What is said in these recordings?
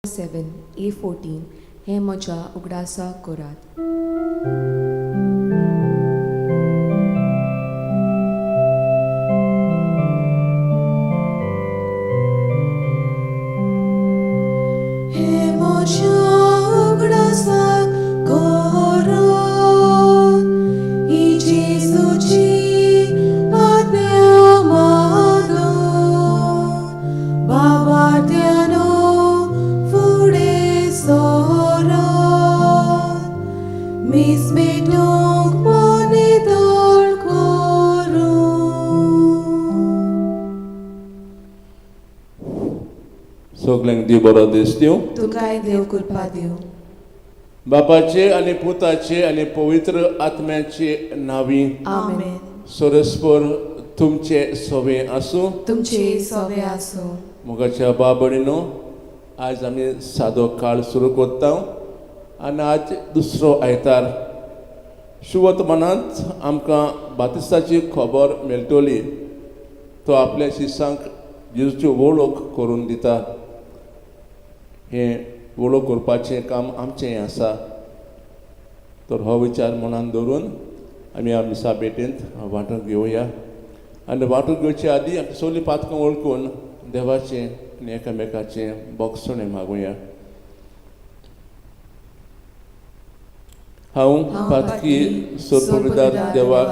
7 A 14 हें म्हज्या उगडासा करात. हे म्हज्या उगडासाक करात, ही जेजूची आज्ञा मानून, बाबार्त्यानो फुडें सरात, मीस भेटूंक मन नितळ करून. सगल्यांक देव बरो दीस दिवं. तुमकांय देव कृपा दिवं. बापाचे आनी पुताचे आनी पवित्र आत्म्याचे नांवी. आमेन. सरस्पर तुमचे सवे आसूं. तुमचे सवे आसूं. मोगाच्या बाबणीनो, आज आमी सादो काळ सुरू करता आनी आज दुसरो आयतार. शुवर्तमानांत आमकां बातिस्ताची खबर मेळटली. तो आपल्या शिसांक जेजूची वळख करून दिता. हें वळख करपाचें काम आमचें आसा. तर हो विचार मनान दवरून आमी ह्या मिसा भेटेंत वांटो घेवया आनी वांटो घेवचे आदीं आमची सगळीं पातकां वळखून देवाचें आनी एकामेकाचें बोगसणें मागुया. हांव पातकी सोरपविदार देवाक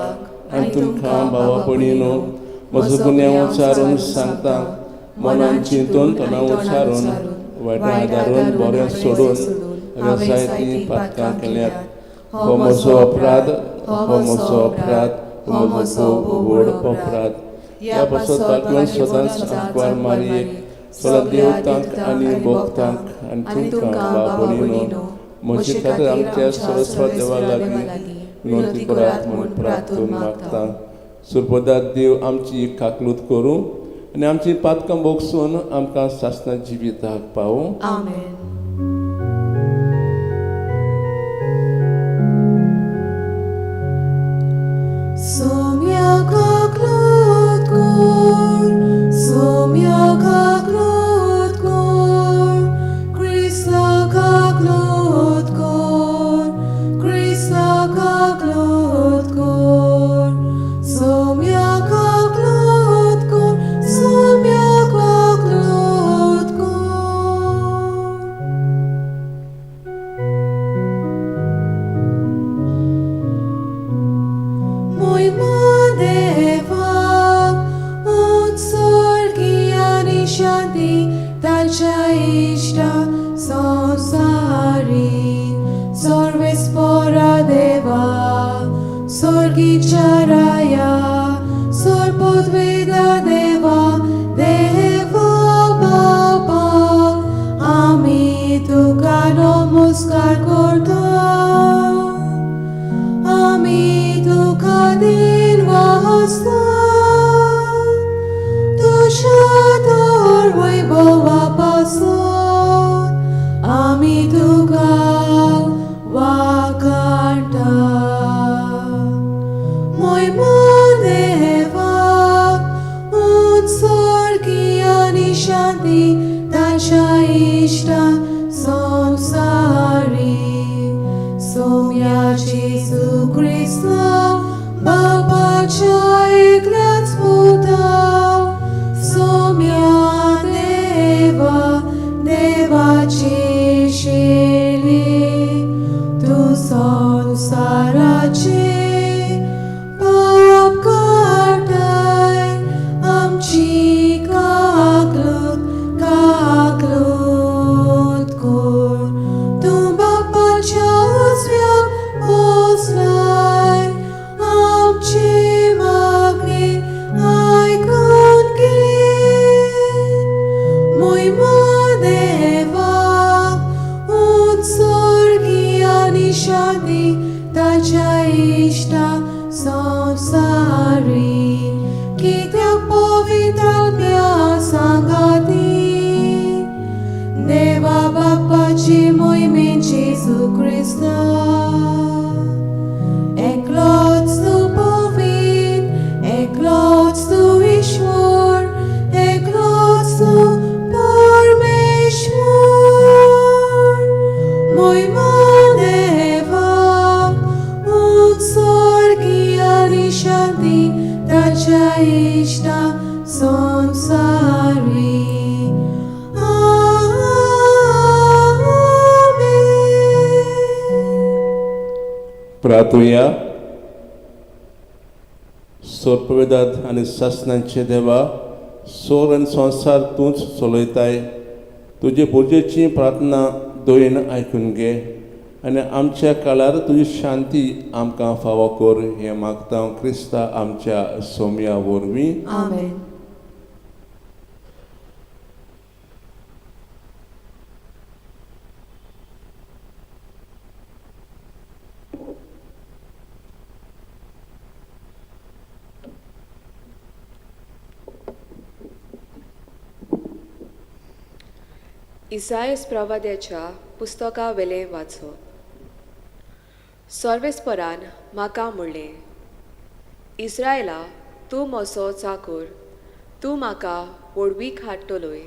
आनी तुमकां भावा भयणीनो म्हजो गुन्यांव उच्चारून सांगता. मनान चिंतून, तोंडान उच्चारून, वायट आदारून, बरें सोडून हांवें जायतीं पातकां केल्यात. हो म्हजो अपराध, हो म्हजो अपराध, हो म्हजो व्हड अपराध. ह्या पासत भाग्यवंत सदांच आंकवार मारयेक, सगळ्या देवतांक आनी भक्तांक आनी तुमकां भाव भयणीनो म्हजे खातीर आमच्या सरस्वत देवा लागीं विनंती करात म्हूण प्रार्थून मागता. सुरपदार देव आमची काकलूत करूं आनी आमची पातकां भोगसून आमकां सासणा जिविताक पावूं. आमेन. सोम्या काकलूत कोर, सोम्या काकलूत कोर, क्रिस्ता काकलूत कोर, क्रिस्ता काकलूत कोर, सोम्या काकलूत कोर, सोम्या काकलूत कोर. मोयमा देवाक उत्सर्गी आनी शांती ताच्या इश्टा संवसारी. सर्वेस्परा देवा, स्वर्गीच्या राया, सर्वपदवेदा देवा, देवा बाबा, आमी तुका नमस्कार करता. आमी तुका दिनवासता तुज्या थोर वैभवा पासत. आमी तुका वाखाणटा. मोयमा देवाक उत्सर्गी आनी शांती ताच्या इश्टा संवसारी. सोम्या जेजू क्रिस्ता, बापाच्या एकल्याच पुता, सोम्या देवा, देवाची शेली, तूं संवसाराचे पाप काडटाय, आमची काकलूत काकलूत कोर. तूं बापाच्या उजव्याक बसलाय, आमची मागणी आयकून घे. मोयमा देवाक उत्सर्गी आनी शांती ताच्या इश्टा संवसारी. कित्याक पवित्र आत्म्या सांगाती, देवा बापाची मोहिमेन जेजू क्रिस्ता, एकलोच तूं पवित्र, एकलोच तूं ईश्वर, एकलोच तूं परमेश्वर. इश्टा संसारी. आमेन. प्रार्थुया. सोर्पवेदात आनी सासणांचे देवा, सोर आनी संवसार तूंच चलयताय. तुजे पुजेची प्रार्थना दयेन आयकून घे आनी आमच्या काळार तुजी शांती आमकां फावो कर, हें मागता क्रिस्ता आमच्या सोम्या वरवीं. आमेन. इसायस प्रवाद्याच्या पुस्तका वेलें वाचप. सर्वेस्परान म्हाका म्हणलें, इस्रायला, तूं म्हजो चाकर, तूं म्हाका व्हडवीक हाडटलोय.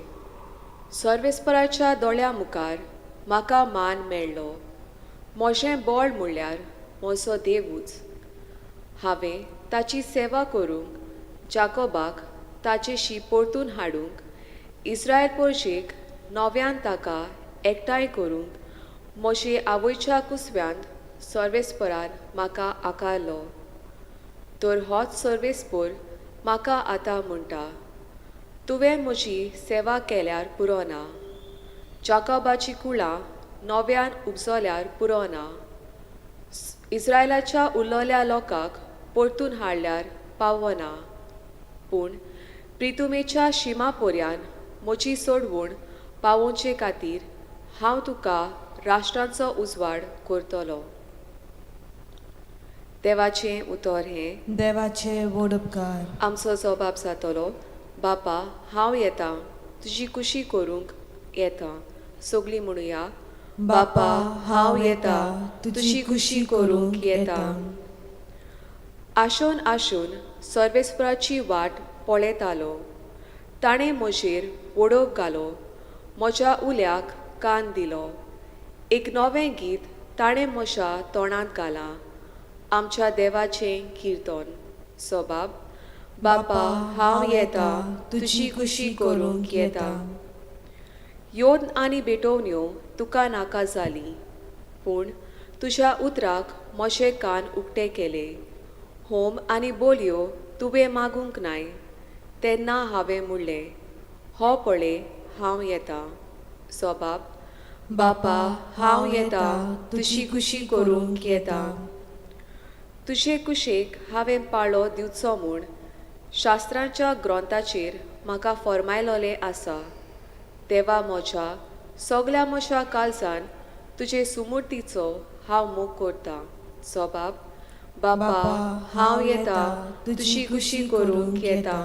सर्वेस्पराच्या दोळ्या मुखार म्हाका मान मेळ्ळो. म्हजें बळ म्हणल्यार म्हजो देवूच. हांवें ताची सेवा करूंक, जाकोबाक ताचेशी परतून हाडूंक, इस्रायल परजेक नव्यान ताका एकठांय करूंक म्हजे आवयच्या कुसव्यांत सर्वेस्परान म्हाका आकारलो. तर होच सर्वेस्पर म्हाका आतां म्हणटा, तुवें म्हजी सेवा केल्यार पुरो ना, जाकोबाची कुळां नव्यान उपजल्यार पुरो ना, इस्रायलाच्या उरलेल्या लोकांक परतून हाडल्यार पावना, पूण प्रितुमेच्या शिमा पर्यान म्हजी सोडवण पावोवचे खातीर हांव तुका राष्ट्रांचो उजवाड करतलो. देवाचें उतर हें. देवाचे व्हड उपकार. आमचो जबाब जातलो, बापा हांव येता, तुजी कुशी करूंक येता. सगळीं म्हणुया. बापा हांव येता, तुजी कुशी करूंक येता. आशोन आशोन सर्वेस्पराची वाट पळयतालो. ताणें म्हजेर वडोव घालो, म्हज्या उल्याक कान दिलो. एक नवें गीत ताणें म्हज्या तोंडांत घालां, आमच्या देवाचें किर्तन. सोबाब, बापा हांव येता, तुजी कुशी करूंक येता. योद्न आनी भेटवण्यो तुका नाका जाली, पूण तुज्या उतराक म्हजे कान उक्ते केले. होम आनी बोलयो तुवें मागूंक नाय. तेन्ना हांवें म्हणलें, हो पळय हांव येता. सोबाब, बापा हांव येता, तुजी कुशी करूंक येता. तुजे कुशेक हांवें पाळो दिवचो म्हूण शास्त्रांच्या ग्रंथाचेर म्हाका फॉर्मायलोलें आसा. देवा, म्हज्या सगल्या म्हज्या काळजान तुजे सुमूर्तीचो हांव मोग करतां. सोबाब, बापा हांव येता, तुजी कुशी करूंक येता.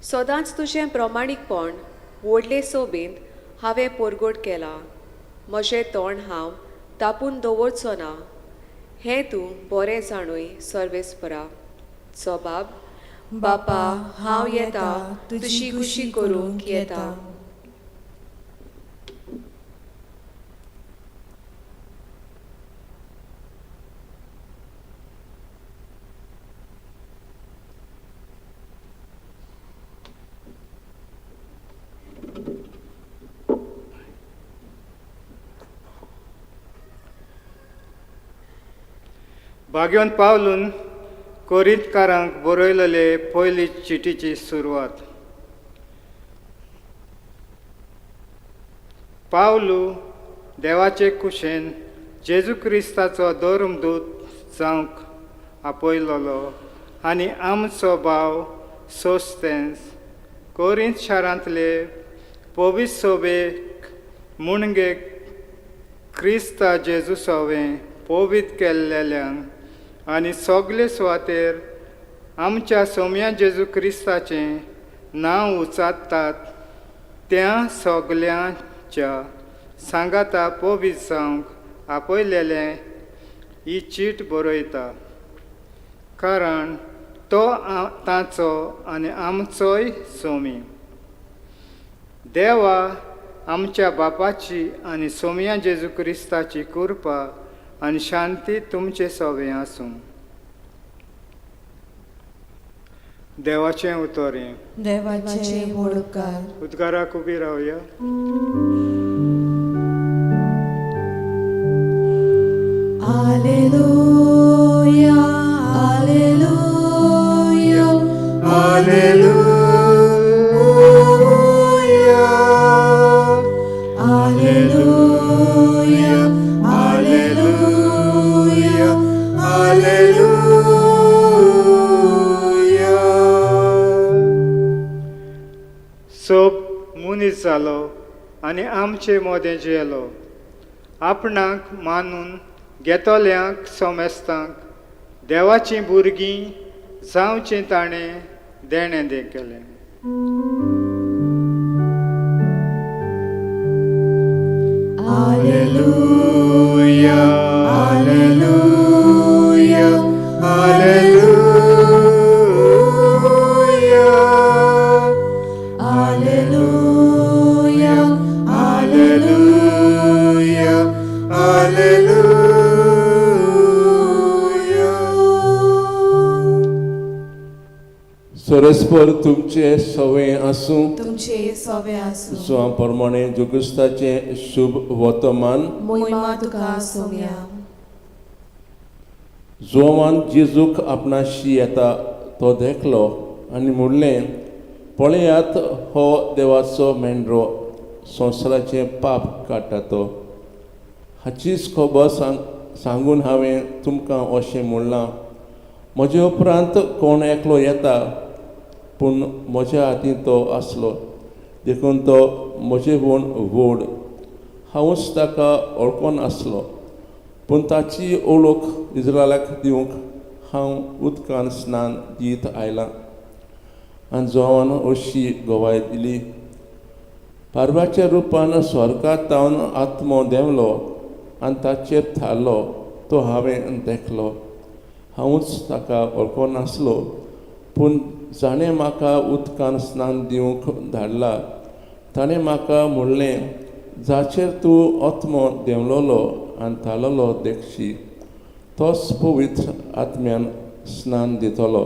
सदांच तुजें प्रमाणीकपण व्हडले सोबेंत हांवें परगट केलां. म्हजें तोंड हांव तापून दवरचो ना, हें तूं बरें जाणूय सर्वेस्परा. सोबाब, बापा हांव येता, तुजी कुशी करूंक येता. भाग्यवंत पावलून कोरिंतकारांक बरयलेले पयली चिटीची सुरवात. पावलू देवाचे कुशेन जेजू क्रिस्ताचो धर्मदूत जावंक आपयलोलो आनी आमचो भाव सोस्तेन्स कोरिंत शारांतले पवित्र सोबेक मुणगे क्रिस्ता जेजू सोवें पवित्र केल्लेल्यांक आनी सगळे सुवातेर आमच्या सोम्या जेजू क्रिस्ताचें नांव उचारतात त्या सगल्यांच्या सांगाता पवित्र जावंक आपयलेलें ही चीट बरयता, कारण तो ताचो आनी आमचोय सोमी. देवा आमच्या बापाची आनी सोम्या जेजू क्रिस्ताची कृपा आनी शांती तुमचे सवे आसूं. देवाचें उतर हें. देवाचे व्हड उपकार. उद्गाराक उबी रावया. Alleluia, alleluia, alleluia, alleluia, alleluia, alleluia. सोब मनीस जालो आनी आमचे मोदें जियेलो. आपणाक मानून घेतल्यांक सोमेस्तांक देवाचीं भुरगीं जावचीं ताणें देणें दे केलें. Alleluia, alleluia, alleluia, alleluia, alleluia, alleluia. सरस्पर तुमचे सवे आसूं. तुमचे सोवे आसूं. जुआं प्रमाणे जेजू शुभ वर्तमान. मोहिमा तुका सोम्या. जुआंवान जेजूक आपणाशी येता तो देखलो आनी म्हणलें, पळयात हो देवाचो मेंढरो, संवसाराचें पाप काडटा तो. हाचीच खबर सांगून हांवें तुमकां अशें म्हणलां, म्हजे उपरांत कोण एकलो येता, पूण म्हज्या हातीन तो आसलो, देखून तो म्हजे म्हूण व्हड. हांवूच ताका वळखून आसलो, पूण ताची ओळख इज्रायलाक दिवंक हांव उदकान स्नान दीत आयलां. आनी जोवान अशी गवाय दिली, पारवाच्या रुपान स्वर्गात तावन आत्मो देंवलो आनी ताचेर थारलो तो हांवें देखलो. हांवूच ताका वळखून नासलो, पूण जाणें म्हाका उदकान स्नान दिवंक धाडला ताणें म्हाका म्हणलें, जाचेर तूं आत्मो देंवलोलो आनी थारलोलो देखशी, तोच पवित्र आत्म्यान स्नान दितलो.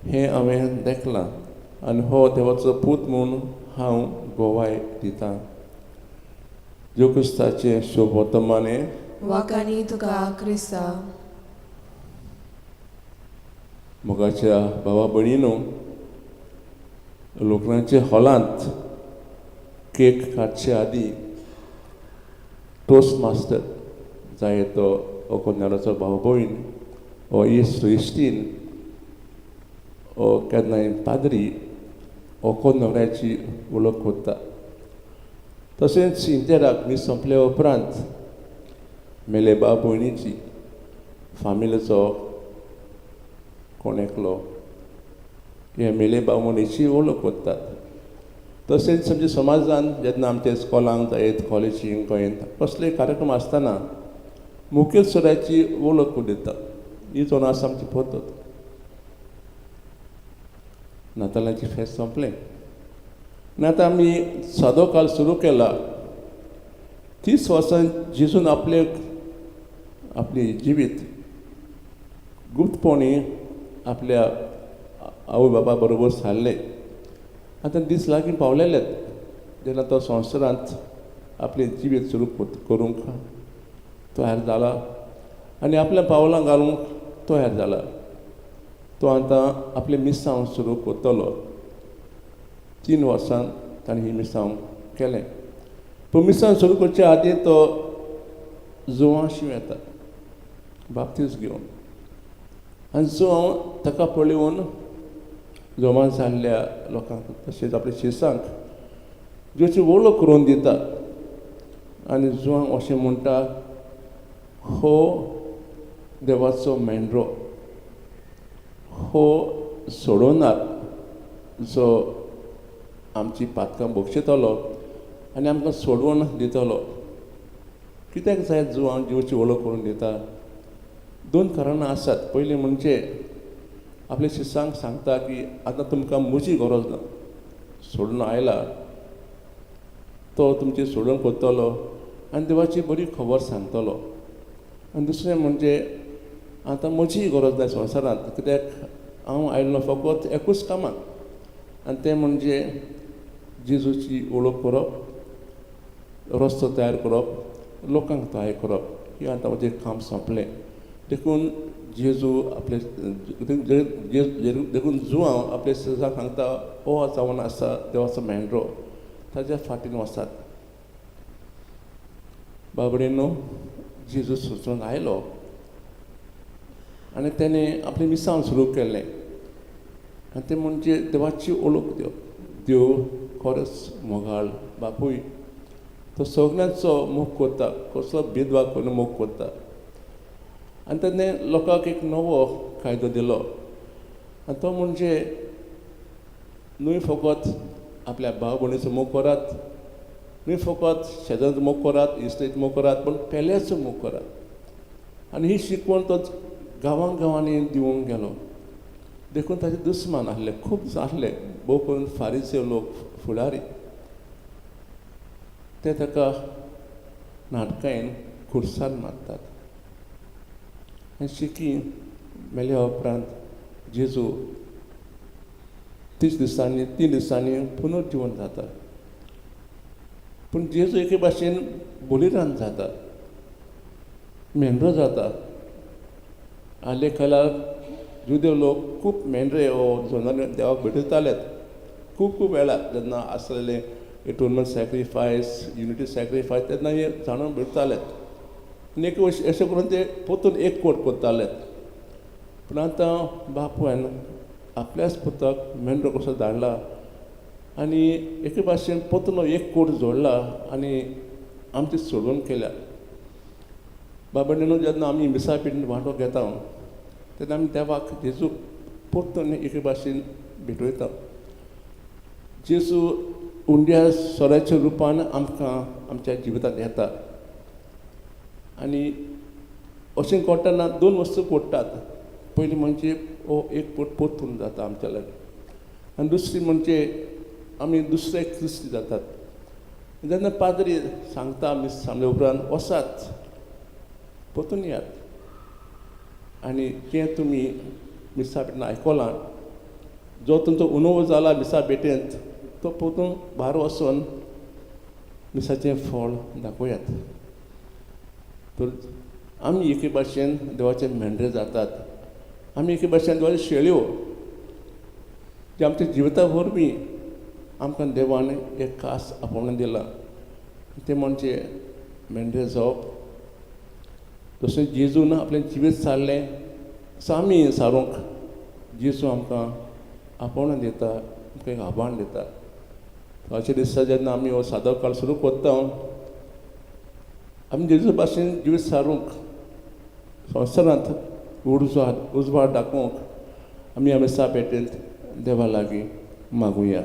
हें हांवें देखलां आनी हो देवाचो पूत म्हूण हांव गोवाय दितां. जेजू क्रिस्ताचें शुभ वर्तमाने. वाकानी तुका क्रिस्ता. मोगाच्या भावा भयणीनो, लोकनाच्या हॉलांत केक काडचे आदीं टोस्ट मास्टर जाय तो ओकोन्याराचो भाव भयण ओ इश्ट इश्टीन ओ केन्नाय पाद्री ओको न्हवऱ्याची वळख करता. तशेंच इंतेराक मीस सोंपले उपरांत मेले भाव भयणीची फामिलीचो कोण एकलो हे मेले भाव भयणीची वळख करतात. तशेंच आमच्या समाजान जेन्ना आमच्या स्कॉलांक जायत कॉलेजींक गोंयांत कसलेय कार्यक्रम आसतना मुखेल सोऱ्याची वळख करून दिता. ही जावन आसा आमची पद्दत. नातालांची फेस्त सोंपलें आनी आतां आमी सादो काल सुरू केला. 30 वर्सां जेजून आपले आपली जिवीत गुप्तपणी आपल्या आवय बाबा बरोबर सारलें. आतां दीस लागीं पावलेलेत जेन्ना तो संवसारांत आपलें जिवीत सुरू करूंक तयार जाला आनी आपल्या पावलां घालूंक तयार जाला. तो आतां आपलें मिसांव सुरू करतलो. 3 वर्सां ताणें ही मिसांव केलें. पूण मिसांव सुरू करचे आदीं तो जुवांशी येता बाप्तीस घेवन आनी जुवांव ताका पळोवन जमा जाल्ल्या लोकांक तशेंच आपल्या शिसांक जेची वळख करून दिता आनी जुवांक अशें म्हणटा, हो देवाचो मेंढरो, हो सोडोवनार जो आमची पातकां बक्षितलो आनी आमकां सोडोवन दितलो. कित्याक जाय जुवांक जिवची वळख करून दिता? 2 कारणां आसात. पयलीं म्हणजे आपल्या शिसांक सांगता की आतां तुमकां म्हजी गरज ना, सोडून आयला तो तुमची सोडून करतलो आनी देवाची बरी खबर सांगतलो. आनी दुसरें म्हणजे आतां म्हजी गरज ना संवसारांत, कित्याक हांव आयलो फकत एकूच कामाक आनी तें म्हणजे जेजूची वळख करप, रस्तो तयार करप, लोकांक तयार करप. ही आतां म्हजें काम सोंपलें. देखून जेजू आपले देखून जुआंव आपले सेजाक सांगता, हो जावन आसा देवाचो मेंढरो, ताज्या फाटीन वचात. बाबडेनो, जेजू सोचून आयलो आनी तेणें आपलें मिसांव सुरू केलें आनी तें म्हणजे देवाची वळख दिवप. देव खरोच मोगाळ बापूय, तो सगळ्यांचो मोग करता, कसलो भेदभाव करून मोग करता. आनी तेणें लोकांक एक नवो कायदो दिलो आनी तो म्हणजे न्हय फकत आपल्या भाव भयणीचो मोग करात, न्हय फकत शेजाऱ्याचो मोग करात, इश्टेचो मोग करात, पूण पेल्याचो मोग करात. आनी ही शिकवण तो गांवां गांवांनी दिवंक गेलो. देखून ताचे दुस्मान आसले, खूब आसले, भोव करून फारीचे लोक फुडारी, ते ताका नाटकायन खुर्सान मारतात. आनी शिकी मेल्या उपरांत जेजू 30 दिसांनी 3 दिसांनी पुनर्जिवन जाता. पूण जेजू एके भाशेन बलिदान जाता, मेंढरो जाता. आले खाला जुदेव लोक खूब मेंढरे हो जनावर देवाक भेटयताले खूब खूब वेळार, जेन्ना आसलेले एटोनमेंट सॅक्रिफायस, युनिटी सॅक्रिफायस, तेन्ना हे जाणून भेटताले. आनी एक अशें करून ते परतून एक कोट करताले. पूण आतां बापूयान आपल्याच पुताक मेंढरो कसो धाडला आनी एके भाशेन परतून एक कोट जोडला आनी आमची सोडून केल्या. बाबा जेन्ना आमी मिसा पिठीन वांटो घेता तेन्ना आमी देवाक जेजू परतून एके भाशेन भेटयता. जेजू उंड्या सोऱ्याच्या रुपान आमकां आमच्या जिवितांत येता. आनी अशें करतना दोन वस्तू कोडटात. पयली म्हणजे हो एक पोट परतून जाता आमच्या लागीं, आनी दुसरी म्हणजे आमी दुसरे क्रिस्ती जातात. जेन्ना पाद्री सांगता आमी सांगले उपरांत वसात परतून येयात आनी जें तुमी मिसा भेटेन आयकलां, जो तुमचो अनुभव जाला मिसा भेटेंत, तो परतून भायर वचून मिसाचें फळ दाखोवयात. तर आमी एके भाशेन देवाचे मेंढरे जातात, आमी एके भाशेन देवाच्यो शेळयो, जे आमच्या जिविता वरवीं आमकां देवान एक खास आपोवणें दिलां, तें म्हणजे मेंढरे जावप. तशें जेजून आपलें जिवीत सारलें, तसो आमी सारूंक जेजू आमकां आपोवणें दिता, आमकां एक आव्हान दिता. अशे दिसा जेन्ना आमी हो सादो काळ सुरू करता, आमी जेजू भाशेन जिवीत सारूंक, संवसारांत उजवाड दाखोवंक आमी आमी मिसा पेटेंत देवा लागीं मागुया.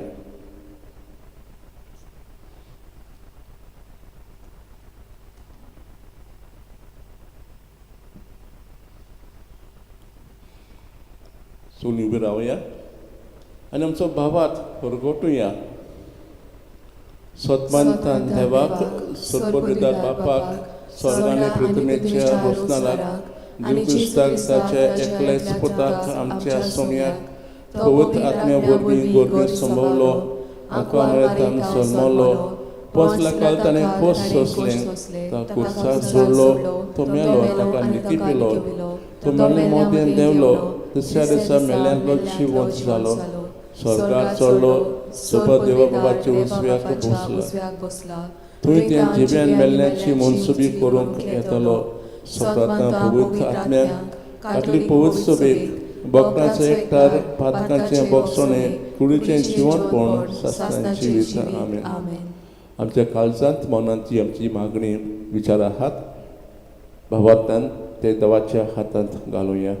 सगळीं उबी रावया आनी आमचो भावात परगटुया. सतमानतान देवाक, सर्वपिता बापाक, स्वर्गाने पृथ्वीच्या रोसनालाक, जेजू क्रिस्ताक ताच्या एकल्याच पुताक आमच्या सोम्याक पवित्र आत्म्या वरवीं गोरगें संभवलो, आमकां मेळतान जल्मलो, 5 लाखाल ताणें खोस सोंसलें, तो खुर्सार जोडलो, तो मेलो, ताका निकिपिलो, तो मेल्ले मोदेन देंवलो, दुसऱ्या दिसा मेल्ल्यांतलो जिवंत जालो, स्वर्गार चडलो, सोबत देवा बाबाच्या उजव्याक बसला, थंय त्या जिव्यान मेल्ल्याची मनसुबी करूंक येतलो. सप्रांत पवित्र आत्म्याक, कातली पवित्र सोबेक, बोकडाचो एकठार, पातकांचें बोगसणें, कुडीचें जिवनपण, सासणाची विचार. आमेन. आमच्या काळजांत मनांत जी आमची मागणी विचार आहात, भावार्थान ते देवाच्या हातांत घालुया.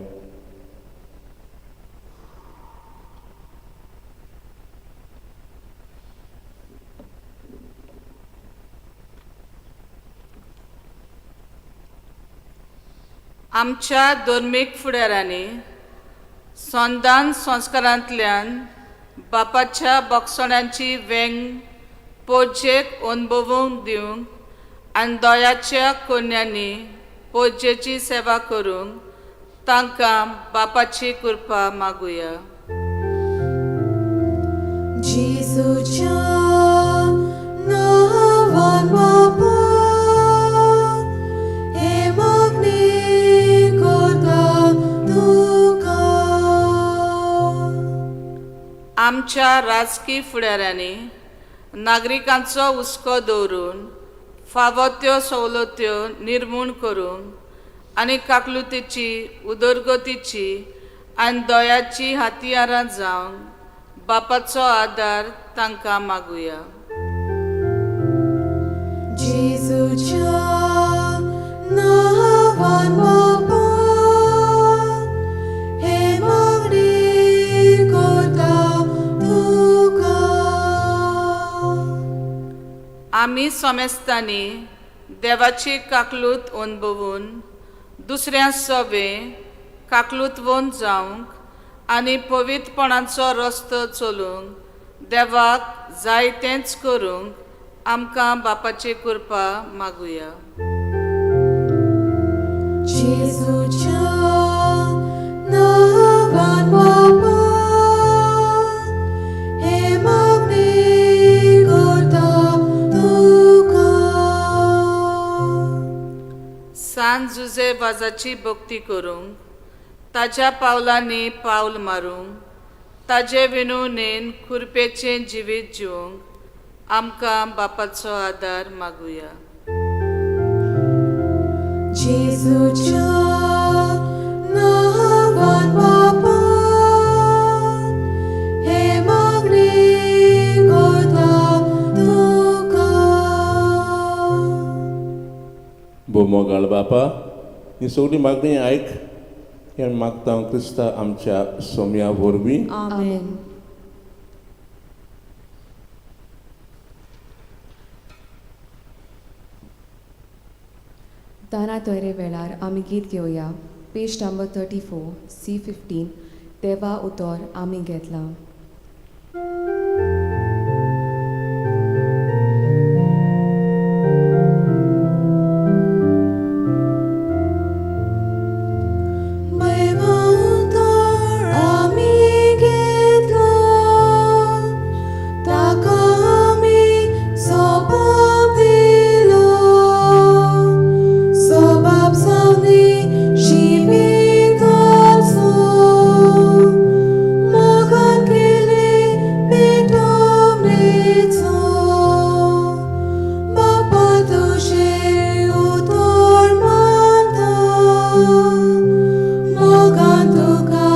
आमच्या धर्मीक फुडारांनी संदान संस्कारांतल्यान बापाच्या बक्षणांची वेंग पोजेक अनुभवूंक दिवंक आनी दयाच्या कोन्यांनी पोजेची सेवा करूंक तांकां बापाची कृपा मागुया. जेजूच्या नांवान बापा हे मागणी करता तुका. आमच्या राजकी फुडाऱ्यांनी नागरिकांचो हुस्को दवरून फावो त्यो सवलत्यो निर्मूण करूंक आनी काकलुतीची उदरगतीची आनी दयाची हातियारां जावंक बापाचो आदार तांकां मागुया. जेजूच्या नांवान बापा हे मागणी करता तुका. आमी समेस्तांनी देवाची काकलूत अणभवून दुसऱ्या सवे काकलूतवंत जावंक आनी पवित्रपणाचो रस्तो चलूंक देवाक जाय तेंच करूंक आमकां बापाची कृपा मागुया. जेजूच्या नांवान बापा हे मागणी करता तुका. सान जुजे वाजाची भक्ती करूंक ताज्या पावलांनी पावल मारूंक ताजे विणवणेन कुरपेचें जिवीत जिवंक आमकां बापाचो आदार मागुया. जेजूच्या नांवान बापा हे मागणी करता तुका. भोव बापा, ही सगळी मागणी आयक हे आमी मागता क्रिस्ता आमच्या सोम्या वरवीं. आमेन. दाना तयरे वेळार आमी गीत घेवया. पेज नंबर 34 C 15 देवा उतर आमी घेतलां. देवा उतर आमी घेतला, ताका आमी सोबाब दिलो, सोबाब जावनी जिविताचो, मोगान केले पेटवणेचो, बापा तुजें उतर मानता, मोगान तुका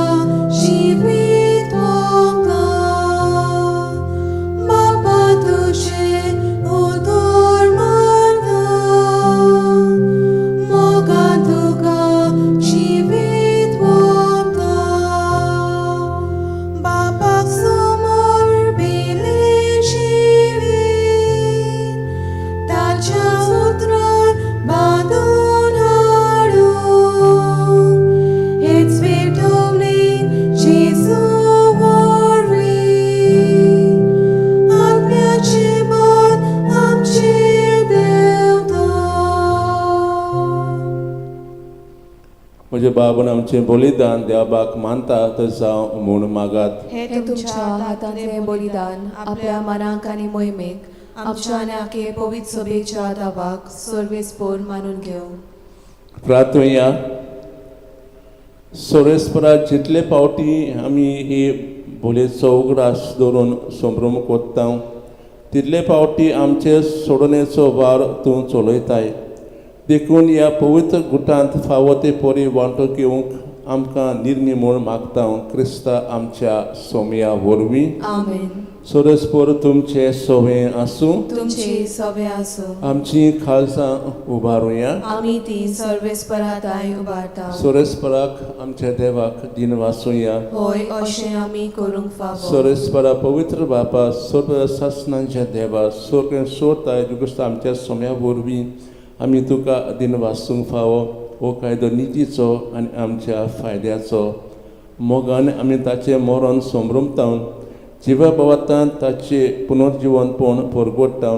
जिवीत ओंपता, बापा तुजें उतर मानता, मोगान तुका जिवीत ओंपता, बापाक समर्पिलें जिवीत, ताच्या उतरान बांदून हाडून, हेच पेटवणेन जेजू वरवीं, आत्म्याचें बळ आमचेर देंवता. म्हजे बाबून आमचें बलिदान देवाक मानता तर जावं म्हूण मागात. हे तुमच्या हातांतलें बलिदान आपल्या मनाक आनी मोहिमेक आमच्या आनी आखे पवित्र सभेच्या दावाक सर्वेस्पोर मानून घेवं. प्रार्थुया. सोरेस्परा जितले फावटी आमी ही बोलयेचो उगडास दवरून संभ्रम कोत्ता तितले फावटी आमचे सोडणेचो वावर तूं चलयताय. देखून ह्या पवित्र गुटांत फावो ते परी वांटो घेवंक आमकां निर्मी म्हूण मागता क्रिस्ता आमच्या सोमया वरवीं. आमेन. सोरेस्पोर तुमचे सोवे आसूं. तुमचे सवे आसूं. आमची खालसां उबारुया. आमी ती सर्वेस्पराताय उबारता. सोरेस्पराक आमच्या देवाक दिन वासुया. होय, अशें आमी करूंक फावो. सोरेस्परा पवित्र बापा, सर्व सासनांच्या देवा, सगळें सोडताय जुगुस्ता आमच्या सोम्या वरवीं आमी तुका दिन वासूंक फावो. हो कायदो नितीचो आनी आमच्या फायद्याचो. मोगान आमी ताचें मरण संभ्रमता, जिवा भोवतान ताचें पुनर्जिवनपण परगोडटा,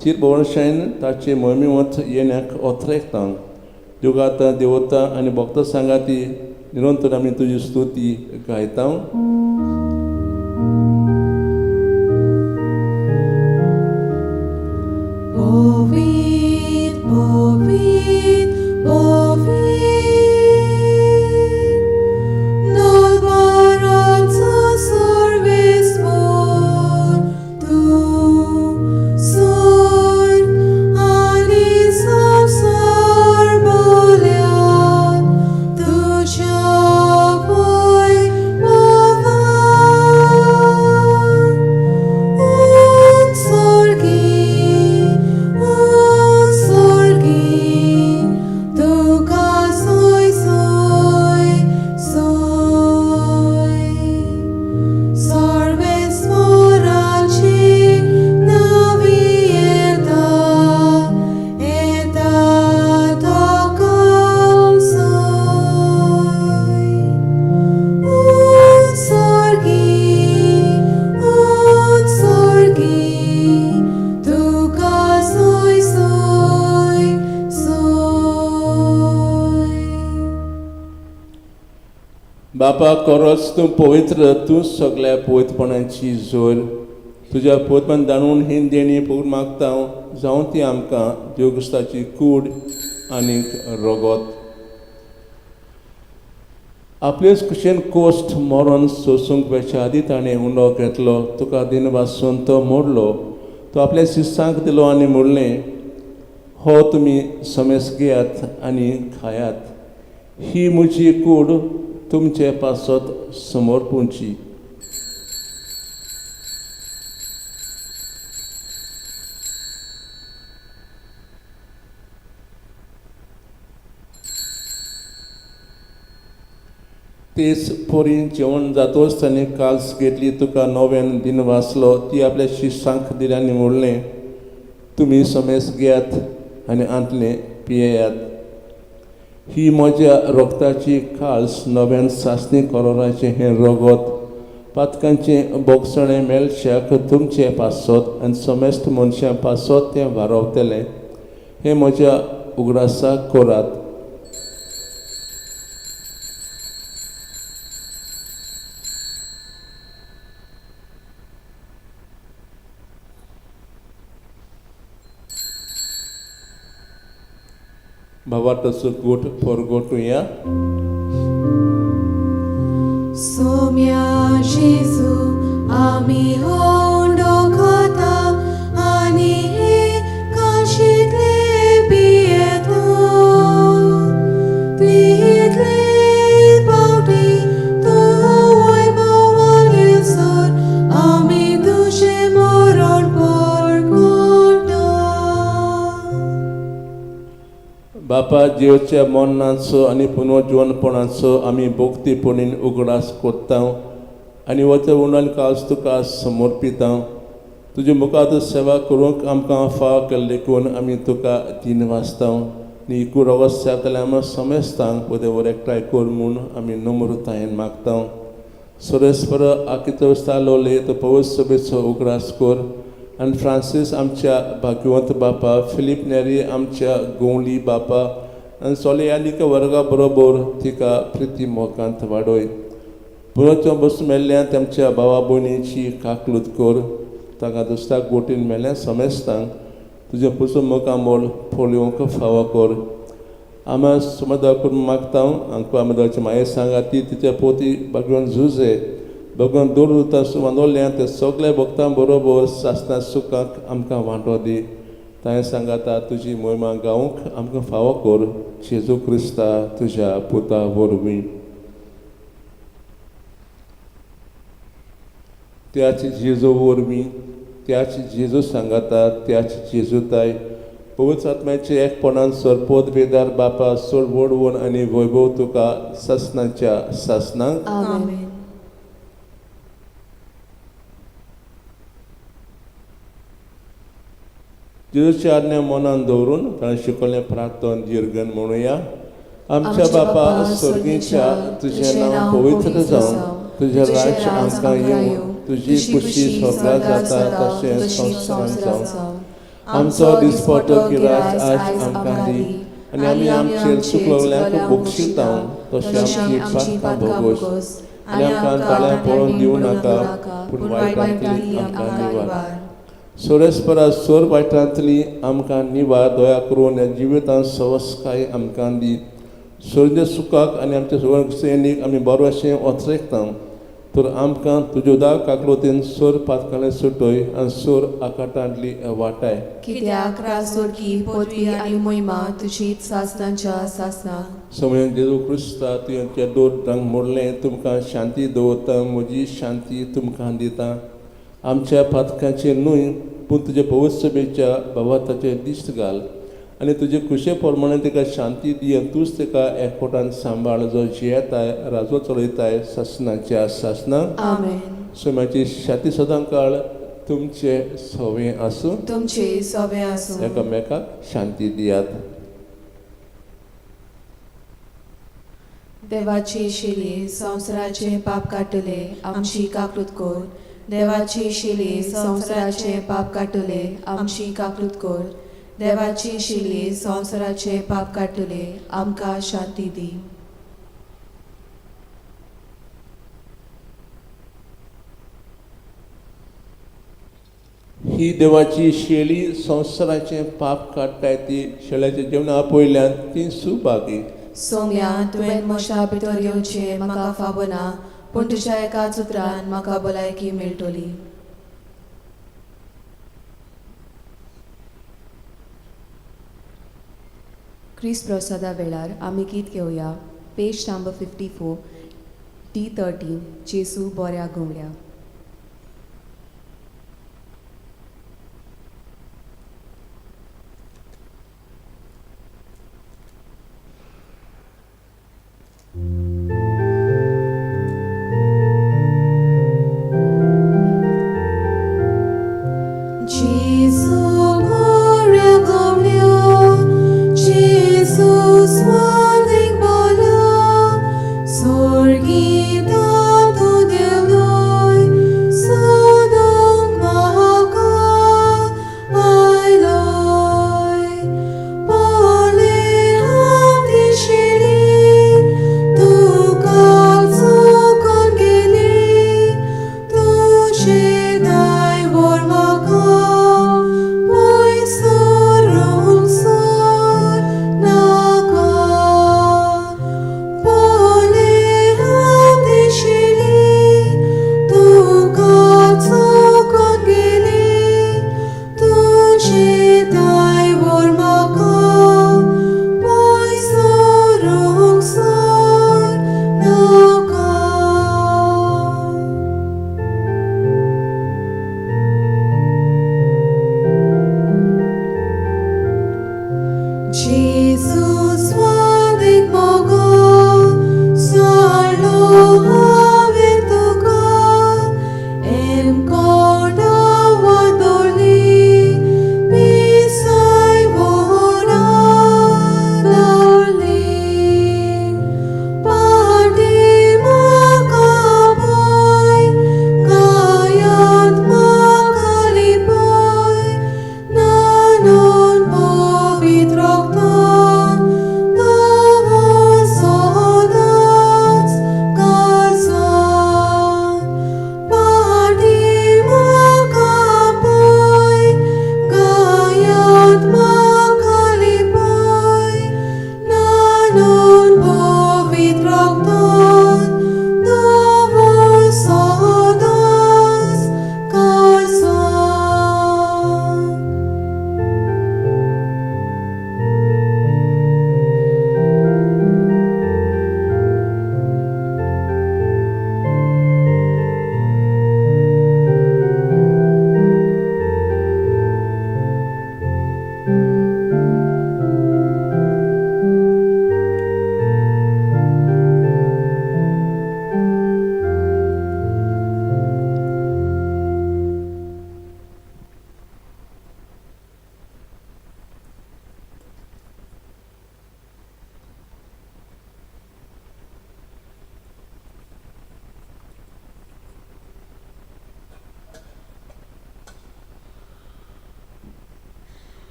थीर भोवशायन ताचे मोहिमेवत येण्याक ओथरेकता. जुगातां देवता आनी भक्ता सांगाती निरंतर आमी तुजी स्तुती गायता. Povit, povit, povit, nol baranza serves for tu sor ani samsar bolyat तुझ्या voy bovan. Un sorgi, tuka soy soy soy. Sarves moraci navieta, eta tokam soy. Un sorgi, tuka soy soy soy. बापा खरोच तूं पवित्र, तूं सगळ्या पवित्रपणाची जोर. तुज्या पवित्रपण दाणून ही देणी पवित्र मागता जावं ती आमकां देव क्रिस्ताची कूड आनीक रगत. आपलेच कुशेन कोश्ट मरण सोसूंक वेच्या आदी ताणें उंडो घेतलो, तुका दिन वासून तो मोडलो, तो आपल्या शिसांक दिलो आनी म्हणलें, हो तुमी समेस घेयात आनी खायात, ही म्हजी कूड तुमचे पासत समर्पूंची. तेच पोरीन जेवण जातोच ताणें काल्स घेतली, तुका नव्यान दिन वाचलो, ती आपल्या शिसांक दिली आनी म्हणलें, तुमी समेस घेयात आनी आंतलें पियेयात, ही म्हज्या रोगताची काल्स नव्यान सासणी करोराचें हें रगत पातकांचें बोगसणें मेळशाक तुमचें पासत आनी समेस्त मनशां पासत तें वारवतलें, हें म्हज्या उगडासाक करात. भावार्थाचो गोट परगटुया. सोम्या जेजू आमी होंडो खाता आनी हे काशींतले पियेता. तितले पावटी तो वैभवान येसर आमी तुजें मरण परगटा. बापा जेवच्या मरणाचो आनी पुनर्जिवनपणाचो आमी भक्तीपणीन उगडास करता आनी वचो उणाल कास तुका समर्पिता. तुजे मुखार सेवा करूंक आमकां फाव केल्ले देखून आमी तुका दिन वाचता. न्ही कुरवस जाल्यार आमी समेस्तांक बरें एकठांय कर म्हूण आमी नम्रतायेन मागता. सुरेस्पर आकितो लोले तो पवित्र सभेचो उगडास कर आनी फ्रांसीस आमच्या भाग्यवंत बापा, फिलीप नेरी आमच्या गोंवली बापा आनी सोलयालिका वर्गा बरोबर तिका प्रिती मोगांत वाडय. पुरोचो बसून मेल्ल्यान तेमच्या भावा भयणीची काकलूत कर, तांकां दुसऱ्या गोटीन मेल्ल्या समेस्तांक तुजें पुसो मुखामोल पळोवंक फावो कर. आमी समजदार करून मागता आमकां आमी देवाची माये सांगाती तिच्या पोती भगवान झुजे भगवान दूर वांदोल्यान ते सगळे भक्तां बरोबर सासना सुखाक आमकां वांटो दी. ताणें सांगाता तुजी मोहिमा गावंक आमकां फावो कर, जेजू क्रिस्ता तुज्या पुता वरवीं. त्याच जेजू वरवीं, त्याच जेजू सांगाता, त्याच जेजूताय पवित्र आत्म्याचे एकपणान सरपोत वेदार बापा सोड वडवण आनी वैभव तुका सासनाच्या सासनाक. आमेन. जेजूच्या आज्ञा मनान दवरून ताणें शिकयल्लें प्रार्थन दीर्घन म्हणुया. आमच्या बापा स्वर्गीच्या, तुजें नांव पवित्र जावं, तुजें राज्य आमकां येवं, तुजी खुशी स्वर्गात जाता तशें संवसारांत जावं. आमचो दिसपटो गिरास आज आमकां दी आनी आमी आमचेर चुकलल्यांक बक्षिता तशें आमची पातकां भोगोस आनी आमकां ताळ्यां पळोवन दिवं नाका पूण वायटांतली आमकां निवार. सोरेस्परा सोर वायटांतली आमकां निवार. दया करून ह्या जिवितांत सवस्काय आमकां दी. सोरच्या सुखाक आनी आमच्या सगळ्या सैनीक आमी बरो अशें वचरेकता तर आमकां तुज्यो दाग काकलोतीन सोर पातकाले सुटय आनी सोर आकाटांतली वाटाय. कित्याक राजोडकी पदवी आनी मोहिमा तुजीच सासनांच्या सासनाक. समय जेजू क्रिस्ता तुवें दोन मोडलें तुमकां शांती दवरता म्हजी शांती तुमकां दिता. आमच्या पातकांचेर न्हय पूण तुज्या पवित्र भावार्थाचेर दिश्ट घाल आनी तुजे खुशे प्रमाणे ताका शांती दी आनी तूंच ताका एकवटान सांबाळ जो जियेताय राजो चलयताय सासनाच्या सासनाक. आमेन. सोम्याची शांती सदां काळ तुमचे सवे आसूं. तुमचे सोबे आसूं. एकामेकाक शांती दियात. देवाची शिली संवसाराचे पाप काडटले आमची काकृत कर. देवाची शिली संवसाराचे पाप काडटले आमची काकृत कर. देवाची शिली संवसाराचे पाप काडटले आमकां शांती दी. ही देवाची शेळी संवसाराचें पाप काडटाय ती शेळ्याच्या जेवणा आपयल्यान ती सुभागी. सोम्या तुवें म्हज्या भितर येवचें म्हाका फावना पूण तुज्या एकाच उतरान म्हाका भलायकी मेळटली. क्रिस्त प्रसादा वेळार आमी गीत घेवया. पेज नंबर 54 D13 जेजू बऱ्या घुंवड्या. Sorgita tu de lui,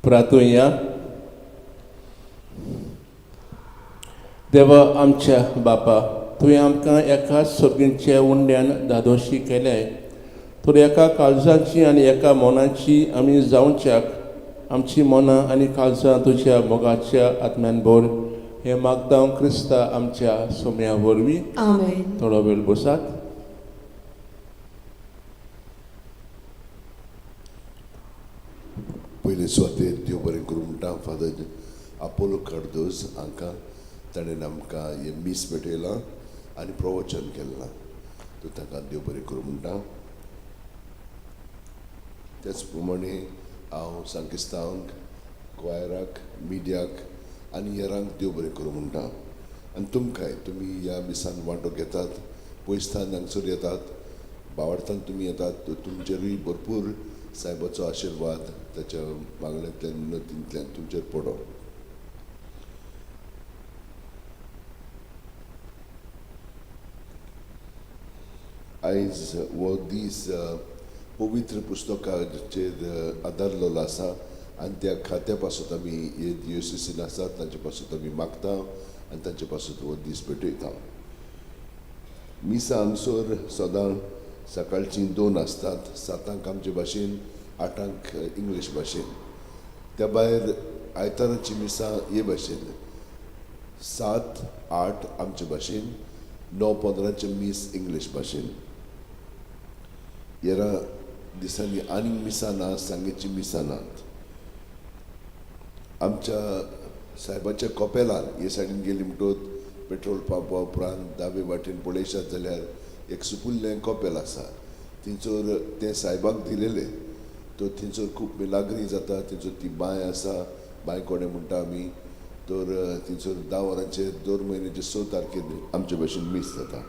प्रार्थुया. देवा आमच्या बापा, तुवें आमकां एकाच सोबींच्या उंड्यान धादोशी केल्याय, तर एका काळजाची आनी एका मनाची आमी जावच्याक आमची मनां आनी काळजां तुज्या मोगाच्या आत्म्यान भर, हें मागता क्रिस्ता आमच्या सोम्या वरवीं. आमेन. थोडो वेळ बसात. पयले सुवातेर देव बरें करूं म्हणटा फादर आपोलो कार्दोज हांकां, ताणें आमकां हें मीस भेटयलां आनी प्रवचन केलां, तर ताका देव बरें करूं म्हणटा. त्याच प्रमाणे हांव सांकिस्तांक, क्वायराक, मिडियाक आनी हेरांक देव बरें करूं म्हणटा. आनी तुमकांय, तुमी ह्या मिसान वांटो घेतात, पयसतान हांगसर येतात, बावडतान तुमी येतात, तर तुमचेरूय भरपूर सायबाचो आशिर्वाद ताच्या मागण्यांतल्यान विनंतींतल्यान तुमचेर पडो. आयज हो दीस पवित्र पुस्तकाचेर आदारलेलो आसा आनी त्या खात्या पासून आमी हे दियोसीन आसात तांचे पासून आमी मागता आनी तांचे पासून हो दीस भेटयता. मिसां हांगसर सदां सकाळचीं 2 आसतात, 7 आमचे भाशेन, 8 इंग्लीश भाशेन. त्या भायर आयताराची मिसां हे भाशेन 7, 8 आमचे भाशेन, 9:15 मीस इंग्लीश भाशेन. हेरा दिसांनी आनीक मिसां ना, सांगेची मिसां नात. आमच्या सायबाच्या कपेलान हे सायडीन गेली म्हणटकच पेट्रोल पंपा उपरांत दावे वाटेन पळयशात जाल्यार एक सुपुल्लें कपेल आसा, थंयसर तें सायबाक दिलेलें, तर थंयसर खूब मिलाग्री जाता. थंयसर ती बांय आसा, बांय कोणें म्हणटा आमी, तर थंयसर 10 वरांचेर दर म्हयन्याचे 6 तारखेर आमचे भाशेन मीस जाता.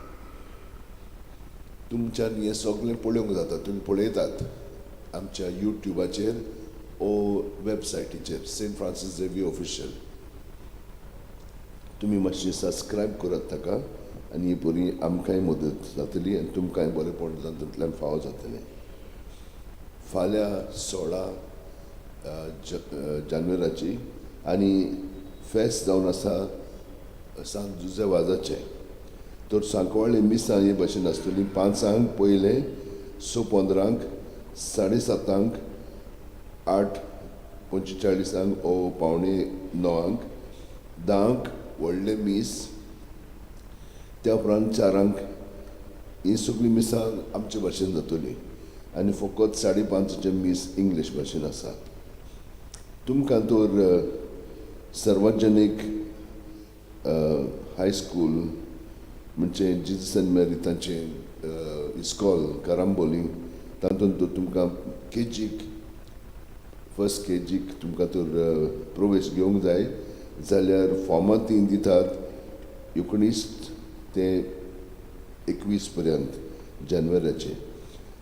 तुमच्यान हें सगळें पळोवंक जाता, तुमी पळयतात आमच्या युट्युबाचेर ओ वेबसायटीचेर सेंट फ्रांसीस झेवियर ऑफिशियल. तुमी मातशें सबस्क्रायब करात ताका आनी ही बरी आमकांय मदत जातली आनी तुमकांय बरेंपण तातूंतल्यान फावो जातलें. फाल्यां 16 जानेवाराची आनी फेस्त जावन आसा सांत जुझे वाजाचें. तर सांकवाळे मिसां हे भाशेन आसतलीं, 5 पयलें, 6:15, 7:30, 8:45 ओ 8:45, 10 व्हडलें मीस, त्या उपरांत 4 ही सगळीं मिसां आमचे भाशेन जातलीं आनी फकत 5:30 मीस इंग्लीश भाशेन आसा. तुमकां तर सार्वजनीक हायस्कूल म्हणजे जिजस एंड मेरी तांचें इस्कॉल कारांबोली, तातूंत तर तुमकां केजीक, फर्स्ट केजीक तुमकां तर प्रवेश घेवंक जाय जाल्यार फॉर्मां ती दितात 19 ते 21 पर्यंत जानेवाराचे.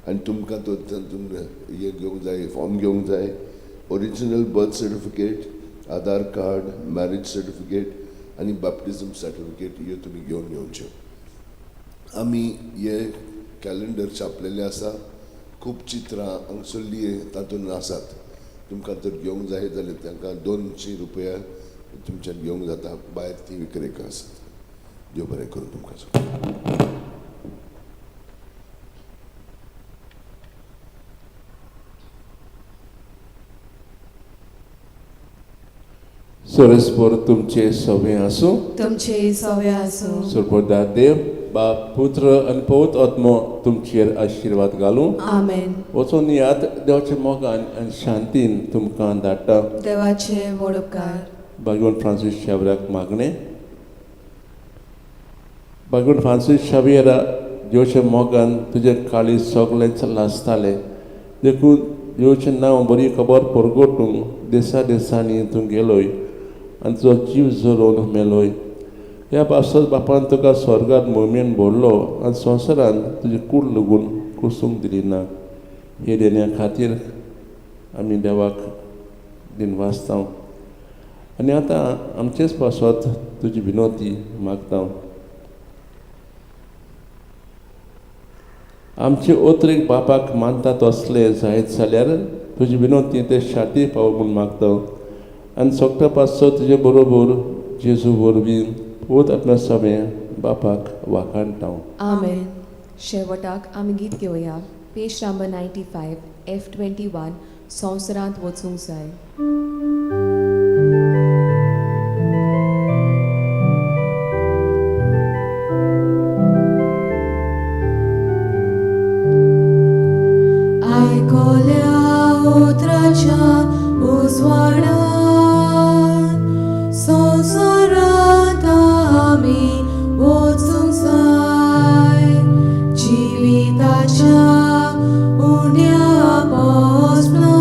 आनी तुमकां तर तातूंत हें घेवंक जाय, फॉर्म घेवंक जाय, original birth certificate, Aadhaar card, marriage certificate आनी बाप्टिजम सर्टिफिकेट ह्यो तुमी घेवन येवच्यो. आमी हे कॅलेंडर छापलेलें आसा, खूब चित्रां हांगसरलीं तातूंत आसात. तुमकां तर घेवंक जाय जाल्यार तांकां 200 रुपया तुमच्यान घेवंक जाता, भायर ती विक्रेक आसात. देव बरें करूं तुमकां सगळ्यांक. सरस्पर तुमचे सवे आसूं, तुमचे सवे आसूं. सरपदा देव बाप पुत्र आनी पवित्र आत्मो तुमचेर आशिर्वाद घालूं. आमेन. वचून याद देवाच्या मोगान आनी शांतीन तुमकां धाडटा. देवाचे व्हड उपकार. बागवण फ्रांसीस शावराक मागणें. बागवण फ्रांसीस शावियरा, देवच्या मोगान तुजें काळीज सगळेंच लासतालें, देखून देवचें नांव बरी खबर परगटूंक दिसा दिसांनी तूं गेलोय आनी तुजो जीव जरोवन मेलोय. ह्या पासत बापान तुका स्वर्गात मोमेन भरलो आनी संवसारान तुजी कूड लगून कुसूंक दिली ना. हे देण्या खातीर आमी देवाक दिनवासता आनी आतां आमचेच पासत तुजी विनोती मागता. आमचे ओतरेक बापाक मानता तसले जायत जाल्यार तुजी विनवती ते शाती पाव म्हूण मागता आनी सोगटा पासतो तुजे बरोबर जेजू वरवीं पोत आपल्या सगळें बापाक वाखाणटा. आमेन. शेवटाक आमी गीत घेवया, पेज नंबर 95, F 21, संवसारांत वचूंक जाय. आयकोल्या उतराच्या उजवाडान संवसारांत आमी वचूंक जाय, जिविताच्या उण्या पोसणान.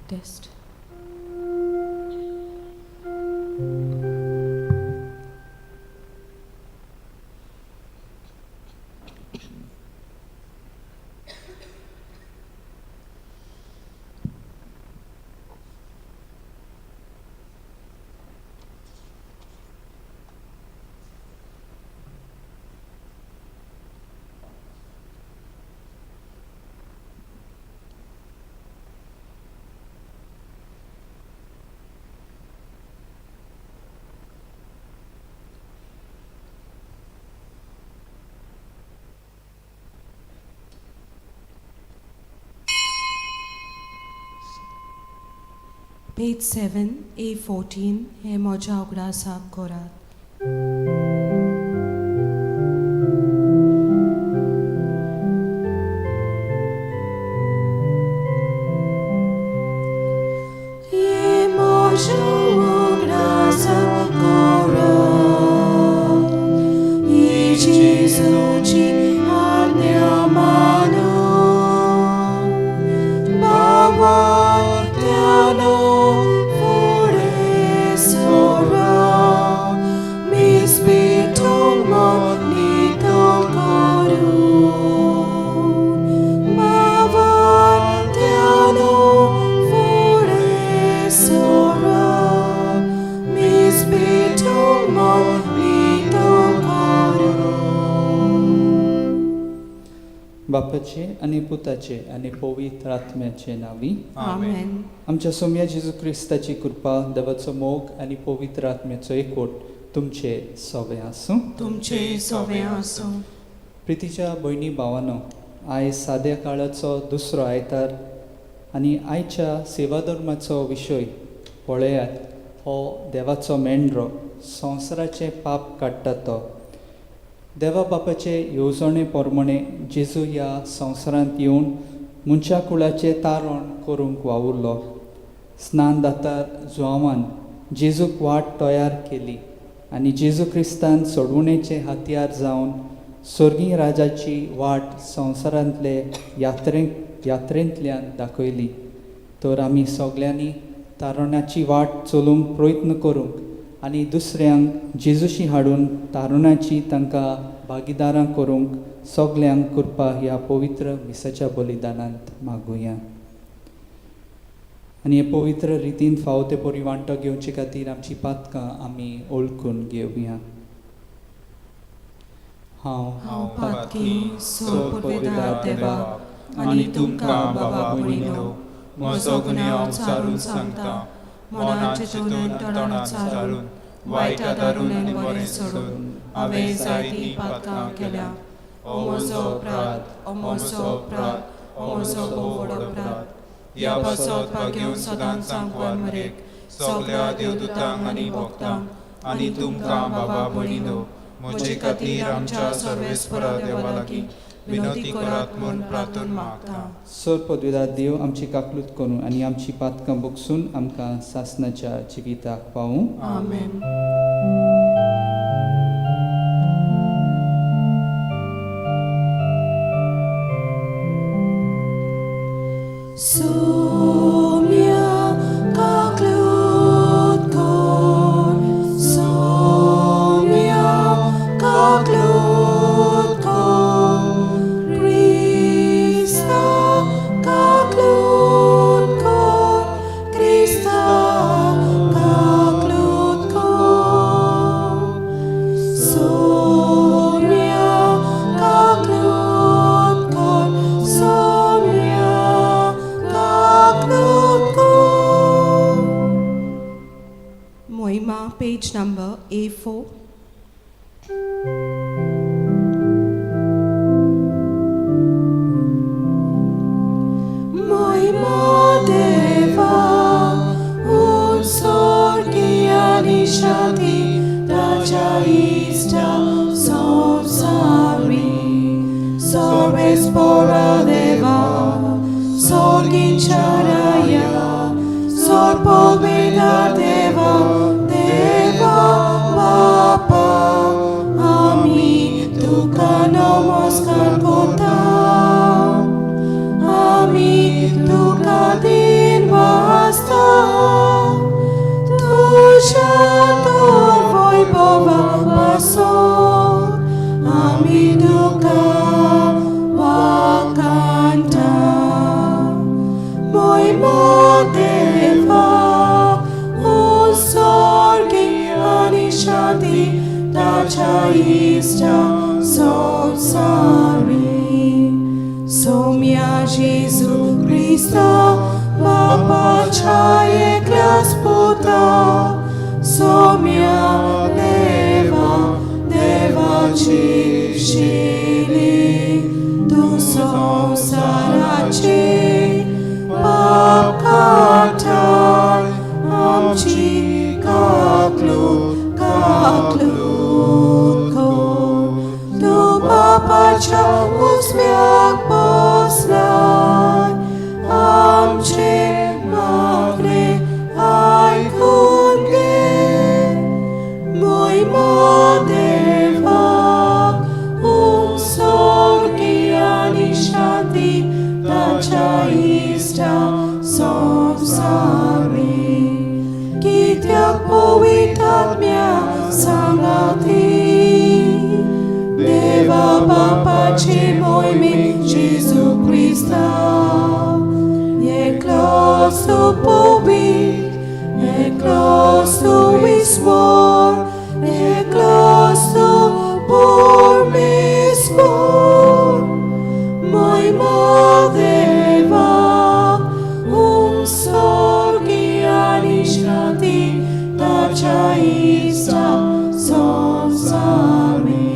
Test. Page 7, A14 हे म्हज्या उगडासाक करात. हे म्हज्या उगडासाक करात, ही जेजूची आज्ञा मानून, भावार्थ्यानो फुडें सरात, मीस पेटोवंक मन नितळ करून. भावार्थ्यानो फुडें सरात, मीस पेटोवंक मन नितळ करून. बापाचे आनी पुताचे आनी पवित्र आत्म्याचे नांवी. आमेन. आमच्या सोम्या जेजू क्रिस्ताची कृपा, देवाचो मोग आनी पवित्र आत्म्याचो एकवट तुमचे सोवे आसूं. तुमचे सोवे आसूं. प्रितीच्या भयणी भावानो, आयज साद्या काळाचो दुसरो आयतार आनी आयच्या सेवाधर्माचो विशय पळयात, हो देवाचो मेंढरो संवसाराचें पाप काडटा तो. देवा बापाचे येवजणे प्रमाणे जेजू ह्या संवसारांत येवन मनशा कुळाचें तारण करूंक वावुरलो. स्नान दातार जुआवान जेजूक वाट तयार केली आनी जेजू क्रिस्तान सोडवणेचें हत्यार जावन स्वर्गीय राजाची वाट संवसारांतले यात्रेंतल्यान दाखयली. तर आमी सगल्यांनी तारणाची वाट चलूंक प्रयत्न करूंक आनी दुसऱ्यांक जेजूशी हाडून तारुणाची तांकां भागीदारां करूंक सगल्यांक कृपा ह्या पवित्र मिसाच्या बलिदानांत मागुया. आनी हे पवित्र रितीन फावो ते परी वांटो घेवचे खातीर आमची पातकां आमी ओळखून घेवया. हांव पातकी सोपुर्विदार देवा आनी तुमकां बाबा भयणीनो म्हजो गुन्यांव सारून सांगता, मनान चिंतून तोंडान सारून, वायट आदारून आनी बरें सोडून हांवें जायतीं पातकां केल्या. ओ म्हजो अपराध, ओ म्हजो अपराध, ओ म्हजो भोव व्हड अपराध. ह्या पासत भाग्योन सदांच सांकवार मरेक सगल्या देवदूतांक आनी भक्तांक आनी तुमकां बाबा भयणीनो म्हजे खातीर आमच्या सर्वेस्परा देवा लागीं विनवती करात म्हूण प्रार्थना मागता. सर पदवेदार देव आमची काकलूत करूं आनी आमची पातकां बगसून आमकां सासनाच्या जिविताक पावूं. आमेन. Soumya kaklut kor, Soumya kaklut kor, Krista kaklut kor, Krista kaklut kor, Soumya kaklut kor, Soumya kaklut kor. Moima, page number A4. Moima deva un sorgiani shati tachaista sonsari sorbespora deva sorgincharaya sorpolvedar deva deva bapa ami tuka namaskar kota ami tuka din. आमी तुका वाखाणटा. मोयमा देवा, उत्सर्गी आनी शांती ताच्या इश्टा संवसारी. सोम्या जेजू क्रिस्ता बापाच्या एकल्याच पुता, सोम्या देवा देवाची शिली, तूं संवसाराची पाप काडटाय, आमची काकलूत काकलूत कर. तूं बापाच्या उजव्याक बसलाय, आमचे मागणे आयकून घे. मोयमा देवाक उत्सर्गी आनी शांती ताच्या इश्टा संवसारी. कित्याक पवित्र आत्म्या सांगाती, देवा बापाचे मोहिमेन जेजू क्रिस्ता, एकलोच तूं पवित्र, एकलोच तूं ईश्वर, एकलोच तूं परमेश्वर. मोयमा देवाक उत्सर्गी आनी शांती ताच्या इश्टा संवसारी.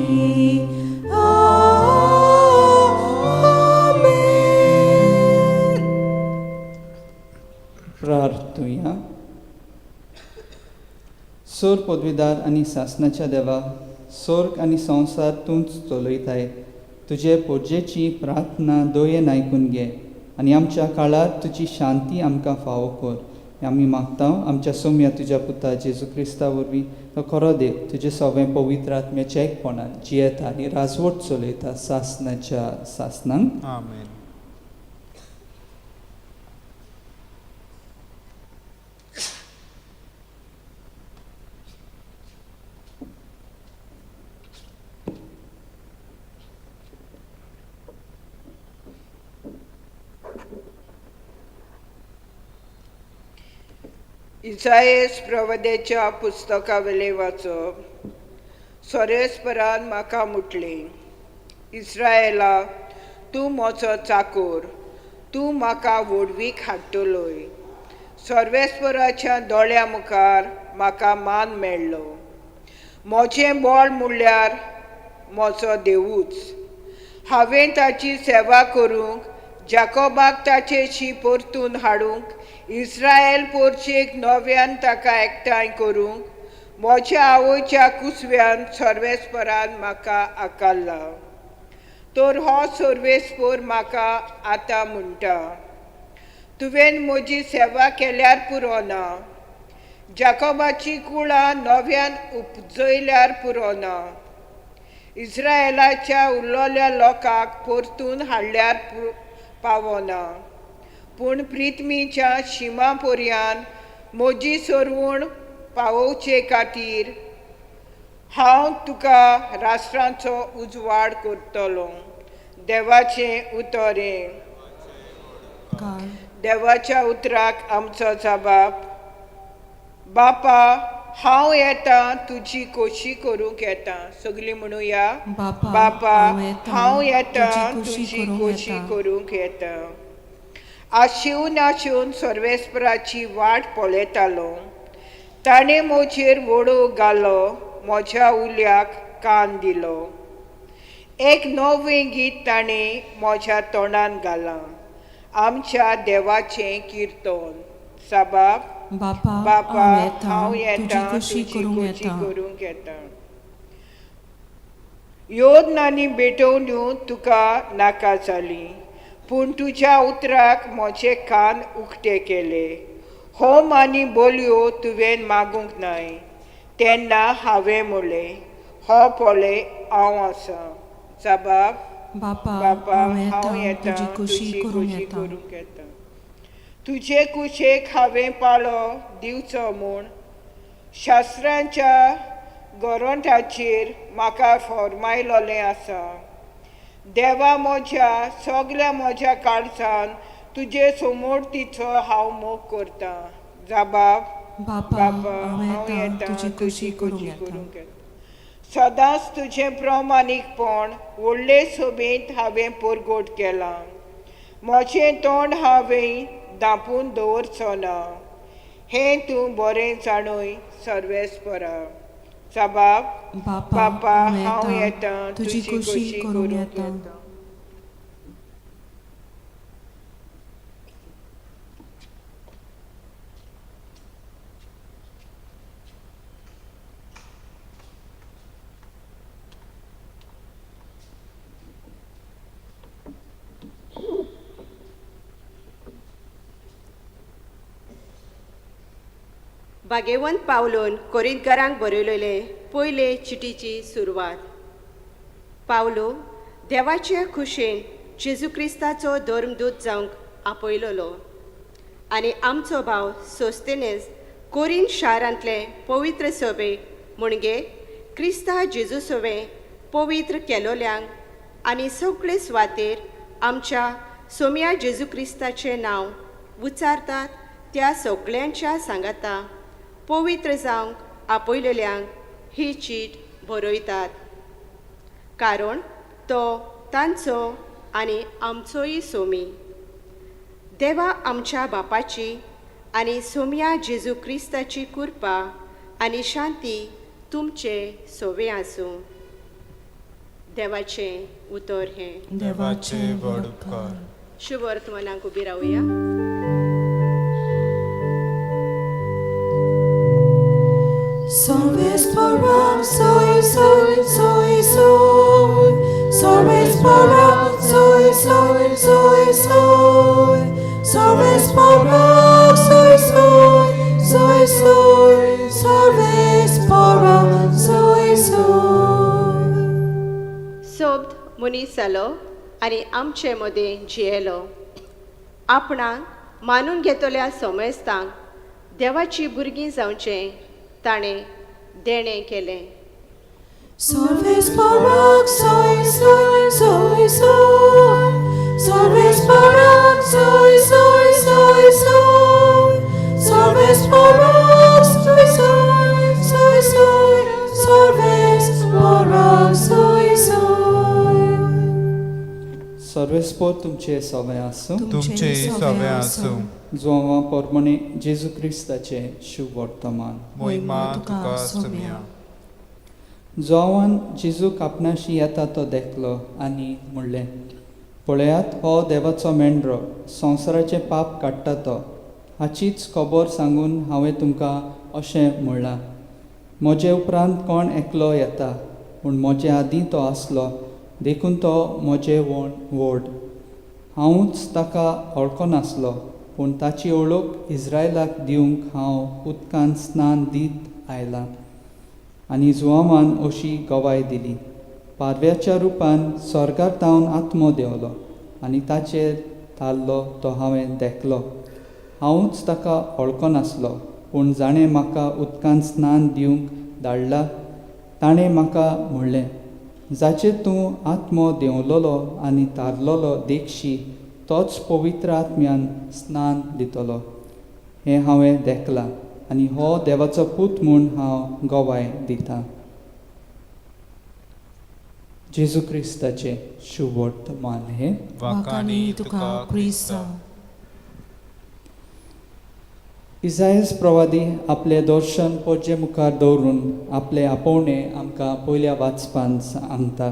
आमेन. प्रार्थुया. सोर पदवीदार आनी सासनाच्या देवा, सोर्ग आनी संवसार तूंच चलयताय. तुजे पोजेची प्रार्थना दयेन आयकून घे आनी आमच्या काळार तुजी शांती आमकां फावो कर. हें आमी मागता आमच्या सोम्या तुज्या पुता जेजू क्रिस्ता वरवीं, तो खरो देव, तुजें सगळें पवित्र आत्म्याच्या एकपणान जियेता आनी राजवट चलयता सासनाच्या सासनांक. आमेन. इसायस प्रवदेच्या पुस्तकावेलें वाचप. सोरेस्परान म्हाका म्हटलें, इस्रायला, तूं म्हजो चाकोर, तूं म्हाका व्हडवीक हाडटलोय. सर्वेस्पराच्या दोळ्या मुखार म्हाका मान मेळ्ळो. म्हजें बळ म्हणल्यार म्हजो देवूच. हांवें ताची सेवा करूंक, जाकोबाक ताचेशी परतून हाडूंक, इस्रायल पोरचेक नव्यान ताका एकठांय करूंक म्हज्या आवयच्या कुसव्यान सर्वेस्परान म्हाका आकारला. तर हो सर्वेस्पर म्हाका आतां म्हणटा, तुवें म्हजी सेवा केल्यार पुरो ना, जाकोबाची कुळां नव्यान उपजयल्यार पुरो ना, इस्रायलाच्या उरलेल्या लोकांक परतून हाडल्यार पावना, पूण प्रिथमीच्या शिमा पर्यान म्हजी सरवण पावोवचे खातीर हांव तुका राष्ट्रांचो उजवाड करतलो. देवाचें उतर हें. देवाच्या उतराक आमचो जबाब. बापा, हांव येता, तुजी खोशी करूंक येता. सगळीं म्हणुया, बापा, हांव येता, तुजी खोशी करूंक येता. आशिवन आशिवन सर्वेस्पराची वाट पळयतालो. ताणें म्हजेर वडो घालो, म्हज्या उल्याक कान दिलो. एक नवें गीत ताणें म्हज्या तोंडान घालां, आमच्या देवाचें किर्तन. साबाब. बापा, हांव येता, तुजी खोशी करूंक येता. योद्न आनी भेटवण्यो तुका नाका जाली, पूण तुज्या उतराक म्हजे कान उक्ते केले. होम आनी बोलयो तुवें मागूंक नाय. तेन्ना हांवें म्हणलें, हो पळय हांव आसा. साबाब. बापा, हांव येता, तुजी खोशी करूंक येता. तुजे कुशेक हांवें पाळो दिवचो म्हूण शास्त्रांच्या गोरंटाचेर म्हाका फॉर्मायलोलें आसा. देवा म्हज्या सगल्या म्हज्या काळजान तुजे समोर तिचो हांव मोग करतां. जाबाब बापा, हांव येता तुजी खुशी करूंक येता. सदांच तुजें प्रमाणीकपण व्हडले सोबेंत हांवें परगट केलां. म्हजें तोंड हांवें धांपून दवरचो ना, हें तूं बरें जाणूय सर्वेस्परा. साबाब बापा, हांव येता तुजी खुशी करूंक येता. भागेवंत पावलोन कोरिंतकारांक बरयलेले पयले चिटीची सुरवात. पावलो देवाचे खुशेन जेजू क्रिस्ताचो धर्मदूत जावंक आपयलोलो आनी आमचो भाव सोस्तेनेस कोरीन शारांतले पवित्र सभे म्हणजे क्रिस्ता जेजू सवे पवित्र केलोल्यांक आनी सगळे सुवातेर आमच्या सोम्या जेजू क्रिस्ताचें नांव उच्चारतात त्या सगळ्यांच्या सांगाता पवित्र जावंक आपयलेल्यांक ही चीट बरयतात, कारण तो तांचो आनी आमचोय सोमी. देवा आमच्या बापाची आनी सोम्या जेजू क्रिस्ताची कृपा आनी शांती तुमचे सोवे आसूं. देवाचें उतर हें. देवाचे व्हड उपकार. शुभ वर्तमानाक उबी रावया. Solves param, soy, soy, soy, soy. Solves param, soy, soy, soy, soy. Solves param, soy, soy, soy, soy. Solves param, soy, soy. सोब्द मनीस जालो आनी आमचे मदें जियेलो. आपणाक मानून घेतल्या समेस्तांक देवाची भुरगीं जावचें ताणें देणें केलें. Solves param, soy, soy, soy, soy. Solves param, soy, soy, soy, soy. Solves param, soy, soy, soy, soy. Solves param, soy, soy. सर्वेस्पोर तुमचे सवे आसूं. तुमचे सवे आसूं. जुवां पोरमणे जेजू क्रिस्ताचें शुभ वर्तमान. मोहिमा तुका सोम्या. जुवान जेजूक आपणाशी येता तो देखलो आनी म्हणलें, पळयात हो देवाचो मेंढरो, संवसाराचें पाप काडटा तो. हाचीच खबर सांगून हांवें तुमकां अशें म्हणलां, म्हजे उपरांत कोण एकलो येता, पूण म्हजे आदीं तो आसलो, देखून तो म्हजे व्हड. हांवूच ताका वळखनासलो, पूण ताची वळख इस्रायलाक दिवंक हांव उदकान स्नान दीत आयलां. आनी जुवामान अशी गवाय दिली, पारव्याच्या रुपान स्वर्गार तावन आत्मो देंवलो आनी ताचेर थारलो तो हांवें देखलो. हांवूच ताका वळखनासलो, पूण जाणें म्हाका उदकान स्नान दिवंक धाडला ताणें म्हाका म्हणलें, जाचेर तूं आत्मो देंवलोलो आनी तारलोलो देखशी तोच पवित्र आत्म्यान स्नान दितलो. हें हांवें देखलां आनी हो देवाचो पूत म्हूण हांव गवाय दितां. जेजू क्रिस्ताचें शुभ वर्तमान हें. वाखाणी तुका क्रिस्ता. इजायस प्रवादी आपलें दर्शन पोजे मुखार दवरून आपले आपोवणें आमकां पयल्या वाचपान सांगता.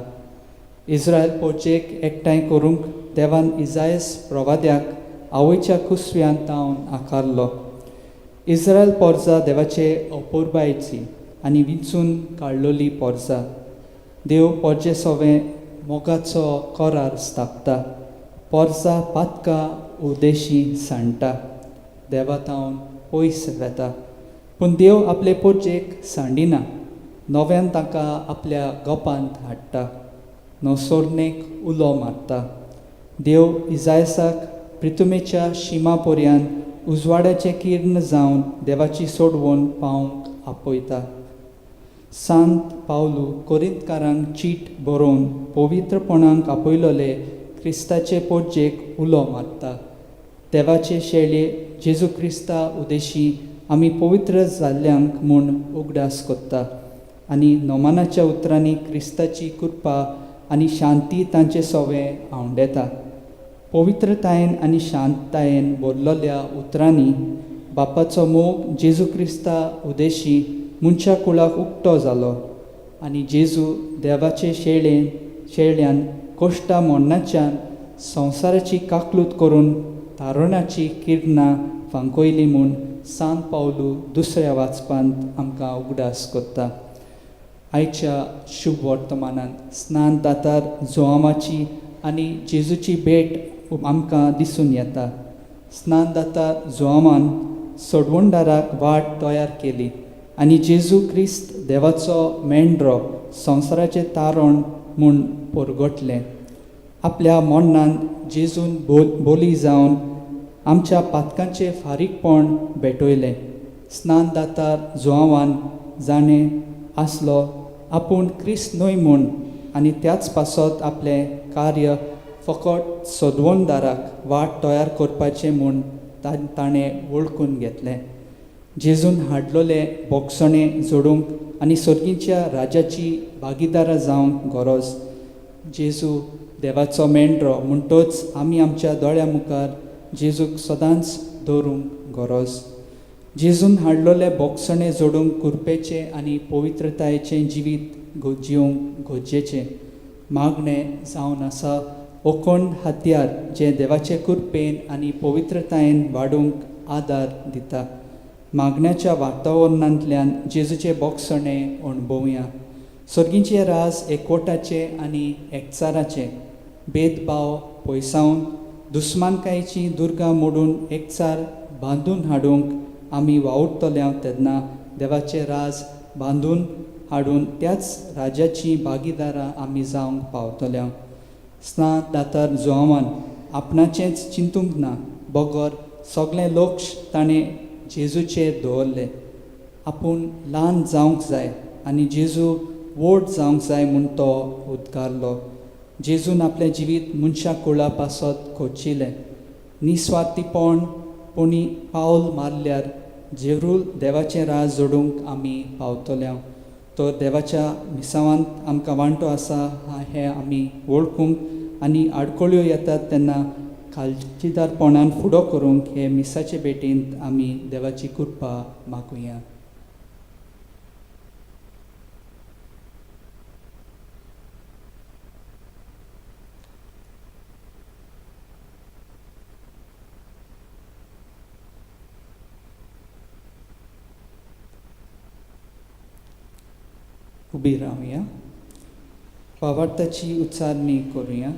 इस्रायल पोजेक एकठांय करूंक देवान इजायस प्रवाद्याक आवयच्या कुसव्यान तावन आकारलो. इस्रायल पोरजा देवाचे अपुरबायेची आनी विंचून काडलोली पोरजा. देव पोरजे सोवे मोगाचो करार स्थापता, पोरजा पातका उदेशी सांडटा, देवा तावन पयस वेता, पूण देव आपले पोरजेक सांडिना, नव्यान ताका आपल्या गोपांत हाडटा, नवसोरणेक उलो मारता. देव इजायसाक प्रितुमेच्या शिमा पर्यान उजवाडाचें किर्ण जावन देवाची सोडवण पावंक आपयता. सांत पावलू कोरिंतकारांक चीट बरोवन पवित्रपणाक आपयलोले क्रिस्ताचे पोटजेक उलो मारता. देवाचे शेळये जेजू क्रिस्ता उदेशी आमी पवित्र जाल्ल्यांक म्हूण उगडास कोत्ता आनी नोमानाच्या उतरांनी क्रिस्ताची कृपा आनी शांती तांचे सोवे आंवडेता. पवित्रतायेन आनी शांततायेन भरलेल्या उतरांनी बापाचो मोग जेजू क्रिस्ता उदेशी मनशा कुळाक उक्तो जालो आनी जेजू देवाचे शेळ्यान कोश्टा मोडणाच्यान संवसाराची काकलूत करून तारुणाची किरणां फांकयली म्हूण सांत पावलू दुसऱ्या वाचपांत आमकां उगडास कोत्ता. आयच्या शुभ वर्तमानांत स्नान दातार जोआमाची आनी जेजूची भेट आमकां दिसून येता. स्नान दातार जोआमान सोडवणदाराक वाट तयार केली आनी जेजू क्रिस्त देवाचो मेंढरो संवसाराचें तारण म्हूण परगटलें. आपल्या मरणान जेजून बोली जावन आमच्या पातकांचें फारीकपण भेटयलें. स्नान दातार जोआवान जाणें आसलो आपूण क्रिस्त न्हय म्हूण आनी त्याच पासत आपलें कार्य फकत सोदवणदाराक वाट तयार करपाचें म्हूण ताणें वळखून घेतलें. जेजून हाडलोले बोगसणें जोडूंक आनी सर्गीच्या राजाची भागीदारां जावंक गरज. जेजू देवाचो मेंढरो म्हणटच आमी आमच्या दोळ्या मुखार जेजूक सदांच दवरूंक गरज. जेजून हाडलोले बोगसणें जोडूंक कुरपेचें आनी पवित्रतायेचें जिवीत जिवंक गरजेचें मागणें जावन आसा. ओकोण हत्यार जें देवाचे कृपेन आनी पवित्रतायेन वाडूंक आदार दिता. मागण्याच्या वातावरणांतल्यान जेजूचे बोगसणें अणभवया. सर्गीचें राज एकवटाचें आनी एकचाराचें भेदभाव पयसावन दुस्मानकायेचीं दुर्गां मोडून एकचार बांदून हाडूंक आमी वावुरतले तेन्ना देवाचें राज बांदून हाडून त्याच राजाचीं भागीदारां आमी जावंक पावतले. स्नान दातार जोआवान आपणाचेंच चिंतूंक ना बगर सगळें लक्ष ताणें जेजूचेर दवरलें. आपूण ल्हान जावंक जाय आनी जेजू व्हड जावंक जाय म्हूण तो उद्गारलो. जेजून आपलें जिवीत मनशा कुळा पासत खोचिलें. निस्वार्थीपण पुणी पावल मारल्यार जेरूल देवाचें राज जोडूंक आमी पावतले. तर देवाच्या मिसावांत आमकां वांटो आसा हें आमी वळखूंक आनी आडखळ्यो येतात तेन्ना काळजीदारपणान फुडो करूंक हे मिसाचे भेटींत आमी देवाची कृपा मागुया. उबी रावया. भावार्थाची उच्चारणी करुया.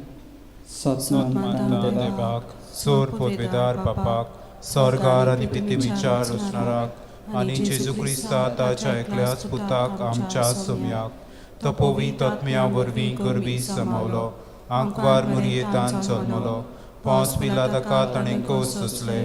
सतमानता देवाक सोर पोदवेदार बापाक स्वर्गार आनी पृथ्वीच्या रचणाराक आनी जेजू क्रिस्ता ताच्या एकल्याच पुताक आमच्या सोम्याक तो पवित्र आत्म्या वरवीं गर्भी समावलो आंकवार मुरयेतान जल्मलो पोंस पिला ताका ताणें कोस सोंसले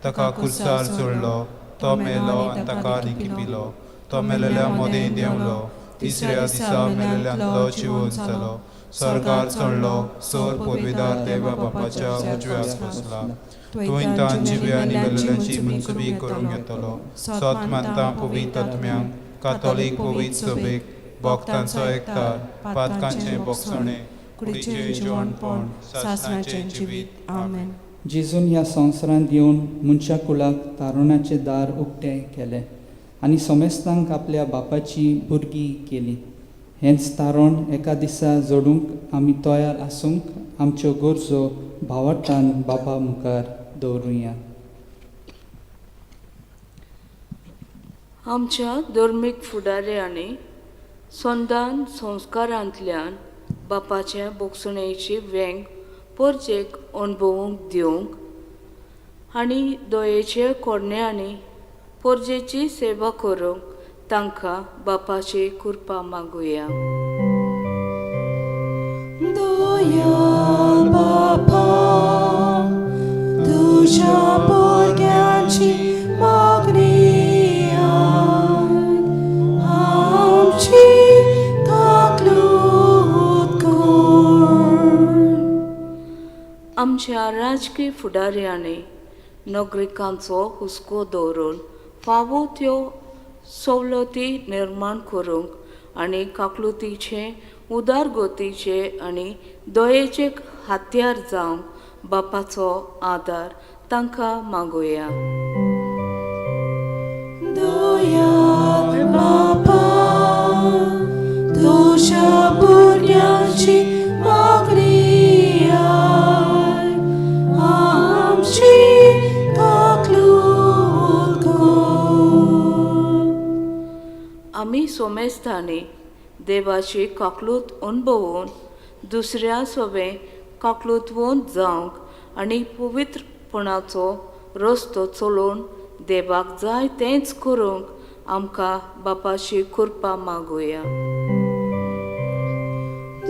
ताका कुर्सार चडलो तो मेलो आनी ताका निकिपिलो तो मेलेल्या मदें देंवलो तिसऱ्या दिसा मेलेल्यांतलो जिवोन जालो स्वर्गार चडलो सोर पोदवेदार देवा बापाच्या उजव्याक बसला थंय तान जिव्या आनी मेलेल्यांची मनसुबी करूंक येतलो. सत मानता पवित्र आत्म्यांक कातोलीक पवित्र सभेक भक्तांचो एकतार पातकांचें बोगसणें कुडीचें जिवणपण सासणाचें जिवीत. आमेन. जेजून ह्या संवसारांत येवन मनशा कुळाक तारुणाचें दार उक्तें केलें आनी सोमेस्तांक आपल्या बापाची भुरगीं केली. हेंच तारण एका दिसा जोडूंक आमी तयार आसूंक आमच्यो गरजो भावार्थान बापा मुखार दवरुया. आमच्या धर्मीक फुडाऱ्यांनी संदान संस्कारांतल्यान बापाचे बोगसणेची वेंग परजेक अणभवूंक दिवंक आनी दयेचे कोरण्यांनी परजेची सेवा करूंक तांकां बापाची कृपा मागुया. दया बापा तुज्या भुरग्यांची मागणी आमची. आमच्या राजकीय फुडाऱ्यांनी नागरिकांचो हुस्को दवरून फावो त्यो सवलती निर्माण करूंक आनी काकलुतीचे उदारगतीचे आनी दयेचे हातयार जावंक बापाचो आदार तांकां मागोया. दयाळ बापा तुज्या भुरग्यांची मागणी आय आमची काकलूत कर. आमी सोमेस्तांनी देवाची काकलूत अणभवून दुसऱ्या सोबें काकलूतवंत जावंक आनी पवित्रपणाचो रस्तो चलोवन देवाक जाय तेंच करूंक आमकां बापाची कृपा मागोया.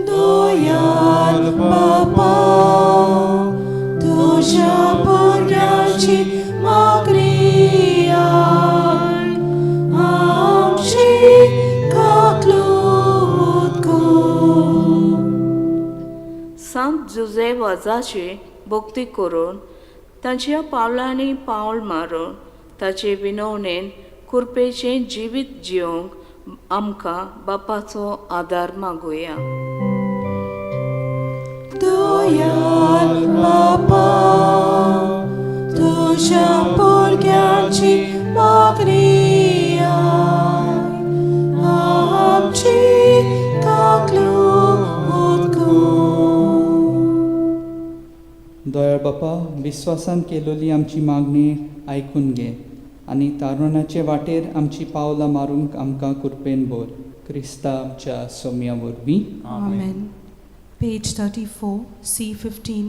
दयाळ बापा तुज्या भुरग्यांची मागणी आय आमची काकलूत कर. सांत जुजे वाजाची भक्ती करून तांच्या पावलांनी पावल मारून ताचे विनवणेन कृपेचें जिवीत जिवंक आमकां बापाचो आदार मागोया. दयाळ बापा तुज्या भुरग्यांची मागणी आय आमची काकलूत कर. दयाळ बापा, विस्वासान केलोली आमची मागणी आयकून घे आनी तारुण्याचे वाटेर आमची पावलां मारूंक आमकां कृपेन भर. क्रिस्ता आमच्या सोम्या वरवीं. आमेन. पेज 34 C15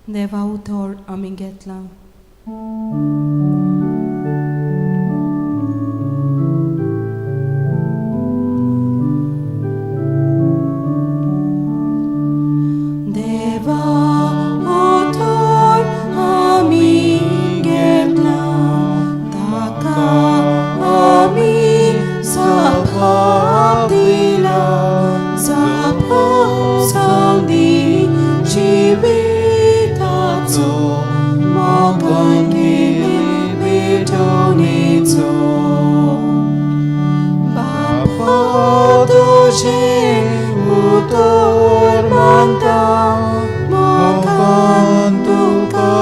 देवा उतर आमी घेतला. देवा उतर आमी घेतला ताका आमी जाप दिला जाप जावंदी जिविताचो मोगान केली भेटवणेचो. बापा तुजें उतर मानता मोगान तुका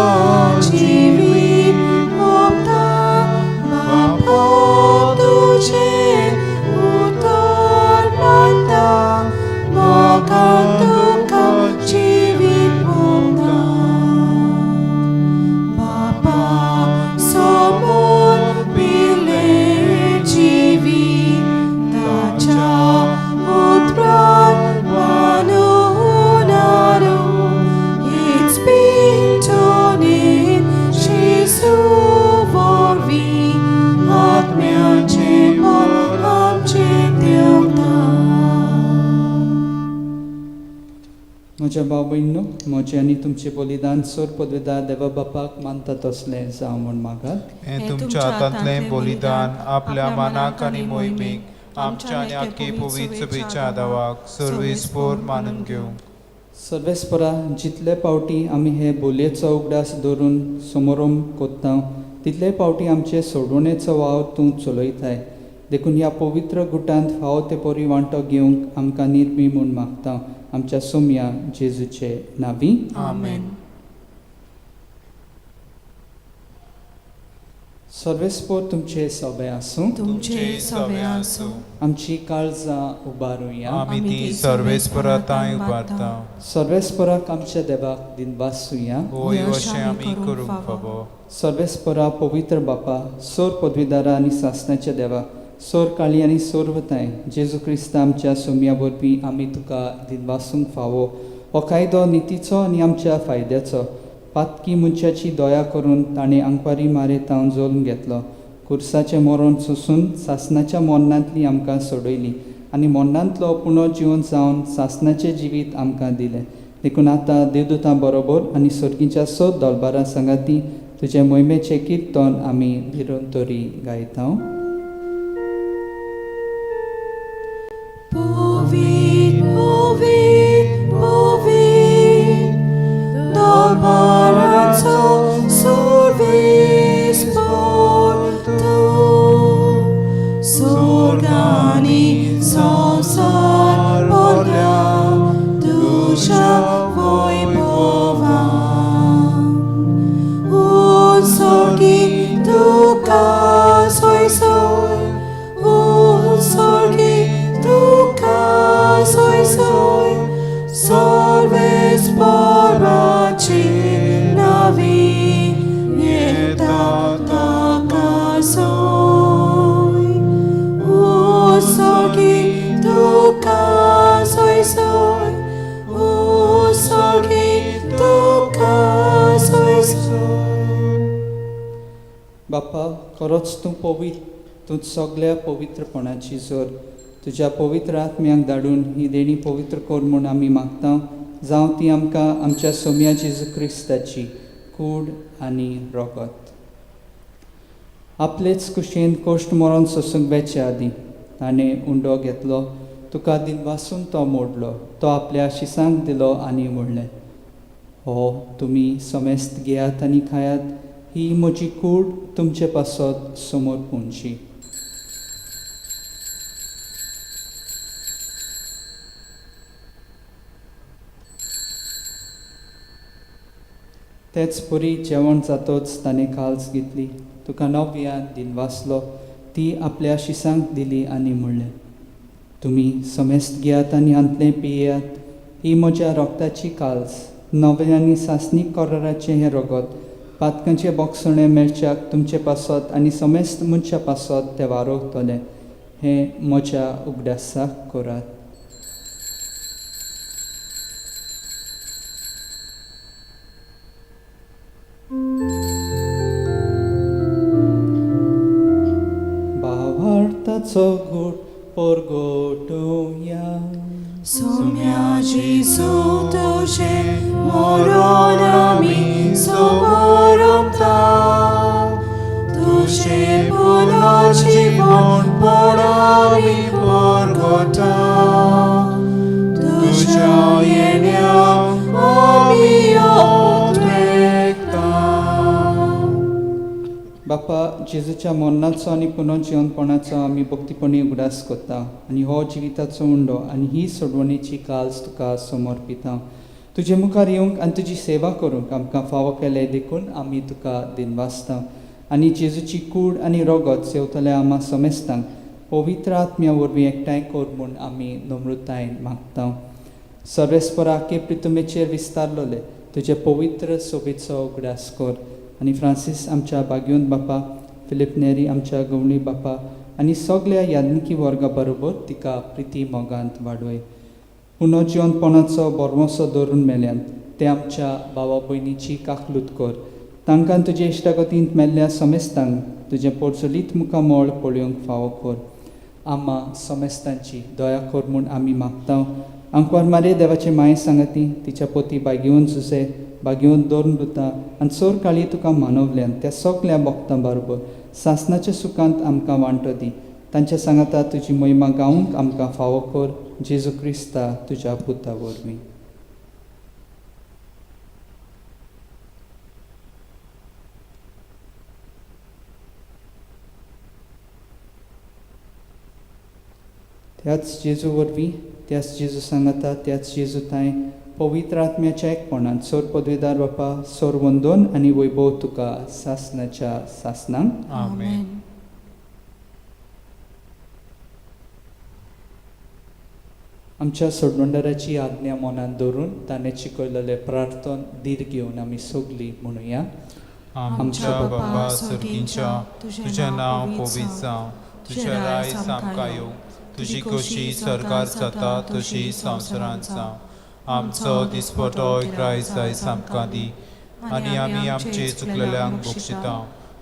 जिवीत ओंपता. बापा तुजें उतर मानता मोगान तुका जिवीत ओंपता. बापा समोर पिलें जिवीत ताच्या उतरान बांदून हीच भेटवणेन जेजू वरवीं आत्म्याचें बळ आमचें देवता. म्हज्या भाव भयणींनो, म्हजें आनी तुमचें बलिदान सोर पदवेदार देवा बापाक मानता तसलें जावं म्हूण मागात. हें तुमच्या हातांतलें बलिदान आपल्या मानाक आनी मोहिमेक आमच्या आनी आख्खे पवित्र सभेच्या दावाक सर्वेस्पोर मानून घेवंक. सर्वेस्परा, जितले पावटी आमी हे बोलयेचो उगडास दवरून समोरम कोत्ता तितले पावटी आमचे सोडवणेचो वावर तूं चलयताय. देखून ह्या पवित्र गुटांत फावो ते परी वांटो घेवंक आमकां निर्मी म्हूण मागता. आमच्या सोम्या जेजूचे नांवी. आमेन. सर्वेस्पोर तुमचे सोबे आसूं. तुमचे सवे आसूं. आमची काळजां उबारुया. आमी ती सर्वेस्परा तांय उबारता. सर्वेस्पराक आमच्या देवाक दिनवासुया. होय, अशें आमी करूंक फावो. सर्वेस्परा पवित्र बापा, सोर पदवीदारा आनी सासणाच्या देवा, सोर काळी आनी सोरवताय जेजू क्रिस्ता आमच्या सोम्या वरवीं आमी तुका दिनवासूंक फावो. हो कायदो नितीचो आनी आमच्या फायद्याचो. पातकी मनशाची दया करून ताणें आंकवारी मारे तावन जल्म घेतलो. कुर्साचें मरण सोसून सासणाच्या मरणांतली आमकां सोडयली आनी मरणांतलो पुणो जिवन जावन सासणाचें जिवीत आमकां दिलें. देखून आतां देवदूतां बरोबर आनी सर्गीच्या स दलबारां सांगाती तुजे मोहिमेचें किर्तन आमी निरंतरी गायता. पवित्र पवित्र पवित्र बापा, खरोच तूं पवित्र, तूं सगळ्या पवित्रपणाची जोर. तुज्या पवित्र आत्म्यांक धाडून ही देणी पवित्र कर म्हूण आमी मागता, जावं ती आमकां आमच्या सोम्या जेजू क्रिस्ताची कूड आनी रोगत. आपलेच कुशीन कोश्ट मरोन सोसूंक वेचे आदीं ताणें उंडो घेतलो, तुका दिनवासून तो मोडलो, तो आपल्या शिसांक दिलो आनी म्हणलें, हो तुमी समेस्त घेयात आनी खायात, ही म्हजी कूड तुमचे पासत समोर पुंची. तेच परी जेवण जातोच ताणें काल्स घेतली, तुका नव्यान दिनवासलो, ती आपल्या शिसांक दिली आनी म्हणलें, तुमी समेस्त घेयात आनी हांतलें पियेयात, ही म्हज्या रोगताची काल्स, नवें आनी सासणीक कराराचें हें रगत, पातकांचें बोगसणें मेळच्याक तुमचे पासत आनी समेस्त मनशा पासत तें वारोवतलें, हें म्हज्या उगडासाक करात. भावार्थाचो घोट परगटुया. सोम्या जेजू तुजें मरण आमी समरता, तुजें पुनर्जीवनपण आमी परगटा, तुज्या येण्याक आमी उद्रेकता. बापा, जेजूच्या मरणाचो आनी पुनर्जिवनपणाचो आमी भक्तीपणी उगडास करता आनी हो जिविताचो उंडो आनी ही सोडवणेची काल्स तुका समर्पिता. तुजे मुखार येवंक आनी तुजी सेवा करूंक आमकां फावो केलें देखून आमी तुका दिनवासता आनी जेजूची कूड आनी रोगत सेवतल्या आमा समेस्तांक पवित्र आत्म्या वरवीं एकठांय कर म्हूण आमी नम्रतायेन मागता. सर्वेस्परा के प्रितुमेचेर विस्तारलोले तुजे पवित्र सोबेचो उगडास कर आनी फ्रांसीस आमच्या बागयोन बापा, फिलीप नेरी आमच्या गवणी बापा आनी सगल्या याज्ञिकी वर्गा बरोबर तिका प्रिती मोगांत वाडय. पुनर्जिवनपणाचो बरवसो दवरून मेल्यान ते आमच्या भावा भयणीची काकलूत कर, तांकां तुजे इश्टागतींत मेल्ल्या समेस्तांक तुजें पोरचोलीत मुखामळ पळोवंक फावो कर. आमा समेस्तांची दया कर म्हूण आमी मागता. आंकवार मारे देवाचे माये सांगाती तिच्या पोती बागेवन जुसे बागेवन दोन दुता आनी सोर काळी तुका मानवल्यान त्या सगल्या भक्तां बरोबर सासनाच्या सुखांत आमकां वांटो दी. तांच्या सांगाता तुजी महिमा गावंक आमकां फावो कर, जेजू क्रिस्ता तुज्या पुता वरवीं. त्याच जेजू वरवीं, त्याच जेजू सांगाता, त्याच जेजू तांय पवित्र आत्म्याच्या एकपणान सोर पदवीदार बापा, सोर वंदोन आनी वैभव तुका सासनाच्या सासनांक. आमेन. आमच्या सोडवणदाराची आज्ञा मनांत दवरून ताणें शिकयलेलें प्रार्थन धीर घेवन आमी सगलीं म्हणुया. आमच्या बाबा सर्गींच्या, तुजें नांव पवित्र जावं, तुजें राज आमकां येवं, तुजी खोशी सरकार जाता तशी संवसारांत जावं. आमचो दिसपटो ग्रायस आयज आमकां दी आनी आमी आमचे चुकलेल्यांक बक्षिता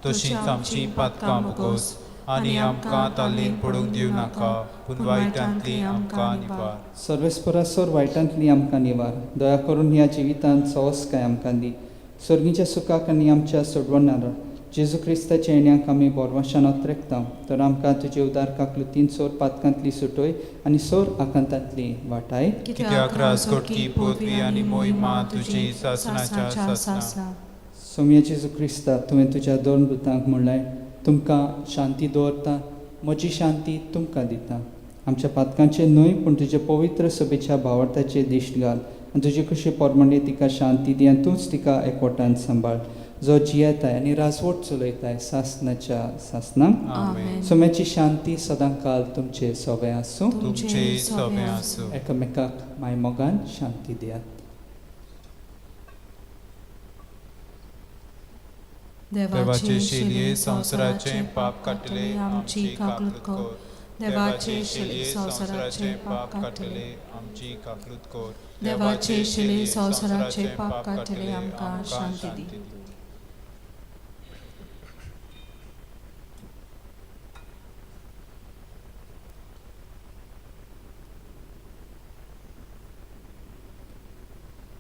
तशींच आमची पातकां मुगोस आनी आमकां ताल्लीन पडूंक दिवं नाका, पूण वायटांतली आमकां निवार. सर्वेस्परा सोर वायटांतली आमकां निवार. दया करून ह्या जिवितांत सवसकाय आमकां दी. सर्गीच्या सुखाक आनी आमच्या सोडवणारा जेजू क्रिस्ताच्या येण्याक आमी बोरवाशान अत्रेकता, तर आमकां तुजे उदार काकलुतीन सोर पातकांतली सुटय आनी सोर आकांतांतली वाटाय. कित्याक राजकोटकी पृथ्वी आनी मोहिमा तुजी सासनाच्या सासना. सोम्या जेजू क्रिस्ता, तुवें तुज्या दोन दुतांक म्हणलें, तुमकां शांती दवरता, म्हजी शांती तुमकां दिता. आमच्या पातकांचें न्हय पूण तुजे पवित्र सभेच्या भावार्थाचेर दिश्ट घाल आनी तुजे कशी परमणी तिका शांती दी आनी तूंच तिका एकवटान सांबाळ, जो जियेताय आनी राजवट चलयताय सासनाच्या सासनाक. आमेन. सोम्याची शांती सदांकाल तुमचे सोबे आसूं. तुमचे सोबे आसूं. एकामेकाक मायमोगान शांती दियात. देवाचे शिलये संवसाराचें पाप काडटले आमची काकलूत कर. देवाचे शिलये संवसाराचें पाप काडटले आमची काकलूत कर. देवाचे शिलये संवसाराचें पाप काडटले आमकां शांती दी.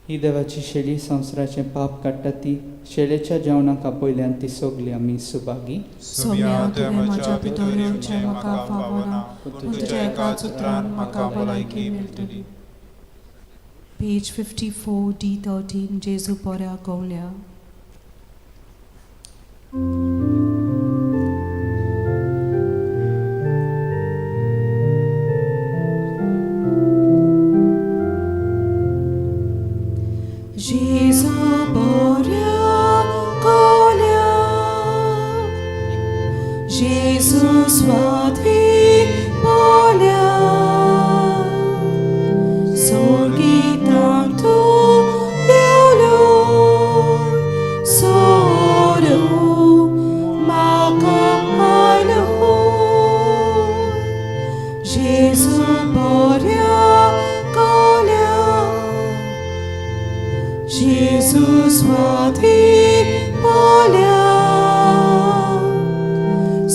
ही देवाची शेळी संवसाराचें पाप काडटा ती शेळेच्या जेवणाक आपयल्यान ती सगली आमी सुभागी. सोम्या, तुवें म्हज्या भितर येवचें म्हाका फावना, पूण तुज्या एकाच उतरान म्हाका भलायकी मेळटली. Page 54, D13, Jesu Porya Gonglia. Jesu Porya Gonglia, Jesu Swati Polya, Sorgitantu Deolo, Soro Maka Jesu Porya Gonglia, Jesu Swati Polya,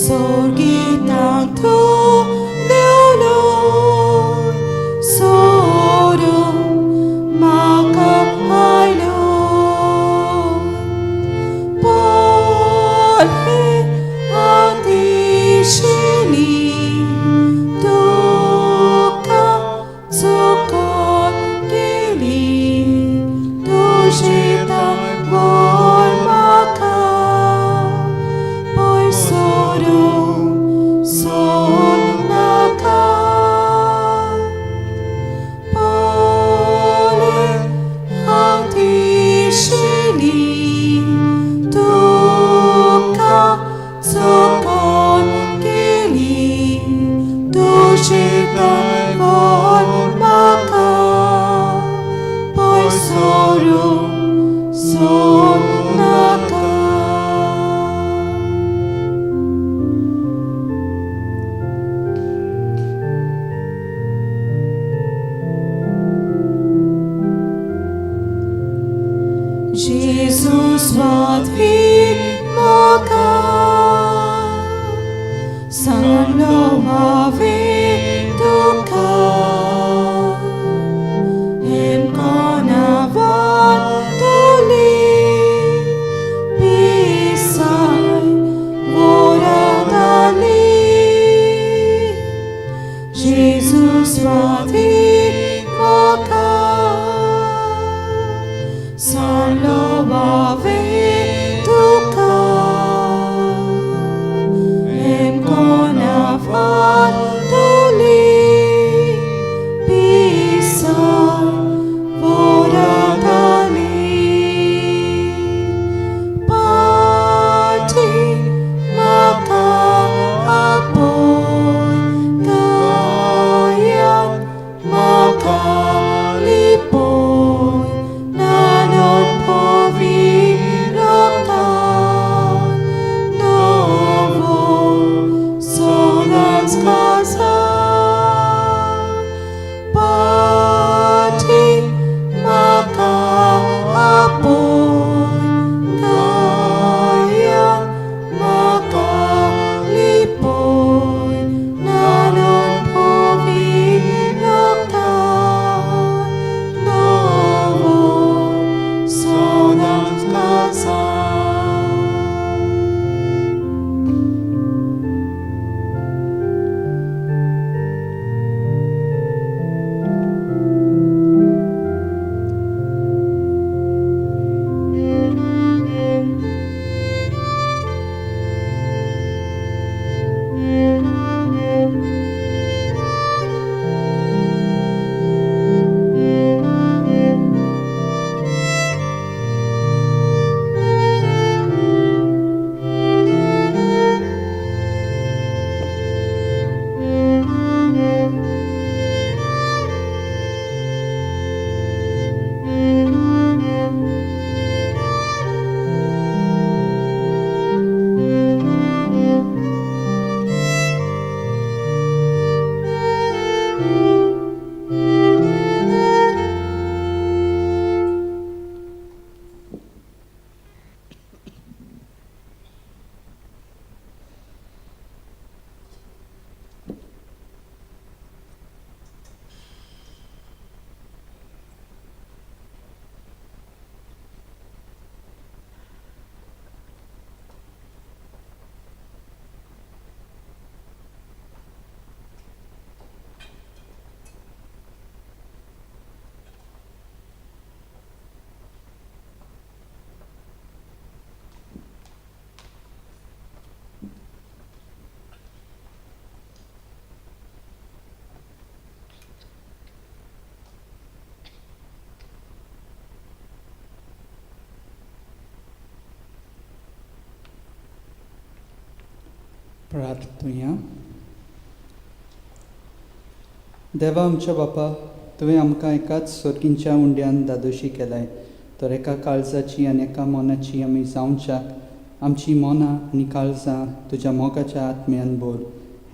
Sorgitantu Deolo, Soro Maka Pole Atishili Tuka Tsukot Gili Tushita Vor Maka Poi Soro Sonaka Pole Atishili Tuka Tsukot Gili Tushita Vor Maka Poi Soro Sonaka. Jesus Swati Maka Sanlo Mave Duka Hemkona Vatoli Pisai Voradali Jesus Swati Maka Sanlo Mave प्रार्थुया. देवा आमच्या बापा, तुवें आमकां एकाच सोर्गींच्या उंड्यान दादोशी केलाय, तर एका काळजाची आनी एका मनाची आमी जावच्याक आमची मनां आनी काळजां तुज्या मोगाच्या आत्म्यान भर,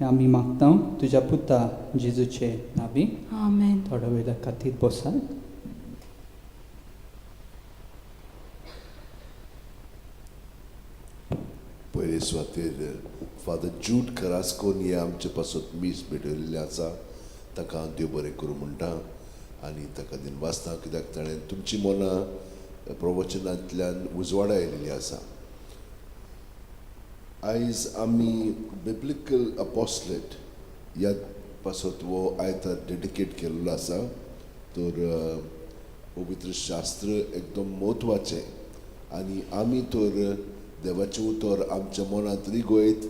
हें आमी मागता तुज्या पुता जेजूचे नांवी. आमेन. थोडो वेळ खातीर बसात. पयले सुवातेर फादर जूड करास्कोन हे आमचे पासत मीस भेटयल्लें आसा, ताका हांव देव बरें करूं म्हणटा आनी ताका दिनवासता, कित्याक ताणें तुमची मनां प्रवचनांतल्यान उजवाडा आयिल्ली आसा. आयज आमी बिब्लिकल अपोस्लेट ह्या पासत हो आयतार डेडिकेट केल्लो आसा. तर पवित्र शास्त्र एकदम म्हत्वाचें आनी आमी तर देवाचें उतर आमच्या मनांत रिगयत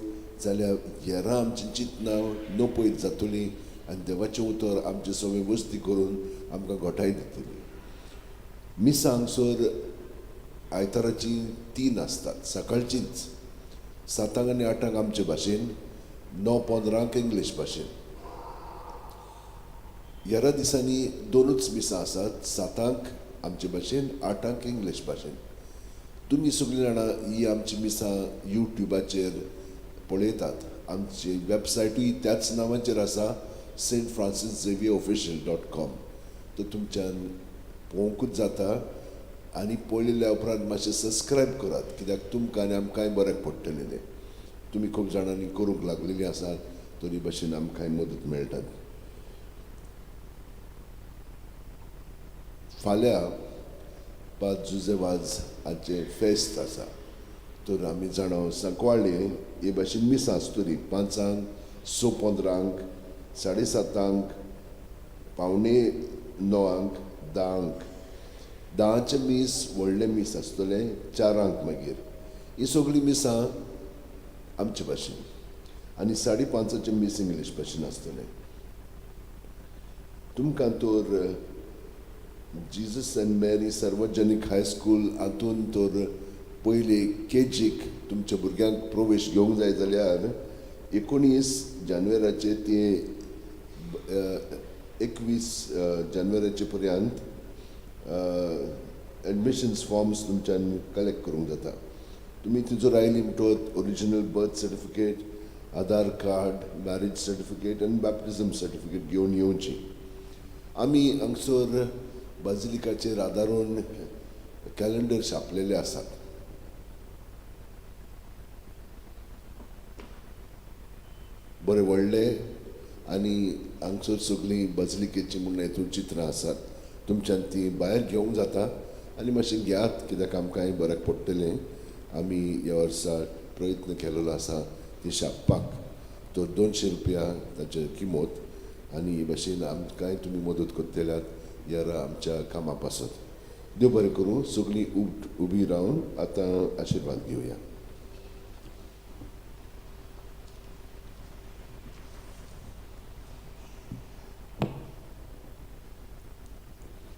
जाल्यार हेरां आमचीं चिंतनां नपयत जातलीं आनी देवाचें उतर आमचे सगळें वस्ती करून आमकां घटाय दितली. मिसां हांगसर आयताराचीं 3 आसतात, सकाळचींच 7 आनी 8 आमचे भाशेन, 9:15 इंग्लीश भाशेन. हेरा दिसांनी 2 मिसां आसात, 7 आमचे भाशेन, 8 इंग्लीश भाशेन. तुमी सगळीं जाणां ही आमची मिसां यूट्यूबाचेर पळयतात. आमची वेबसायटूय त्याच नांवाचेर आसा, Saint Francis Xavier official .com. तर तुमच्यान पळोवंकूच जाता आनी पळयल्या उपरांत मातशें सबस्क्रायब करात, कित्याक तुमकां आनी आमकांय बऱ्याक पडटलें तें. तुमी खूब जाणांनी करूंक लागलेलीं आसात, तरी भशेन आमकांय मदत मेळटात. फाल्यां 5 जुजे वाज हाचें फेस्त आसा, तर आमी जाणा सांकवाळे हे भाशेन मिसां आसतली 5, 6:15, 7:30, 8:45, 10. 10 मीस व्हडलें मीस आसतलें, 4 मागीर. ही सगळीं मिसां आमचे भाशेन आनी 5:30 मीस इंग्लीश भाशेन आसतलें. तुमकां तर जीजस एंड मॅरी सार्वजनीक हायस्कूल हातून तर पयले केजीक तुमच्या भुरग्यांक प्रवेश घेवंक जाय जाल्यार 19 जानेवाराचे ते 21 जानेवाराचे पर्यंत एडमिशन्स फॉर्म्स तुमच्यान कलेक्ट करूंक जाता. तुमी थंयसर आयली म्हणटकच original birth certificate, Aadhaar card, marriage certificate आनी बॅप्टिजम सर्टिफिकेट घेवन येवची. आमी हांगसर बाजिलिकाचेर आदारून कॅलेंडर छापलेले आसात. बरे व्हडले आनी हांगसर सगळीं बाजिलिकेची म्हूण हितून चित्रां आसात, तुमच्यान ती भायर घेवंक जाता आनी मातशें घेयात, कित्याक आमकांय बऱ्याक पडटलें. आमी ह्या वर्सा प्रयत्न केलेलो आसा ती छापपाक, तर 200 रुपया ताचे किंमत आनी हे भाशेन आमकांय तुमी मदत करतल्यात ह्या आमच्या कामा पासत. देव बरें करूं. सगळीं उबी रावन आतां आशिर्वाद घेवया.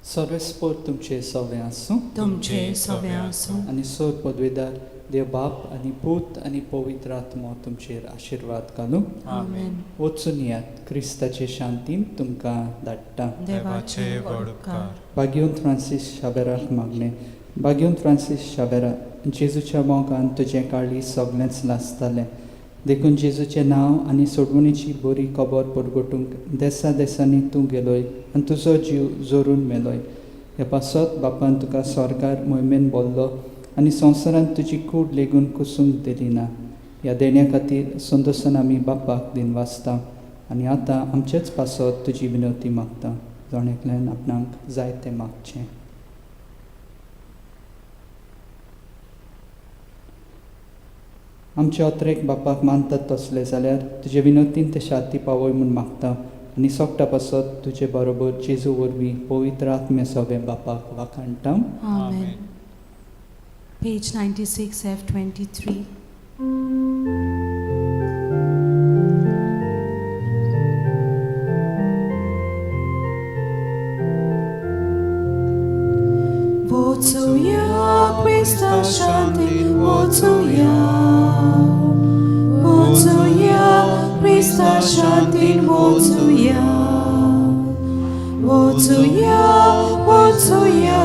सर्वेस्पोर तुमचे सवे आसूं, तुमचे सवे आसूं. आनी सोर पदवेदार देव बाप आनी पूत आनी पवित्र आत्मो तुमचेर आशिर्वाद घालूं. आमेन. वचून येयात, क्रिस्ताचे शांतीन तुमकां धाडटा. देवाचे व्हड उपकार. बाग्योन फ्रांसीस शाबेराक मागलें. बाग्योन फ्रांसीस शाबेरा, जेजूच्या मोगान तुजें काळीज सगळेंच लासतालें, देखून जेजूचें नांव आनी सोडवणीची बरी खबर परगटूंक देसा देसांनी तूं गेलोय आनी तुजो जीव जोरून मेलोय. ह्या पासत बापान तुका स्वर्गार मोहिमेन बोल्लो आनी संवसारांत तुजी कूड लेगून कुसूंक दिली ना. ह्या देण्या खातीर संतोशान आमी बापाक दिनवासता आनी आतां आमचेच पासत तुजी विनवती मागता. जण एकल्यान आपणाक जाय तें मागचें. आमचे अत्रेक बापाक मानतात तसले जाल्यार तुजे विनवतीन ते शांती पावय म्हूण मागता आनी सोगटा पासत तुजे बरोबर जेजू वरवीं पवित्र आत्मे सगळें बापाक वाखाणटा. आमेन. Page 96, F23. Vocuja, Krista shanti, vocuja, वचुया क्रिस्ता शांतीन वचुया वचुया वचुया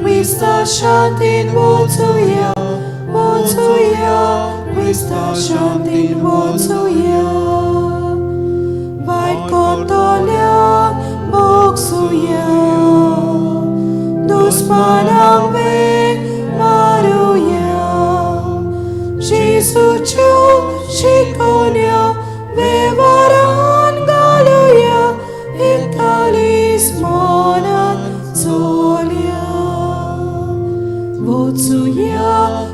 क्रिस्ता शांतीन वचुया वचुया क्रिस्ता शांतीन वचुया वायट कोतोल्या भोगसुया दुस्मानाक वेग मारुया जेजूच्यो शिकोवण्यो वेव्हारान घालुया एकचालीस मनान चोलया वचुया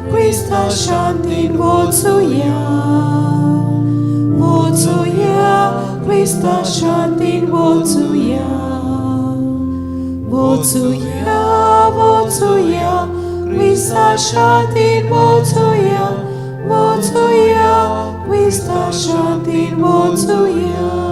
क्रिस्ता शांतीन वचुया वचुया क्रिस्ता शांतीन वचुया वचुया वचुया क्रिस्ता शांतीन वचुया वचुया क्रिस्ता शांतीन वचुया.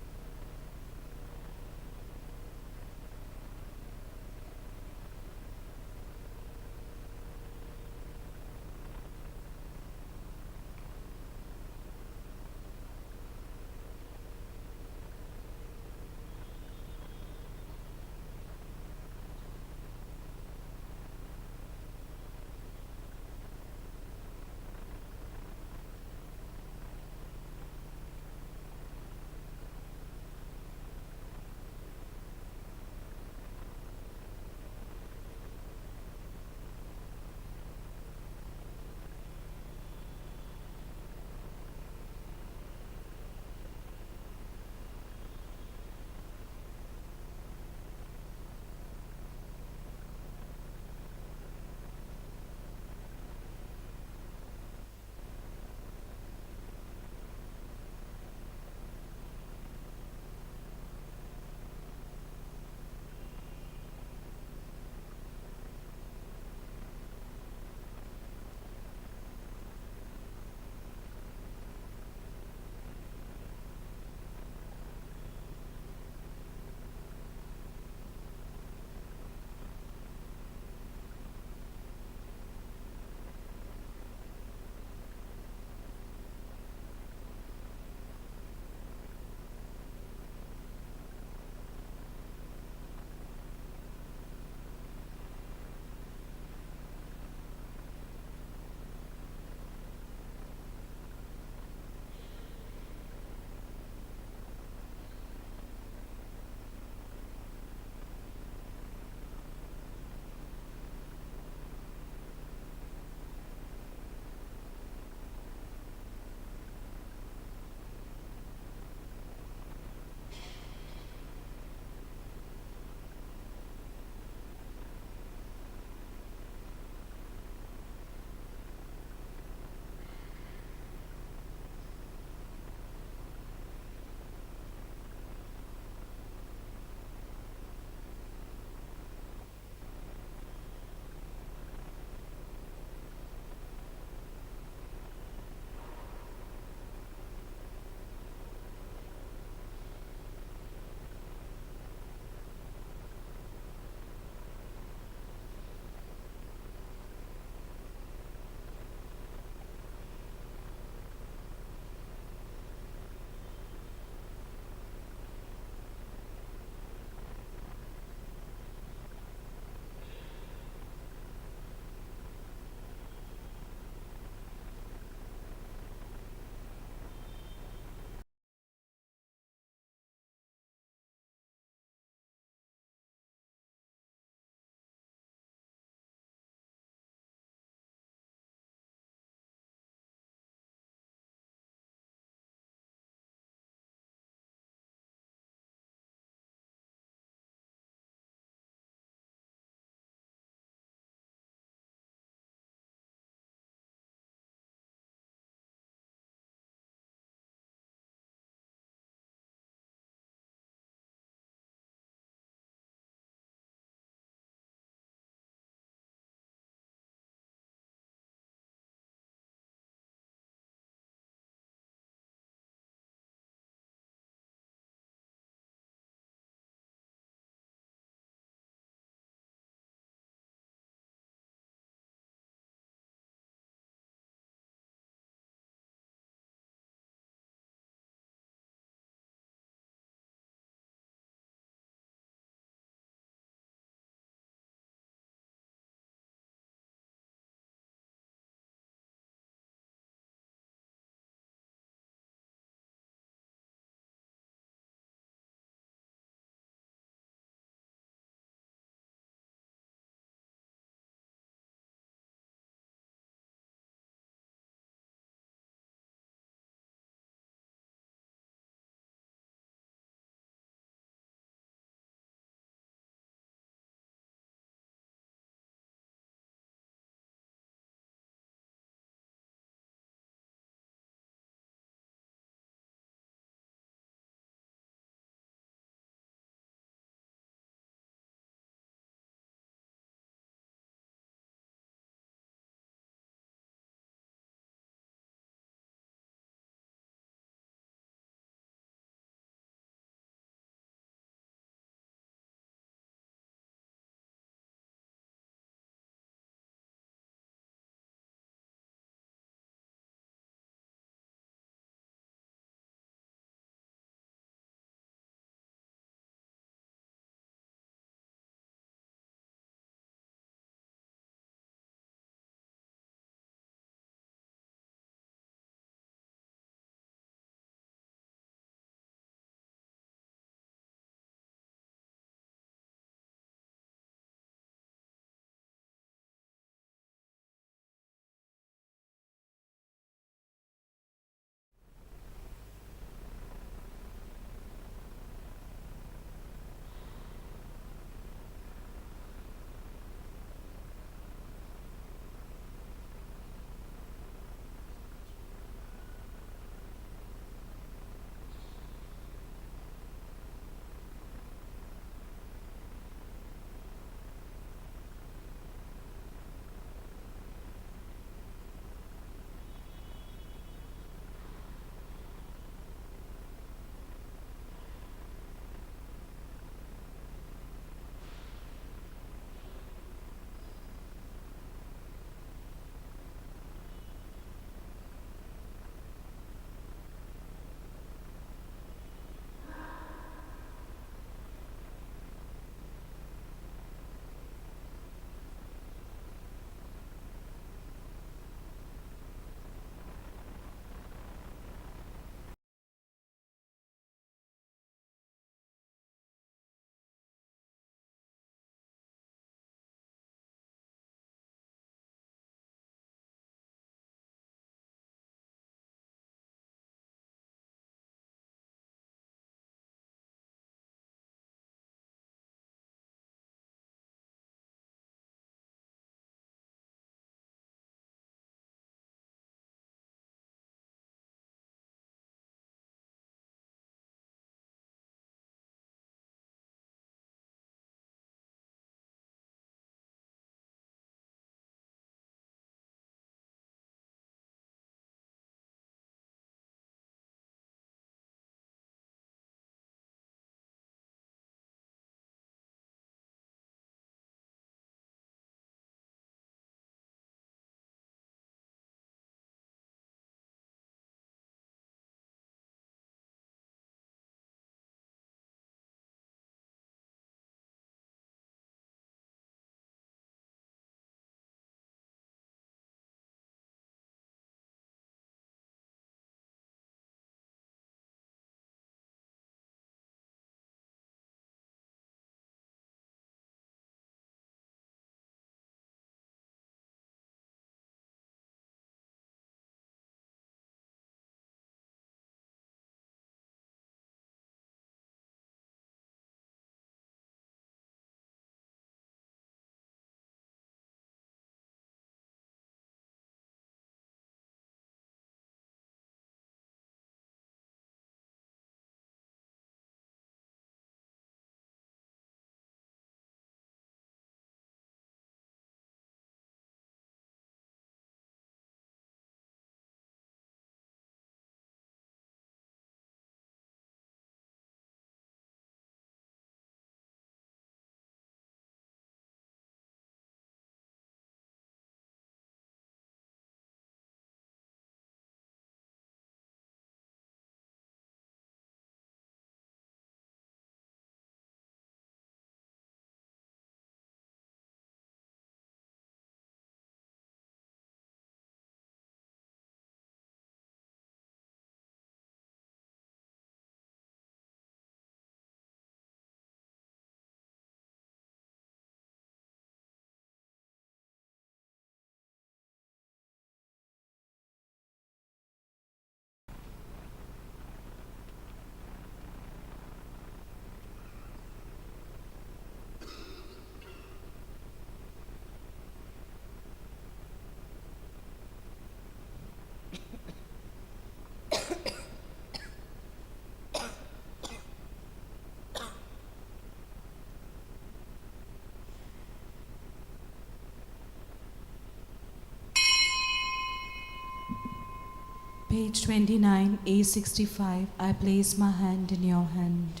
Page 29, A65, I place my hand in your hand.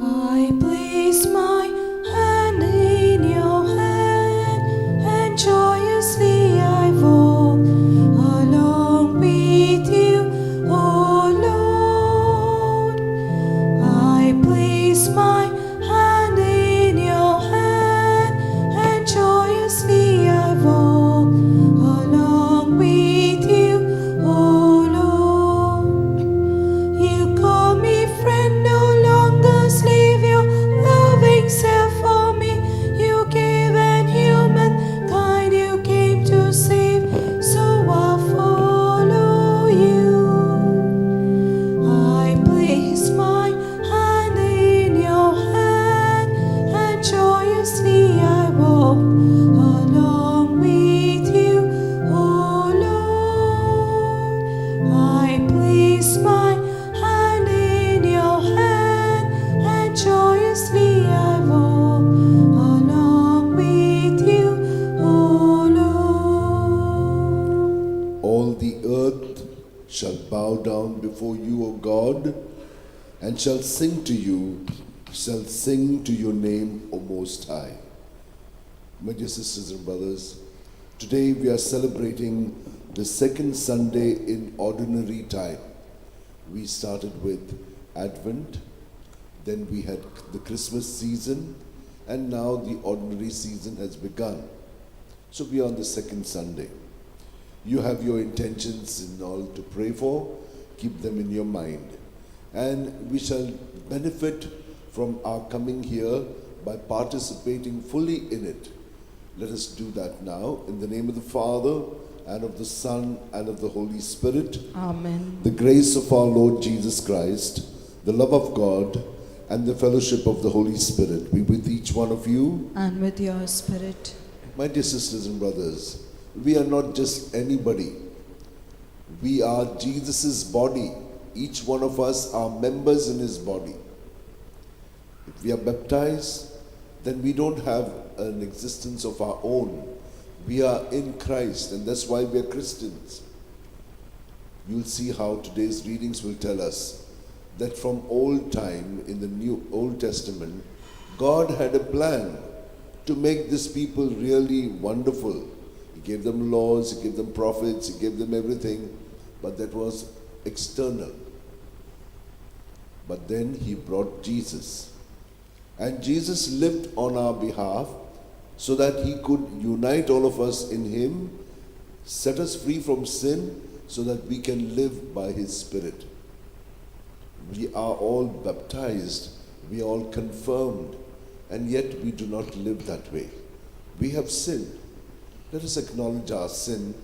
I place my hand in your hand, and joyously I walk along with you, O Lord. I place my hand in your hand, and joyously I walk along with you, O Lord. You call me friend, no longer slave, your loving self for me. You gave and humankind you came to save, so I follow you. I place my hand in your hand, and joyously I walk along with you, O Lord. I place my hand in your hand, and joyously I walk along with you, O Lord. All the earth shall bow down before you, O God, and shall sing to you, shall sing to your name, O Most High. My dear sisters and brothers, today we are celebrating the second Sunday in Ordinary Time. We started with Advent, then we had the Christmas season, and now the ordinary season has begun. So we are on the second Sunday. You have your intentions and all to pray for, keep them in your mind. And we shall benefit from our coming here by participating fully in it. Let us do that now in the name of the Father, and of the Son, and of the Holy Spirit. Amen. The grace of our Lord Jesus Christ, the love of God, and the fellowship of the Holy Spirit be with each one of you. And with your spirit. My dear sisters and brothers, we are not just anybody. We are Jesus' body. Each one of us are members in his body. If we are baptized, then we don't have an existence of our own. We are in Christ, and that's why we are Christians. You'll see how today's readings will tell us that from old time in the New Old Testament, God had a plan to make these people really wonderful. He gave them laws, he gave them prophets, he gave them everything, but that was external. But then he brought Jesus. And Jesus lived on our behalf so that he could unite all of us in him, set us free from sin so that we can live by his Spirit. We are all baptized, we are all confirmed, and yet we do not live that way. We have sinned. Let us acknowledge our sin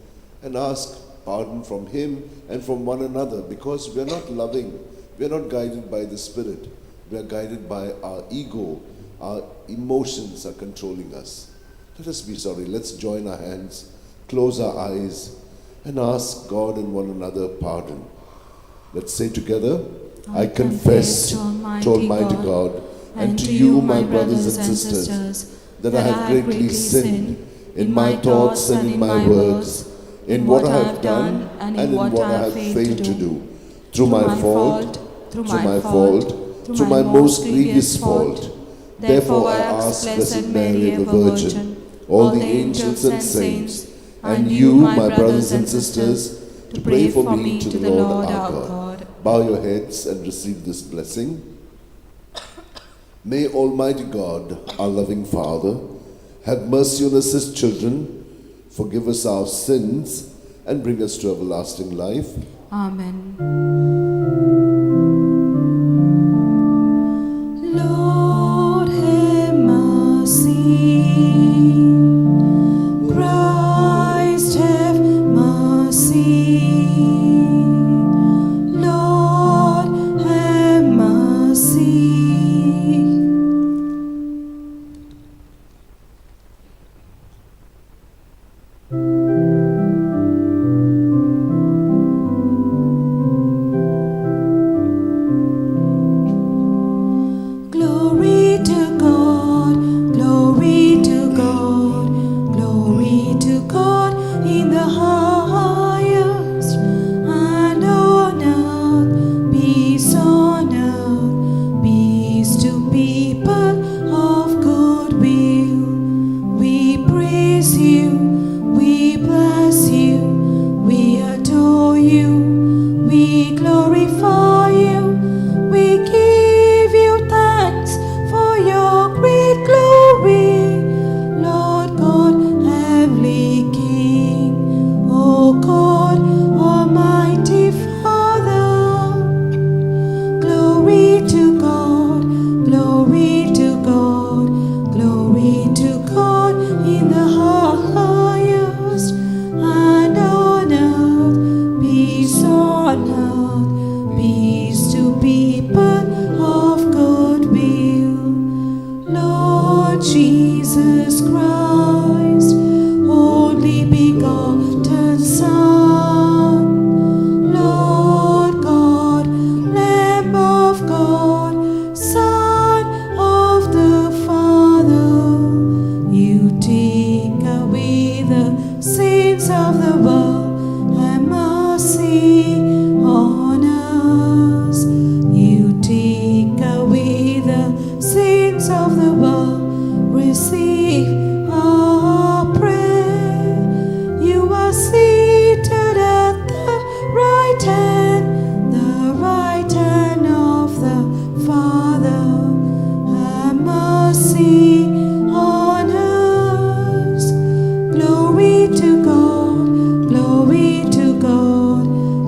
and ask pardon from him and from one another, because we are not loving, we are not guided by the Spirit, we are guided by our ego, our emotions are controlling us. Let us be sorry. Let's join our hands, close our eyes, and ask God and one another pardon. Let's say together, I confess to Almighty God and to you, my brothers and sisters, that I have greatly sinned in my thoughts and in my words, in what I have done and in what I have failed to do, through my fault, through my fault, through my most grievous fault. Therefore I ask Blessed Mary, ever Virgin, all the angels and saints, and you, my brothers and sisters, to pray for me to the Lord our God. Bow your heads and receive this blessing. May Almighty God, our loving Father, have mercy on us his children, forgive us our sins, and bring us to everlasting life. Amen. Lord, have mercy. Christ, have mercy. Lord, have mercy. sins of the world, have mercy on us. You take away the sins of the world, receive our prayer. You are seated at the right hand of the Father. Have mercy on us. Glory to God, glory to God,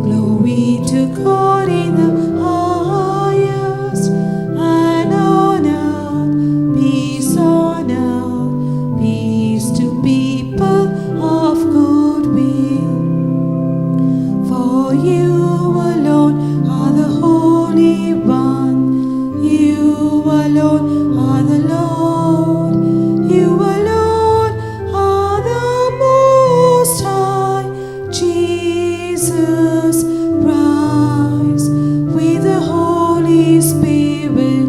glory to God in the highest, and on earth, peace on earth, peace to people of good will. For you alone are the Holy One, you alone are the Lord, you alone are the Most High, Jesus Christ, with the Holy Spirit,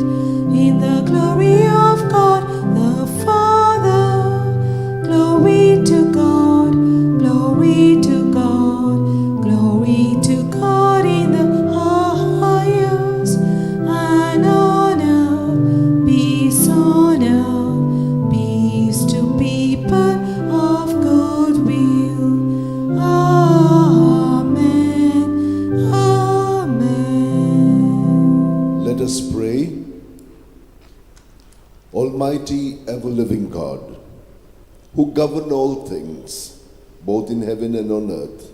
in the glory of God the Father. Glory to God, glory to God, glory to God in the highest, and on earth, peace on earth, peace to people of good will. Amen. Amen. Let us pray. Almighty, ever-living God, who govern all things, both in heaven and on earth,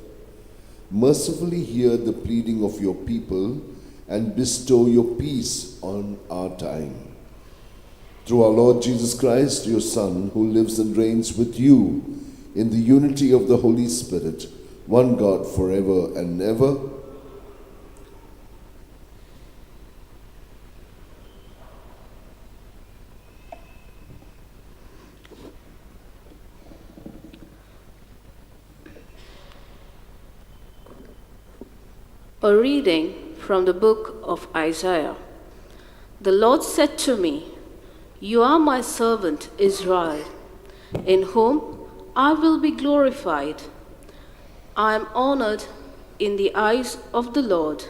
mercifully hear the pleading of your people and bestow your peace on our time. Through our Lord Jesus Christ, your Son, who lives and reigns with you in the unity of the Holy Spirit, one God forever and ever. A reading from the book of Isaiah. The Lord said to me, You are my servant Israel, in whom I will be glorified. I am honored in the eyes of the Lord,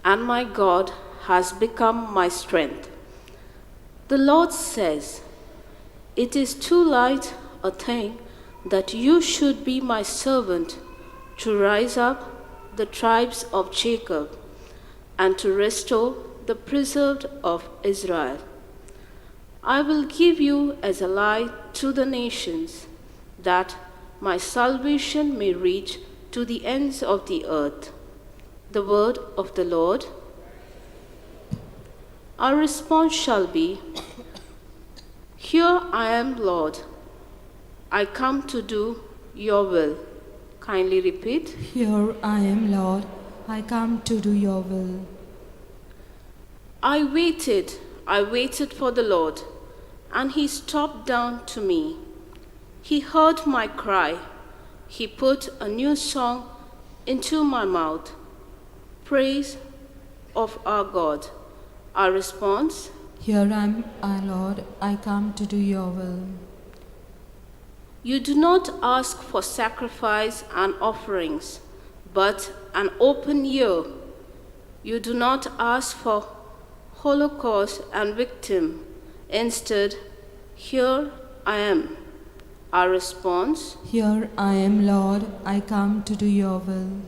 and my God has become my strength. The Lord says, It is too light a thing that you should be my servant to rise up the tribes of Jacob and to restore the preserved of Israel. I will give you as a light to the nations, that my salvation may reach to the ends of the earth. The word of the Lord. Our response shall be, Here I am, Lord. I come to do your will. Kindly repeat. Here I am, Lord. I come to do your will. I waited for the Lord, and he stooped down to me. He heard my cry. He put a new song into my mouth. Praise of our God. Our response? Here I am, our Lord. I come to do your will. You do not ask for sacrifice and offerings, but an open ear. You do not ask for holocaust and victim. Instead, here I am. Our response? Here I am, Lord. I come to do your will.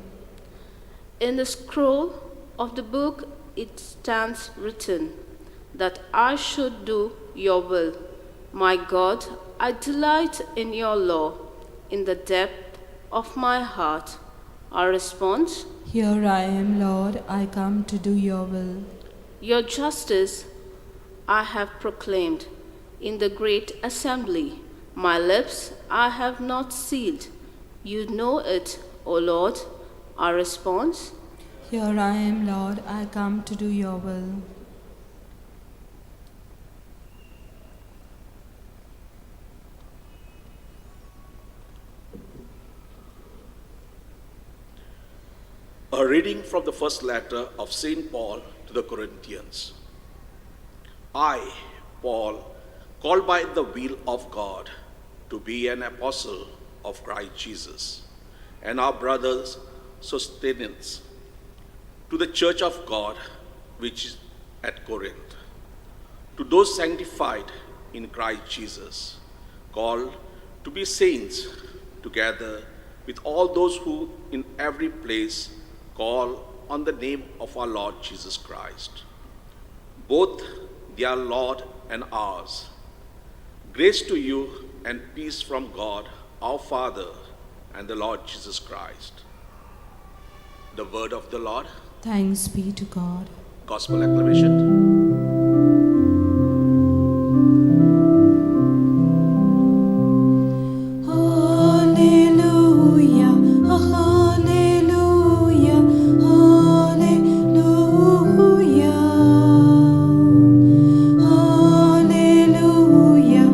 In the scroll of the book it stands written that I should do your will. My God, I delight in your law, in the depth of my heart. Our response? Here I am, Lord, I come to do your will. Your justice I have proclaimed in the great assembly. My lips I have not sealed. You know it, O Lord. Our response? Here I am, Lord, I come to do your will. A reading from the first letter of St. Paul to the Corinthians. I, Paul, called by the will of God to be an apostle of Christ Jesus, and our brothers Sosthenes, to the church of God which is at Corinth, to those sanctified in Christ Jesus, called to be saints, together with all those who in every place call on the name of our Lord Jesus Christ, both their Lord and ours. Grace to you and peace from God, our Father, and the Lord Jesus Christ. The word of the Lord. Thanks be to God. Gospel acclamation. Alleluia, alleluia, alleluia. Alleluia,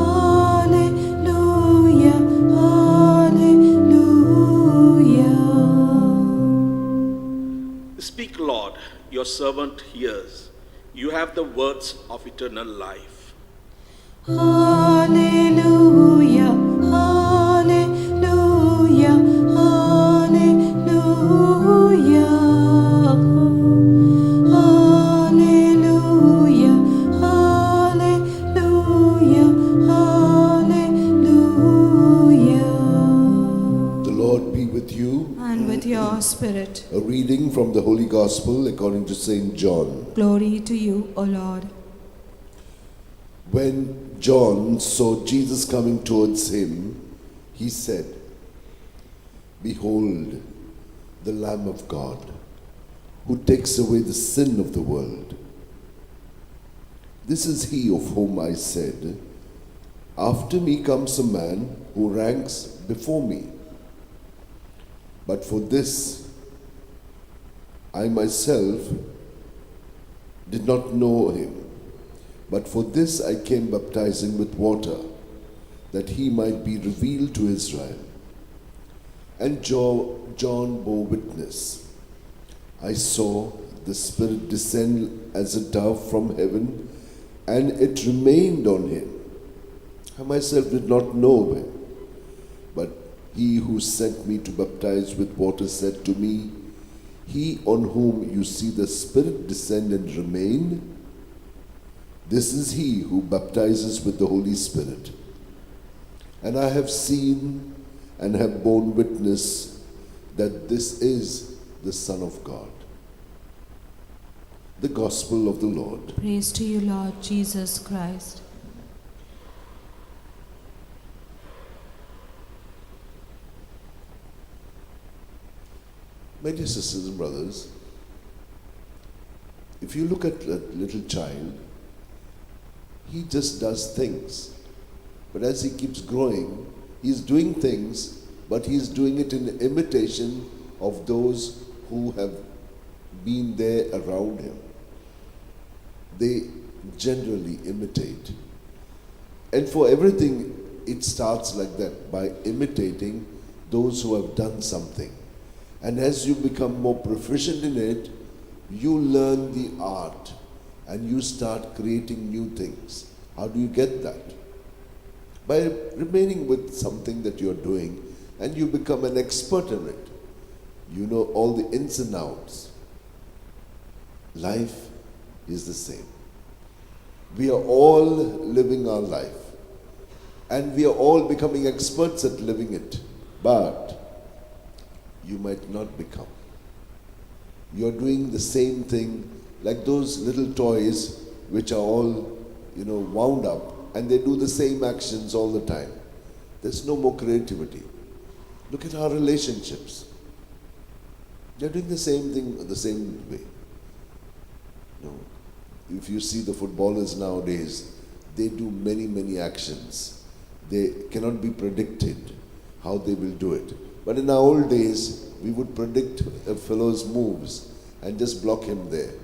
alleluia, alleluia. Speak, Lord, your servant hears. You have the words of eternal life. Alleluia, alleluia, alleluia. Alleluia, alleluia, alleluia. The Lord be with you. And with your spirit. A reading from the Holy Gospel according to St. John. Glory to you, O Lord. When John saw Jesus coming towards him, he said, "Behold, the Lamb of God, who takes away the sin of the world. This is he of whom I said, 'After me comes a man who ranks before me.' But for this, I myself did not know him. But for this I came baptizing with water, that he might be revealed to Israel." And John bore witness, "I saw the Spirit descend as a dove from heaven, and it remained on him. I myself did not know him, but he who sent me to baptize with water said to me, 'He on whom you see the Spirit descend and remain, this is he who baptizes with the Holy Spirit.' And I have seen and have borne witness that this is the Son of God." The Gospel of the Lord. Praise to you, Lord Jesus Christ. My dear sisters and brothers, if you look at a little child, he just does things. But as he keeps growing, he's doing things, but he's doing it in imitation of those who have been there around him. They generally imitate. And for everything, it starts like that, by imitating those who have done something. And as you become more proficient in it, you learn the art and you start creating new things. How do you get that? By remaining with something that you're doing, and you become an expert in it. You know all the ins and outs. Life is the same. We are all living our life, and we are all becoming experts at living it. But you might not become. You're doing the same thing like those little toys which are all, wound up, and they do the same actions all the time. There's no more creativity. Look at our relationships. They're doing the same thing the same way. No. If you see the footballers nowadays, they do many, many actions. They cannot be predicted how they will do it. But in our old days, we would predict a fellow's moves and just block him there.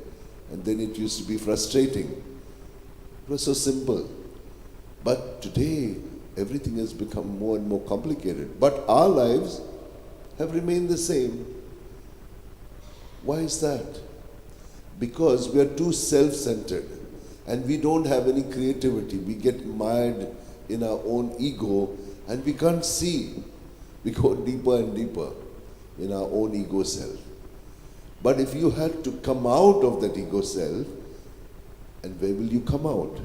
And then it used to be frustrating. It was so simple. But today, everything has become more and more complicated. But our lives have remained the same. Why is that? Because we are too self-centered and we don't have any creativity. We get mired in our own ego and we can't see We go deeper and deeper in our own ego self. But if you had to come out of that ego self, and where will you come out?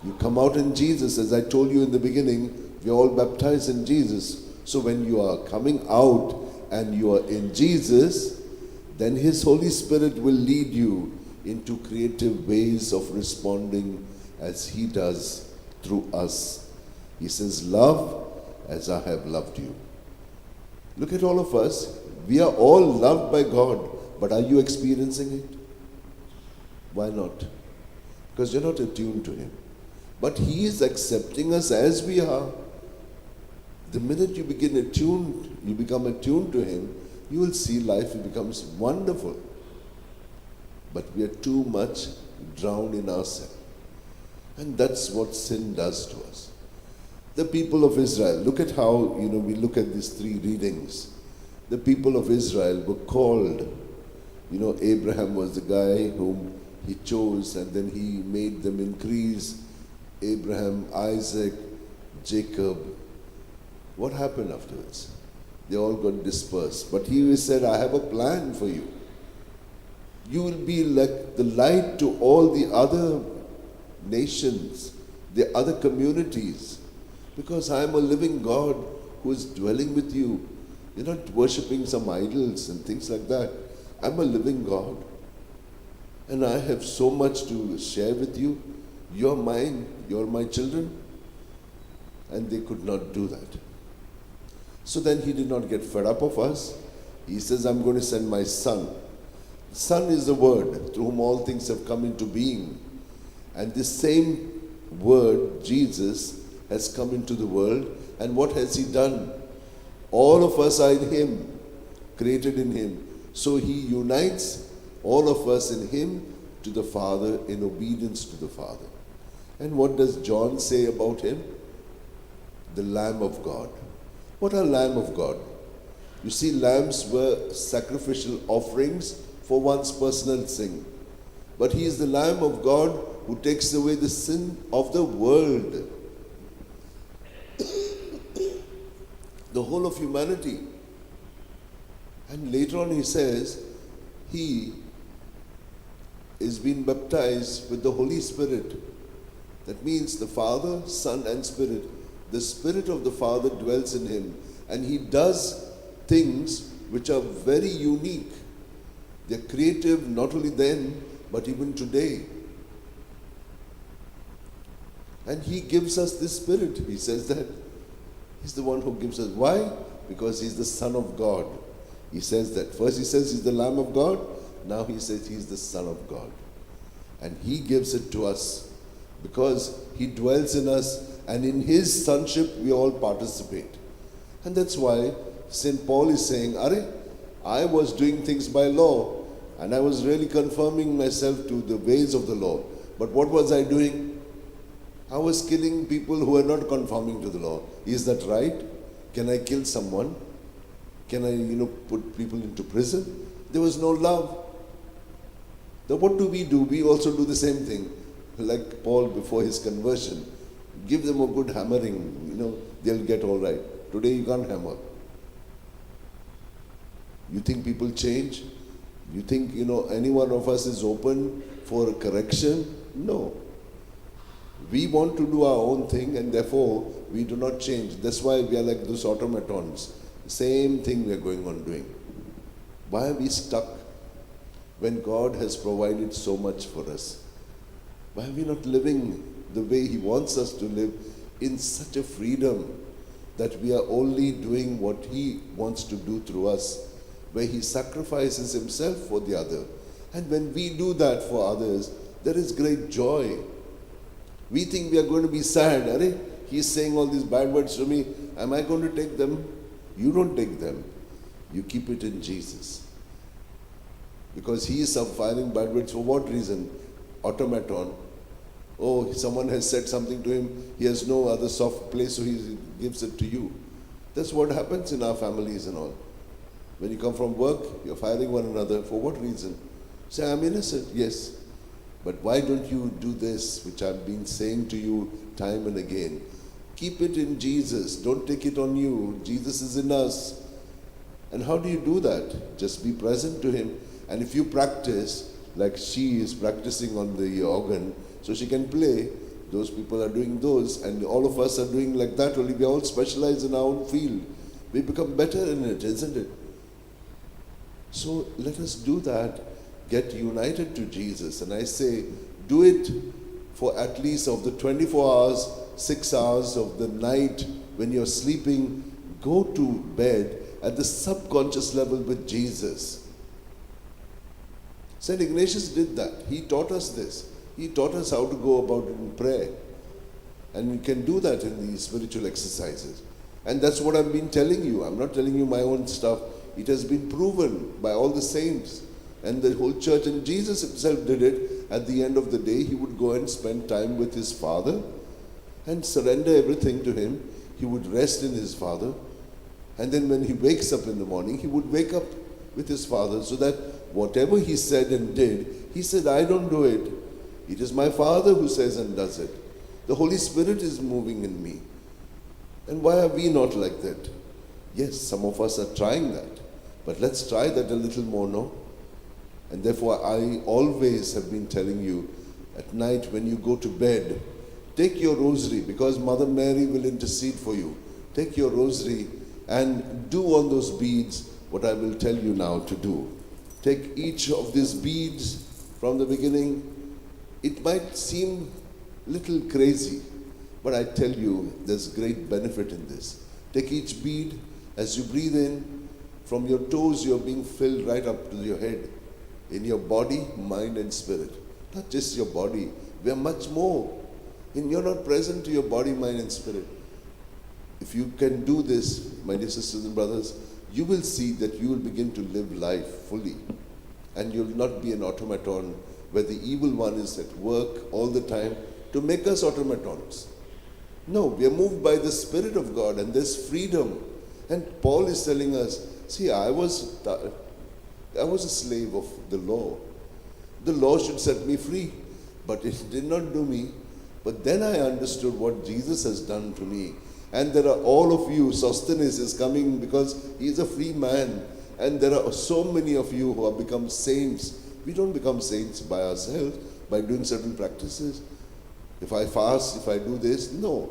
You come out in Jesus. As I told you in the beginning, we are all baptized in Jesus. So when you are coming out and you are in Jesus, then His Holy Spirit will lead you into creative ways of responding as He does through us. He says, love as I have loved you. Look at all of us. We are all loved by God, but are you experiencing it? Why not? Because you're not attuned to Him. But He is accepting us as we are. The minute you begin attuned, you become attuned to Him, you will see life becomes wonderful. But we are too much drowned in ourselves. And that's what sin does to us. The people of Israel, look at how, we look at these three readings. The people of Israel were called. Abraham was the guy whom he chose, and then he made them increase. Abraham, Isaac, Jacob. What happened afterwards? They all got dispersed. But he said, I have a plan for you. You will be like the light to all the other nations, the other communities, because I am a living God who is dwelling with you. You're not worshipping some idols and things like that. I'm a living God. And I have so much to share with you. You're mine, you're my children. And they could not do that. So then he did not get fed up of us. He says, I'm going to send my son. Son is the Word through whom all things have come into being. And this same Word, Jesus, has come into the world. And what has he done? All of us are in him, created in him. So he unites all of us in him to the Father, in obedience to the Father. And what does John say about him? The Lamb of God. What are Lamb of God? You see, lambs were sacrificial offerings for one's personal sin. But he is the Lamb of God who takes away the sin of the world. The whole of humanity. And later on he says, he is being baptized with the Holy Spirit. That means the Father, Son, and Spirit. The Spirit of the Father dwells in him, and he does things which are very unique. They're creative not only then, but even today. And he gives us this Spirit. He says that he's the one who gives us. Why? Because he's the Son of God. He says that. First he says he's the Lamb of God. Now he says he's the Son of God. And he gives it to us because he dwells in us, and in his sonship we all participate. And that's why St. Paul is saying, Arey, I was doing things by law, and I was really conforming myself to the ways of the law. But what was I doing? I was killing people who were not conforming to the law. Is that right? Can I kill someone? Can I, put people into prison? There was no love. Then what do? We also do the same thing. Like Paul before his conversion. Give them a good hammering, they'll get all right. Today you can't hammer. You think people change? You think, any one of us is open for correction? No. We want to do our own thing, and therefore we do not change. That's why we are like those automatons. Same thing we are going on doing. Why are we stuck when God has provided so much for us? Why are we not living the way He wants us to live in such a freedom that we are only doing what He wants to do through us, where He sacrifices Himself for the other? And when we do that for others, there is great joy. We think we are going to be sad. Arey, he's saying all these bad words to me. Am I going to take them? You don't take them. You keep it in Jesus. Because he is firing bad words for what reason? Automaton. Oh, someone has said something to him. He has no other soft place, so he gives it to you. That's what happens in our families and all. When you come from work, you're firing one another. For what reason? Say, I'm innocent. Yes. But why don't you do this, which I've been saying to you time and again? Keep it in Jesus. Don't take it on you. Jesus is in us. And how do you do that? Just be present to Him. And if you practice, like she is practicing on the organ, so she can play, those people are doing those, and all of us are doing like that, only we all specialize in our own field. We become better in it, isn't it? So let us do that. Get united to Jesus. And I say, do it for at least of the 24 hours, 6 hours of the night when you're sleeping, go to bed at the subconscious level with Jesus. St. Ignatius did that. He taught us this. He taught us how to go about it in prayer. And you can do that in these spiritual exercises. And that's what I've been telling you. I'm not telling you my own stuff. It has been proven by all the saints and the whole church. And Jesus himself did it. At the end of the day, he would go and spend time with his Father and surrender everything to him. He would rest in his Father. And then when he wakes up in the morning, he would wake up with his Father, so that whatever he said and did, he said, I don't do it. It is my Father who says and does it. The Holy Spirit is moving in me. And why are we not like that? Yes, some of us are trying that. But let's try that a little more, no? And therefore, I always have been telling you, at night when you go to bed, take your rosary, because Mother Mary will intercede for you. Take your rosary and do on those beads what I will tell you now to do. Take each of these beads from the beginning. It might seem a little crazy, but I tell you, there's great benefit in this. Take each bead. As you breathe in, from your toes you're being filled right up to your head, in your body, mind and spirit. Not just your body, we are much more. And you're not present to your body, mind and spirit. If you can do this, my dear sisters and brothers, you will see that you will begin to live life fully. And you'll not be an automaton where the evil one is at work all the time to make us automatons. No, we are moved by the Spirit of God, and there's freedom. And Paul is telling us, see, I was a slave of the law. The law should set me free, but it did not do me. But then I understood what Jesus has done to me. And there are all of you, Sosthenes is coming because he is a free man. And there are so many of you who have become saints. We don't become saints by ourselves, by doing certain practices. If I fast, if I do this, no.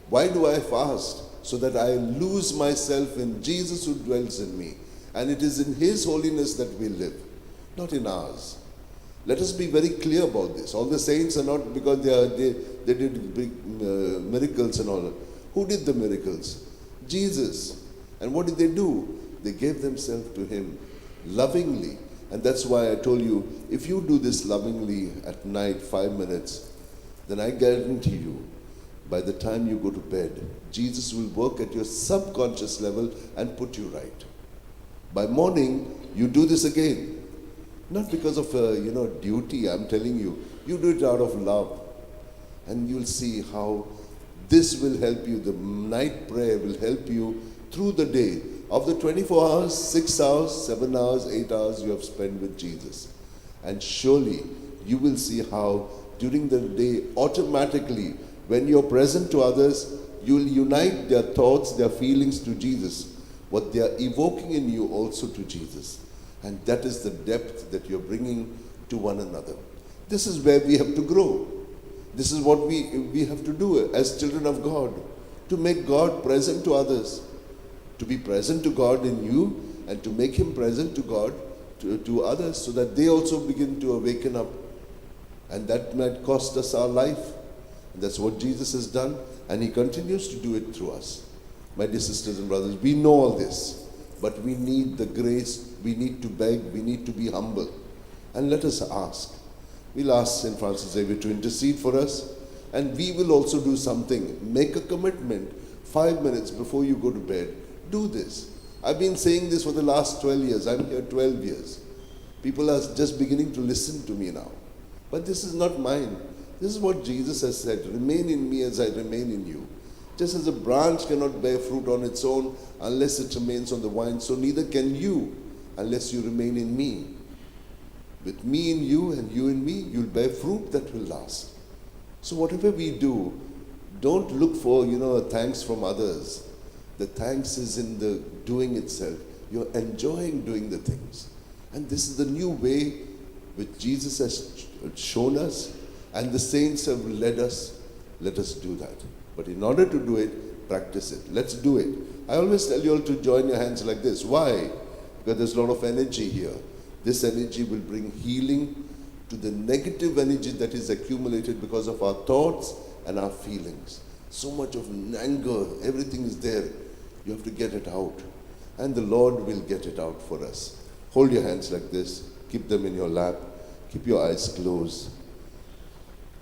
Why do I fast? So that I lose myself in Jesus who dwells in me. And it is in His holiness that we live, not in ours. Let us be very clear about this. All the saints are not because they did big miracles and all. Who did the miracles? Jesus. And what did they do? They gave themselves to Him lovingly. And that's why I told you, if you do this lovingly at night, 5 minutes, then I guarantee you, by the time you go to bed, Jesus will work at your subconscious level and put you right. By morning, you do this again. Not because of, duty, I'm telling you. You do it out of love. And you'll see how this will help you. The night prayer will help you through the day. Of the 24 hours, 6 hours, 7 hours, 8 hours you have spent with Jesus. And surely you will see how during the day, automatically, when you're present to others, you'll unite their thoughts, their feelings to Jesus. What they are evoking in you also to Jesus. And that is the depth that you're bringing to one another. This is where we have to grow. This is what we have to do as children of God, to make God present to others, to be present to God in you and to make Him present to God, to others, so that they also begin to awaken up. And that might cost us our life. And that's what Jesus has done, and He continues to do it through us. My dear sisters and brothers, we know all this, but we need the grace, we need to beg, we need to be humble. And let us ask. We'll ask St. Francis Xavier to intercede for us, and we will also do something. Make a commitment 5 minutes before you go to bed. Do this. I've been saying this for the last 12 years. I'm here 12 years. People are just beginning to listen to me now. But this is not mine. This is what Jesus has said. Remain in me as I remain in you. Just as a branch cannot bear fruit on its own unless it remains on the vine, so neither can you unless you remain in me. With me in you and you in me, you'll bear fruit that will last. So whatever we do, Don't look for, thanks from others. The thanks is in the doing itself. You're enjoying doing the things. And this is the new way which Jesus has shown us and the saints have led us. Let us do that. But in order to do it, practice it. Let's do it. I always tell you all to join your hands like this. Why? Because there's a lot of energy here. This energy will bring healing to the negative energy that is accumulated because of our thoughts and our feelings. So much of anger, everything is there. You have to get it out. And the Lord will get it out for us. Hold your hands like this. Keep them in your lap. Keep your eyes closed.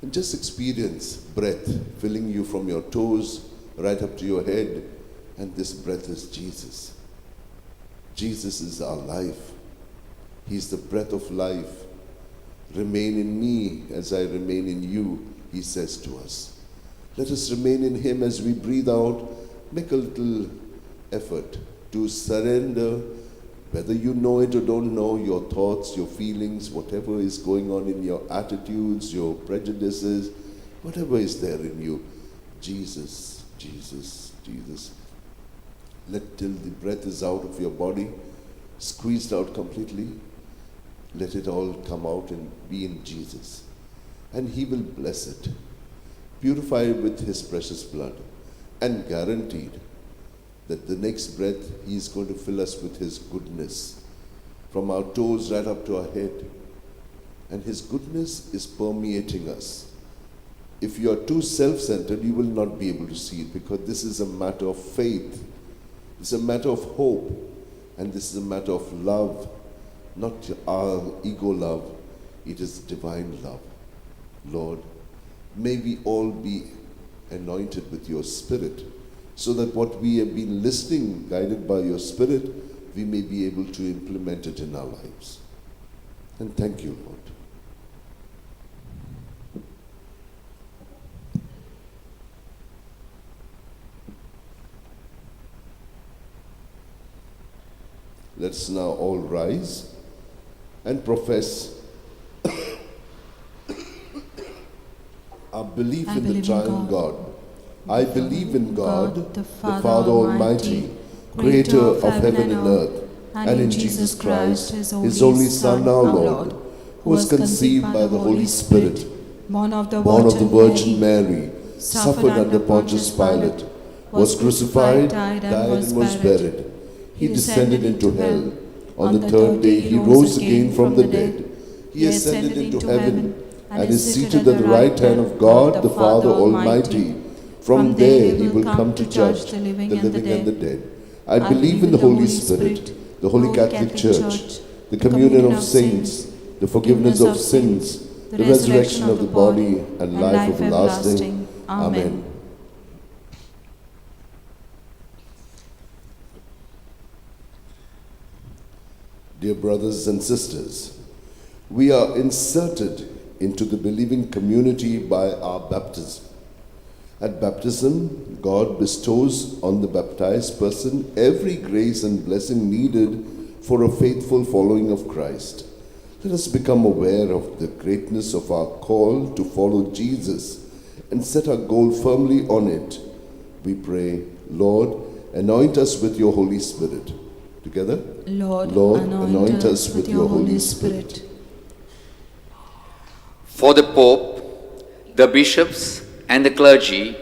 And just experience breath filling you from your toes right up to your head. And this breath is Jesus. Jesus is our life. He is the breath of life. Remain in me as I remain in you, he says to us. Let us remain in him as we breathe out. Make a little effort to surrender, whether you know it or don't know, your thoughts, your feelings, whatever is going on in your attitudes, your prejudices, whatever is there in you. Jesus, Jesus, Jesus. Let till the breath is out of your body, squeezed out completely, let it all come out and be in Jesus. And he will bless it, purify it with his precious blood, and guaranteed that the next breath he is going to fill us with his goodness, from our toes right up to our head. And his goodness is permeating us. If you are too self-centered, you will not be able to see it, because this is a matter of faith. It's a matter of hope, and this is a matter of love, not our ego love. It is divine love. Lord, may we all be anointed with your Spirit, so that what we have been listening, guided by your Spirit, we may be able to implement it in our lives. And thank you, Lord. Let's now all rise and profess our belief in the triune God. I believe in God, the Father Almighty, creator of heaven and earth, and in Jesus Christ, his only Son, our Lord, who was conceived by the Holy Spirit, born of the Virgin Mary, suffered under Pontius Pilate, was crucified, died, and was buried. He descended into hell. On the third day he rose again from the dead. He ascended into heaven and is seated at the right hand of God, the Father Almighty. From there he will come to judge the living and the dead. I believe in the Holy Spirit, the Holy Catholic Church, the communion of saints, the forgiveness of sins, the resurrection of the body, and life everlasting. Amen. Dear brothers and sisters, we are inserted into the believing community by our baptism. At baptism, God bestows on the baptized person every grace and blessing needed for a faithful following of Christ. Let us become aware of the greatness of our call to follow Jesus and set our goal firmly on it. We pray, Lord, anoint us with your Holy Spirit. Together? Lord, Lord, anoint us with your Holy Spirit. For the Pope, the bishops, and the clergy,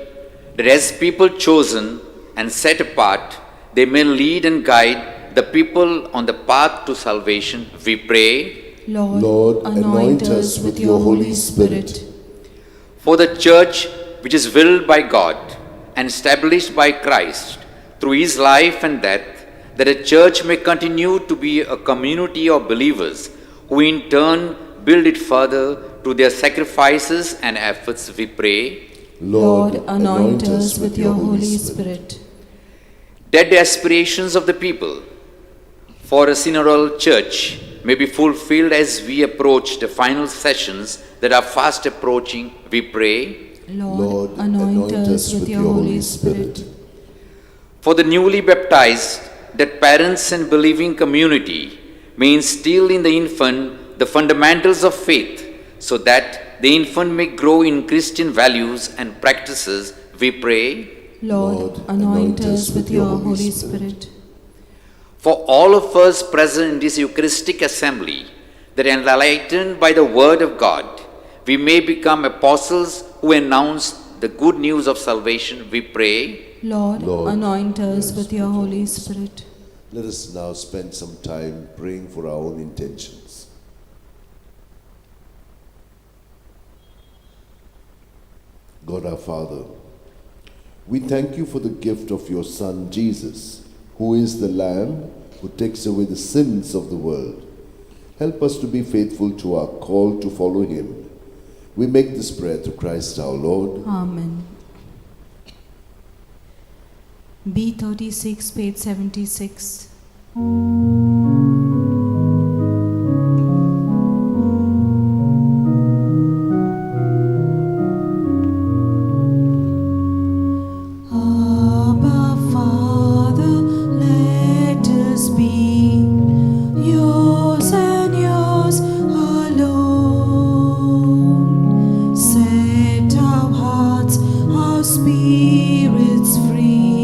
that as people chosen and set apart, they may lead and guide the people on the path to salvation, we pray. Lord, Lord, anoint us with your Holy Spirit. For the church, which is willed by God and established by Christ through his life and death, that a church may continue to be a community of believers who in turn build it further through their sacrifices and efforts, we pray. Lord, anoint us with your Holy Spirit. That the aspirations of the people for a synodal church may be fulfilled as we approach the final sessions that are fast approaching, we pray. Lord, anoint us with your Holy Spirit. For the newly baptized, that parents and believing community may instill in the infant the fundamentals of faith, so that the infant may grow in Christian values and practices, we pray. Lord, anoint us with your Holy Spirit. For all of us present in this Eucharistic assembly, that enlightened by the Word of God, we may become apostles who announce the good news of salvation, we pray. Lord, anoint us with your Holy Spirit. Let us now spend some time praying for our own intentions. God our Father, we thank you for the gift of your Son Jesus, who is the Lamb who takes away the sins of the world. Help us to be faithful to our call to follow him. We make this prayer through Christ our Lord. Amen. B36, page 76. Abba, Father, let us be yours and yours alone. Set our hearts, our spirits free.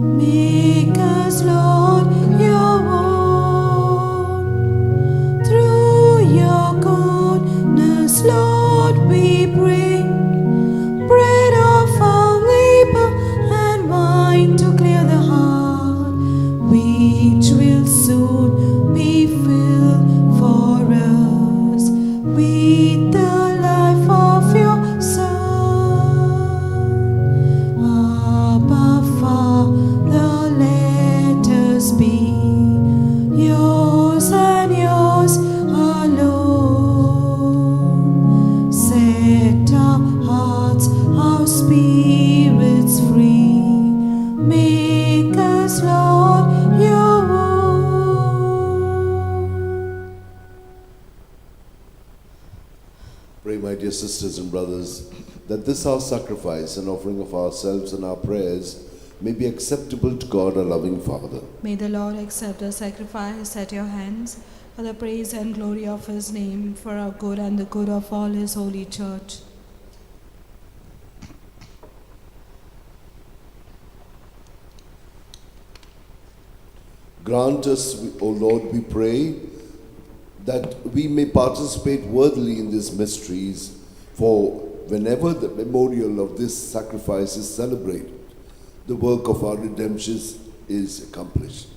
Make us, Lord, your own. Through your goodness, Lord, we pray. Bread of our labor and wine to clear the heart, which will soon be filled for us with the life of your Son. Abba, Father, let us be yours and yours alone. Set our hearts, our spirits free. Make us, Lord, your own. Pray, my dear sisters and brothers, that this our sacrifice and offering of ourselves and our prayers may be acceptable to God, our loving Father. May the Lord accept the sacrifice at your hands for the praise and glory of his name, for our good and the good of all his holy church. Grant us, O Lord, we pray, that we may participate worthily in these mysteries, for whenever the memorial of this sacrifice is celebrated, the work of our redemption is accomplished.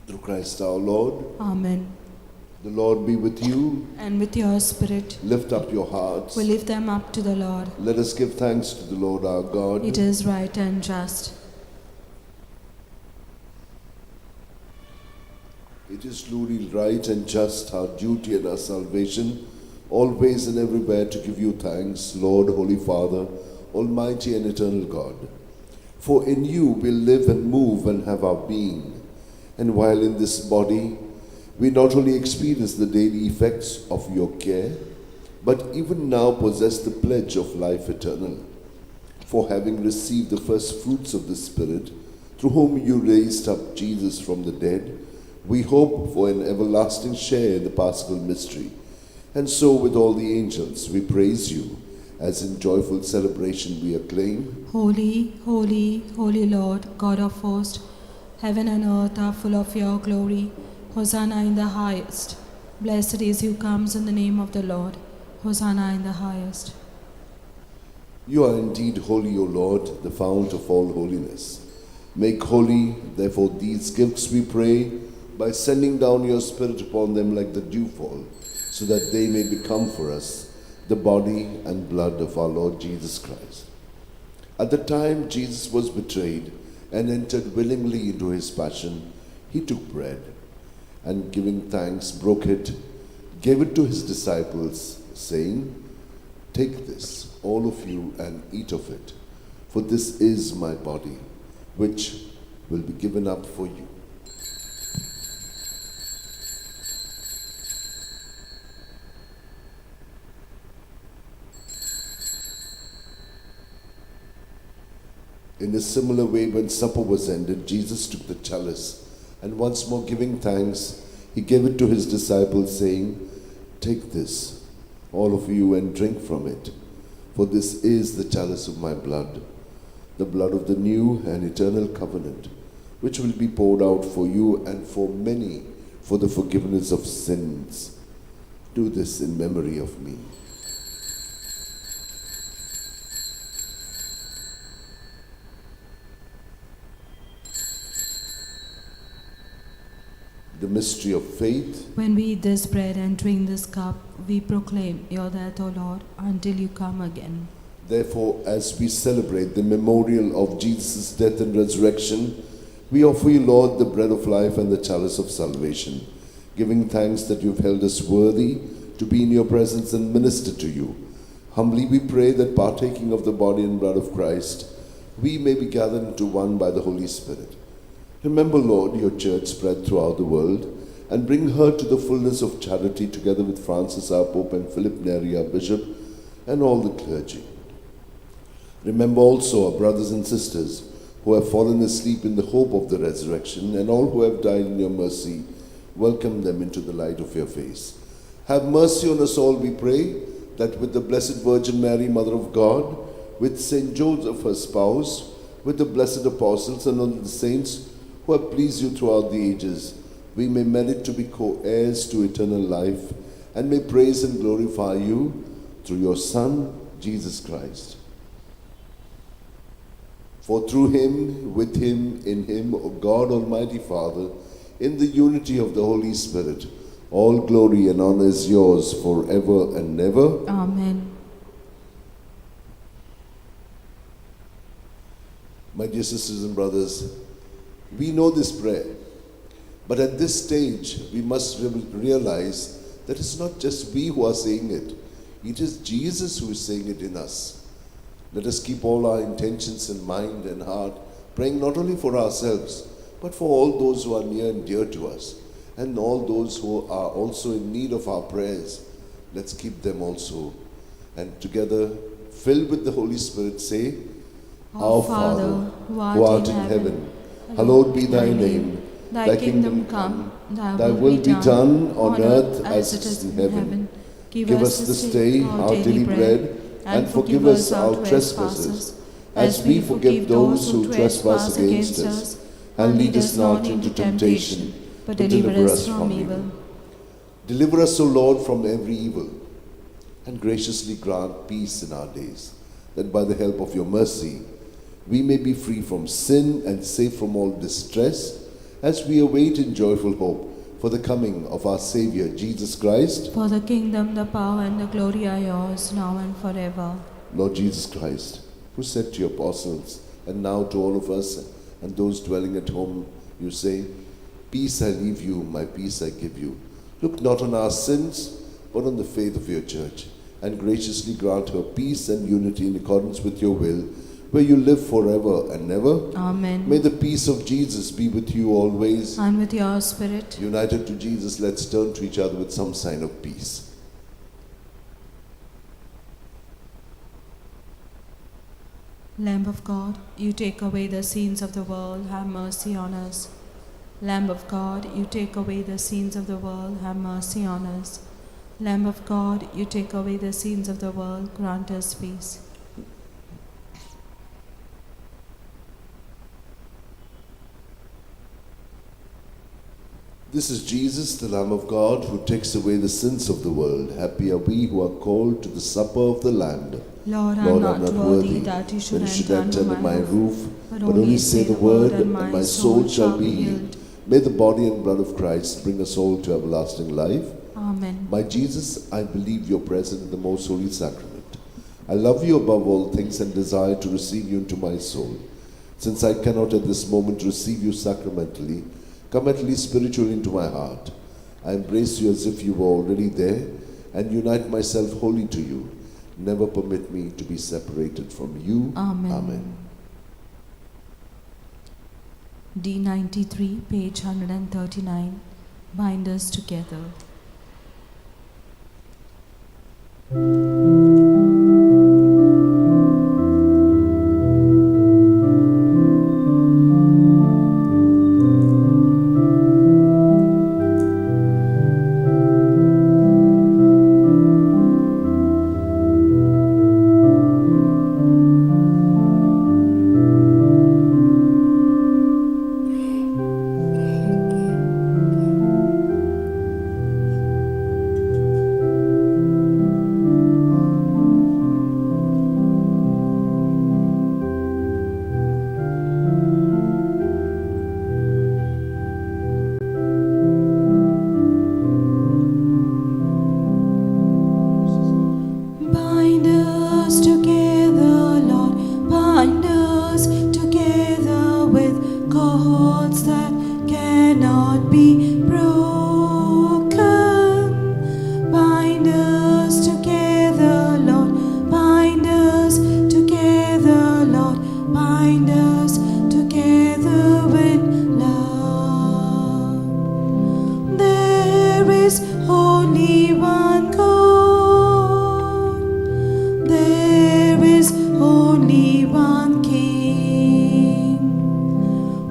Through Christ our Lord. Amen. The Lord be with you. And with your spirit. Lift up your hearts. We lift them up to the Lord. Let us give thanks to the Lord our God. It is right and just. It is truly right and just, our duty and our salvation, always and everywhere to give you thanks, Lord, Holy Father, Almighty and eternal God. For in you we live and move and have our being. And while in this body, we not only experience the daily effects of your care, but even now possess the pledge of life eternal. For having received the first fruits of the Spirit, through whom you raised up Jesus from the dead, we hope for an everlasting share in the Paschal mystery. And so with all the angels we praise you, as in joyful celebration we acclaim: Holy, holy, holy Lord, God of hosts, heaven and earth are full of your glory. Hosanna in the highest. Blessed is he who comes in the name of the Lord. Hosanna in the highest. You are indeed holy, O Lord, the fount of all holiness. Make holy, therefore, these gifts, we pray, by sending down your Spirit upon them like the dewfall, so that they may become for us the body and blood of our Lord Jesus Christ. At the time Jesus was betrayed and entered willingly into his passion, he took bread and, giving thanks, broke it, gave it to his disciples, saying, "Take this, all of you, and eat of it, for this is my body, which will be given up for you." In a similar way, when supper was ended, Jesus took the chalice, and once more giving thanks, he gave it to his disciples, saying, "Take this, all of you, and drink from it, For this is the chalice of my blood, the blood of the new and eternal covenant, which will be poured out for you and for many for the forgiveness of sins. Do this in memory of me. The mystery of faith. When we eat this bread and drink this cup, we proclaim your death, O Lord, until you come again. Therefore, as we celebrate the memorial of Jesus' death and resurrection, we offer you, Lord, the bread of life and the chalice of salvation, giving thanks that you've held us worthy to be in your presence and minister to you. Humbly we pray that, partaking of the body and blood of Christ, we may be gathered into one by the Holy Spirit. Remember, Lord, your church spread throughout the world, and bring her to the fullness of charity, together with Francis, our Pope, and Philip Neri, our Bishop, and all the clergy. Remember also our brothers and sisters who have fallen asleep in the hope of the resurrection, and all who have died in your mercy. Welcome them into the light of your face. Have mercy on us all, we pray, that with the Blessed Virgin Mary, Mother of God, with Saint Joseph, her spouse, with the blessed apostles and all the saints who have pleased you throughout the ages, we may merit to be co-heirs to eternal life, and may praise and glorify you through your Son, Jesus Christ. For through him, with him, in him, O God, Almighty Father, in the unity of the Holy Spirit, all glory and honor is yours forever and ever. Amen. My dear sisters and brothers, we know this prayer, but at this stage we must realize that it's not just we who are saying it, it is Jesus who is saying it in us. Let us keep all our intentions in mind and heart, praying not only for ourselves, but for all those who are near and dear to us, and all those who are also in need of our prayers. Let's keep them also. And together, filled with the Holy Spirit, say, Our Father, who art in heaven, hallowed be thy name. Thy kingdom come, thy will be done on earth as it is in heaven. Give us this day our daily bread, and forgive us our trespasses, as we forgive those who trespass against us. And lead us not into temptation, but deliver us from evil. Deliver us, O Lord, from every evil, and graciously grant peace in our days, that by the help of your mercy we may be free from sin and safe from all distress, as we await in joyful hope for the coming of our Savior, Jesus Christ. For the kingdom, the power, and the glory are yours, now and forever. Lord Jesus Christ, who said to your apostles, and now to all of us and those dwelling at home, you say, Peace I leave you, my peace I give you. Look not on our sins, but on the faith of your church, and graciously grant her peace and unity in accordance with your will, where you live forever and ever. Amen. May the peace of Jesus be with you always. And with your spirit. United to Jesus, let's turn to each other with some sign of peace. Lamb of God, you take away the sins of the world, have mercy on us. Lamb of God, you take away the sins of the world, have mercy on us. Lamb of God, you take away the sins of the world, grant us peace. This is Jesus, the Lamb of God, who takes away the sins of the world. Happy are we who are called to the supper of the Lamb. Lord, I am not worthy that you should enter under my roof, but only say the word, and my soul shall be healed. May the body and blood of Christ bring us all to everlasting life. Amen. My Jesus, I believe you are present in the most holy sacrament. I love you above all things and desire to receive you into my soul. Since I cannot at this moment receive you sacramentally, come at least spiritually into my heart. I embrace you as if you were already there and unite myself wholly to you. Never permit me to be separated from you. Amen. Amen. D93, page 139. Bind us together. be broken. Bind us together, Lord, bind us together, Lord, bind us together in love. There is only one God. There is only one King.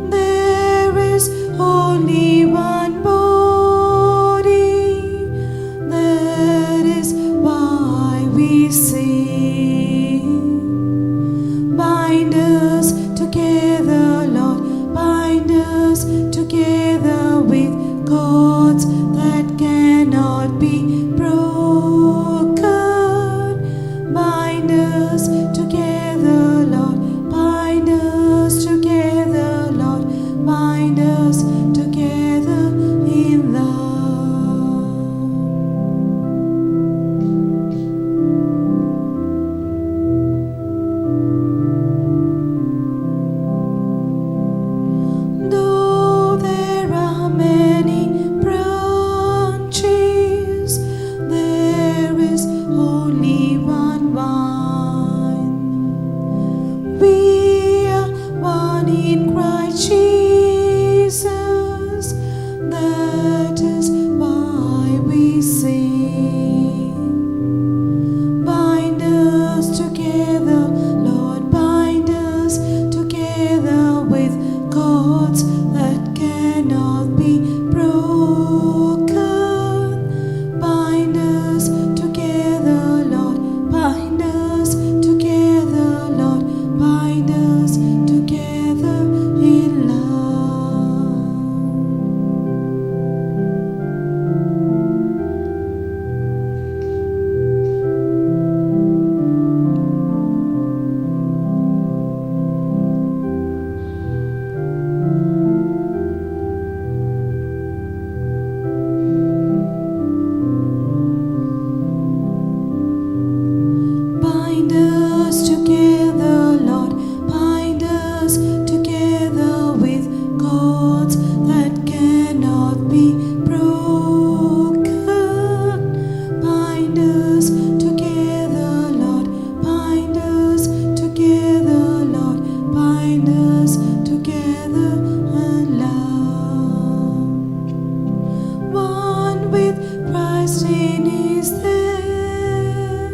There is only one body. That is why we sing. Bind us together, Lord, bind us together with cords that cannot be broken. Bind us together, Lord, bind us together, Lord, bind us together in love. Though there are many branches, there is only one vine. We are one in Christ Jesus. That is why we sing. Bind us together, Lord, bind us together with cords that cannot be broken. Bind us together, Lord, bind us together, Lord, bind us together in love. Bind us together, Lord, bind us together with cords that cannot be broken. Bind us together, Lord, bind us together, Lord, bind us together in love. One with Christ in his death,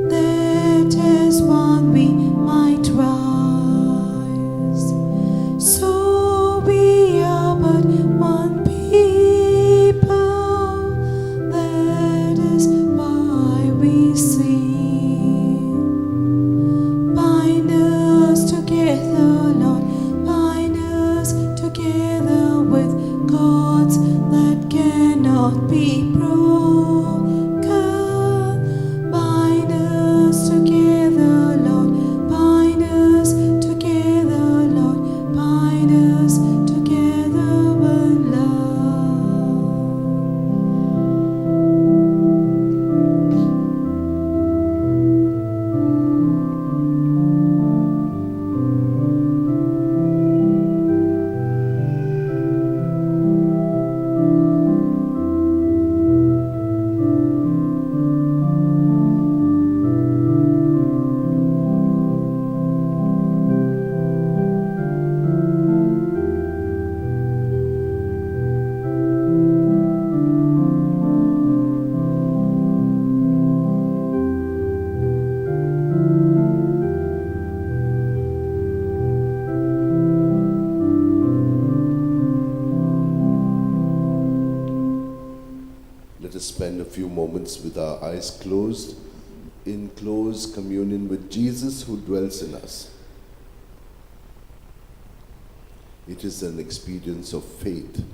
that as one we might rise. So we are but one people, that is why we sing. Bind us together, Lord, bind us together with cords that cannot be broken. Bind us together, Lord, bind us together, Lord, bind us together in love. Let us spend a few moments with our eyes closed, in close communion with Jesus who dwells in us. It is an experience of faith.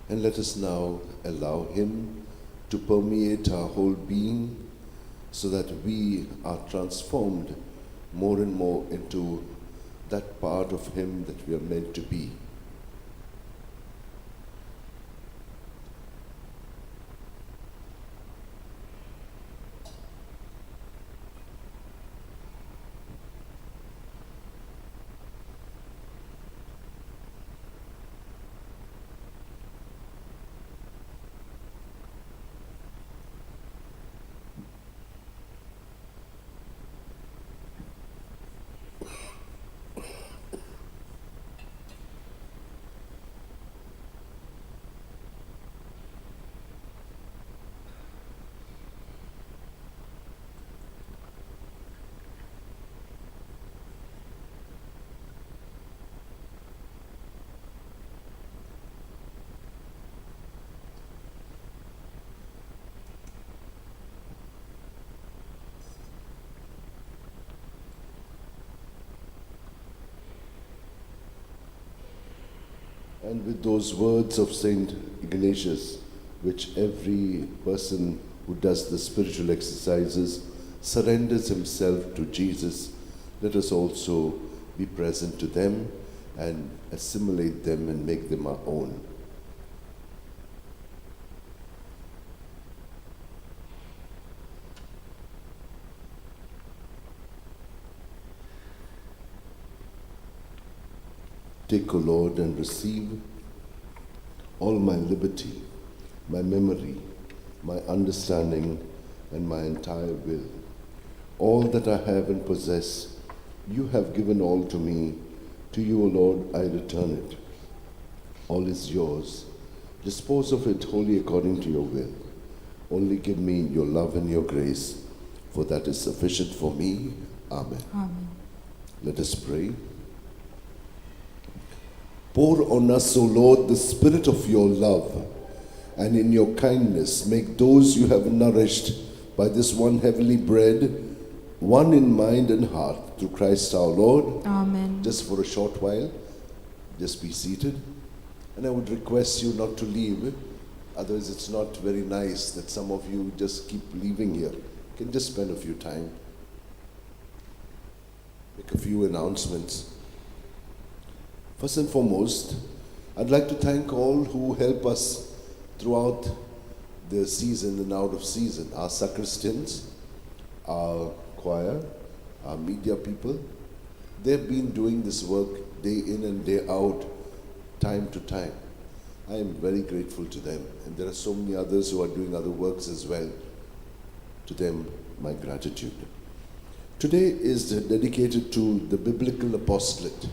And let us now allow Him to permeate our whole being so that we are transformed more and more into that part of Him that we are meant to be. And with those words of Saint Ignatius, which every person who does the spiritual exercises surrenders himself to Jesus, let us also be present to them and assimilate them and make them our own. Take, O Lord, and receive all my liberty, my memory, my understanding, and my entire will. All that I have and possess, you have given all to me. To you, O Lord, I return it. All is yours. Dispose of it wholly according to your will. Only give me your love and your grace, for that is sufficient for me. Amen. Amen. Let us pray. Pour on us, O Lord, the spirit of your love, and in your kindness make those you have nourished by this one heavenly bread, one in mind and heart, through Christ our Lord. Amen. Just for a short while, just be seated. And I would request you not to leave, otherwise it's not very nice that some of you just keep leaving here. You can just spend a few time, make a few announcements. First and foremost, I'd like to thank all who help us throughout the season and out of season. Our sacristans, our choir, our media people, they've been doing this work day in and day out, time to time. I am very grateful to them. And there are so many others who are doing other works as well. To them, my gratitude. Today is dedicated to the biblical apostolate.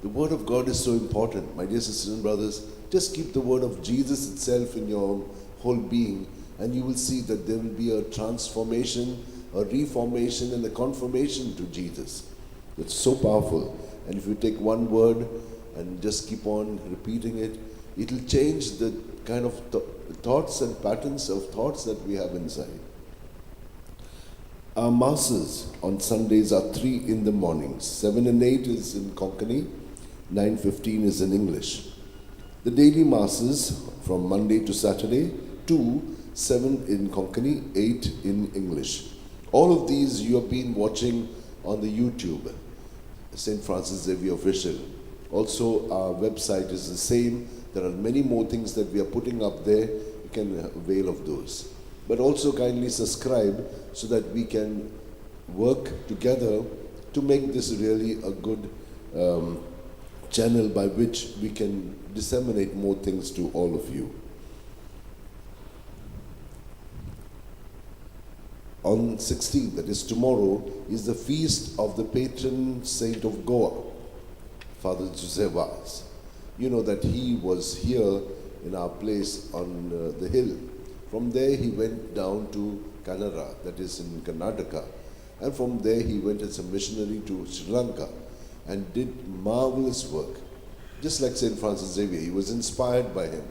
The Word of God is so important. My dear sisters and brothers, just keep the Word of Jesus itself in your whole being, and you will see that there will be a transformation, a reformation, and a confirmation to Jesus. It's so powerful. And if you take one word and just keep on repeating it, it'll change the kind of thoughts and patterns of thoughts that we have inside. Our masses on Sundays are 3 in the morning. 7 and 8 is in Konkani, 9:15 is in English. The daily masses from Monday to Saturday, 2, 7 in Konkani, 8 in English. All of these you have been watching on the YouTube, St. Francis Xavier Official. Also, our website is the same. There are many more things that we are putting up there. You can avail of those. But also kindly subscribe so that we can work together to make this really a good channel by which we can disseminate more things to all of you. On 16th, that is tomorrow, is the feast of the patron saint of Goa, Father Jose Vaz. You know that he was here in our place on the hill. From there he went down to Kanara, that is in Karnataka. And from there he went as a missionary to Sri Lanka and did marvelous work. Just like St. Francis Xavier, he was inspired by him.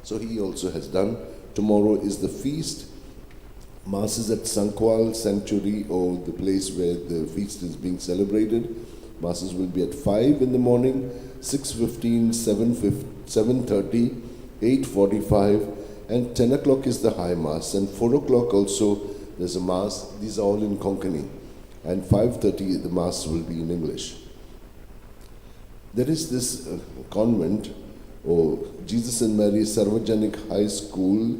So he also has done. Tomorrow is the feast. Masses at Sankwal Sanctuary, or the place where the feast is being celebrated. Masses will be at 5 in the morning, 6:15, 7:30, 8:45, and 10 o'clock is the High Mass, and 4 o'clock also there's a Mass. These are all in Konkani. And 5:30 the Mass will be in English. There is this convent, or Jesus and Mary Sarvajanik High School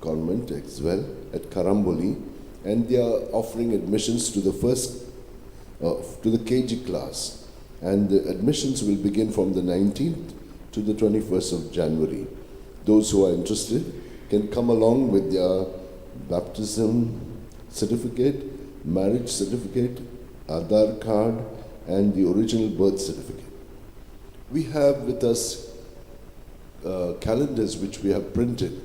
convent as well, at Karamboli, and they are offering admissions to the first, to the KG class, and the admissions will begin from the 19th to the 21st of January. Those who are interested can come along with their baptism certificate, marriage certificate, Aadhaar card, and the original birth certificate. We have with us calendars which we have printed.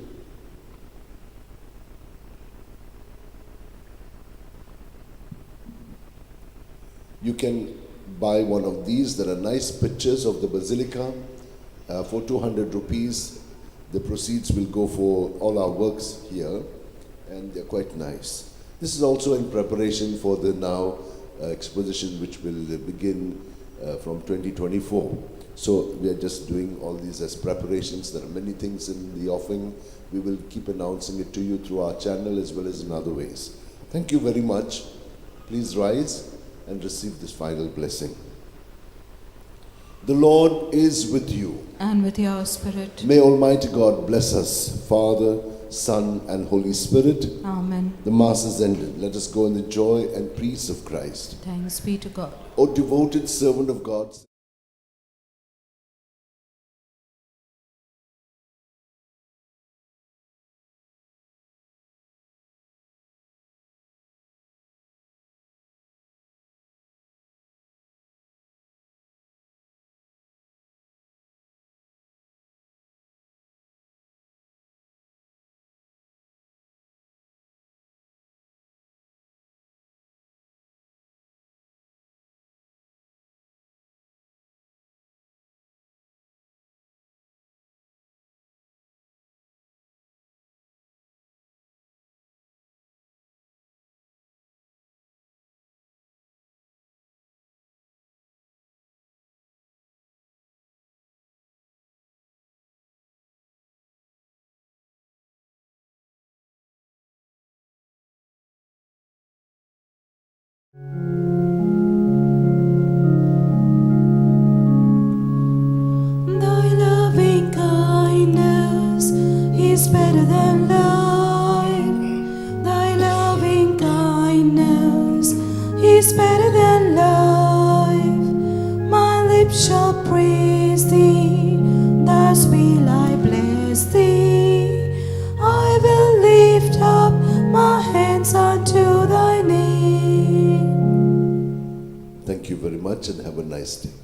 You can buy one of these. There are nice pictures of the basilica for 200 rupees. The proceeds will go for all our works here, and they're quite nice. This is also in preparation for the now exposition, which will begin from 2024. So we are just doing all these as preparations. There are many things in the offering. We will keep announcing it to you through our channel as well as in other ways. Thank you very much. Please rise and receive this final blessing. The Lord is with you. And with your spirit. May Almighty God bless us, Father, Son, and Holy Spirit. Amen. The Mass is ended. Let us go in the joy and peace of Christ. Thanks be to God. O devoted servant of God, Thy loving kindness is better than life. Thy loving kindness is better than life. My lips shall praise thee, thus will I bless thee. I will lift up my hands unto thy name. Thank you very much and have a nice day.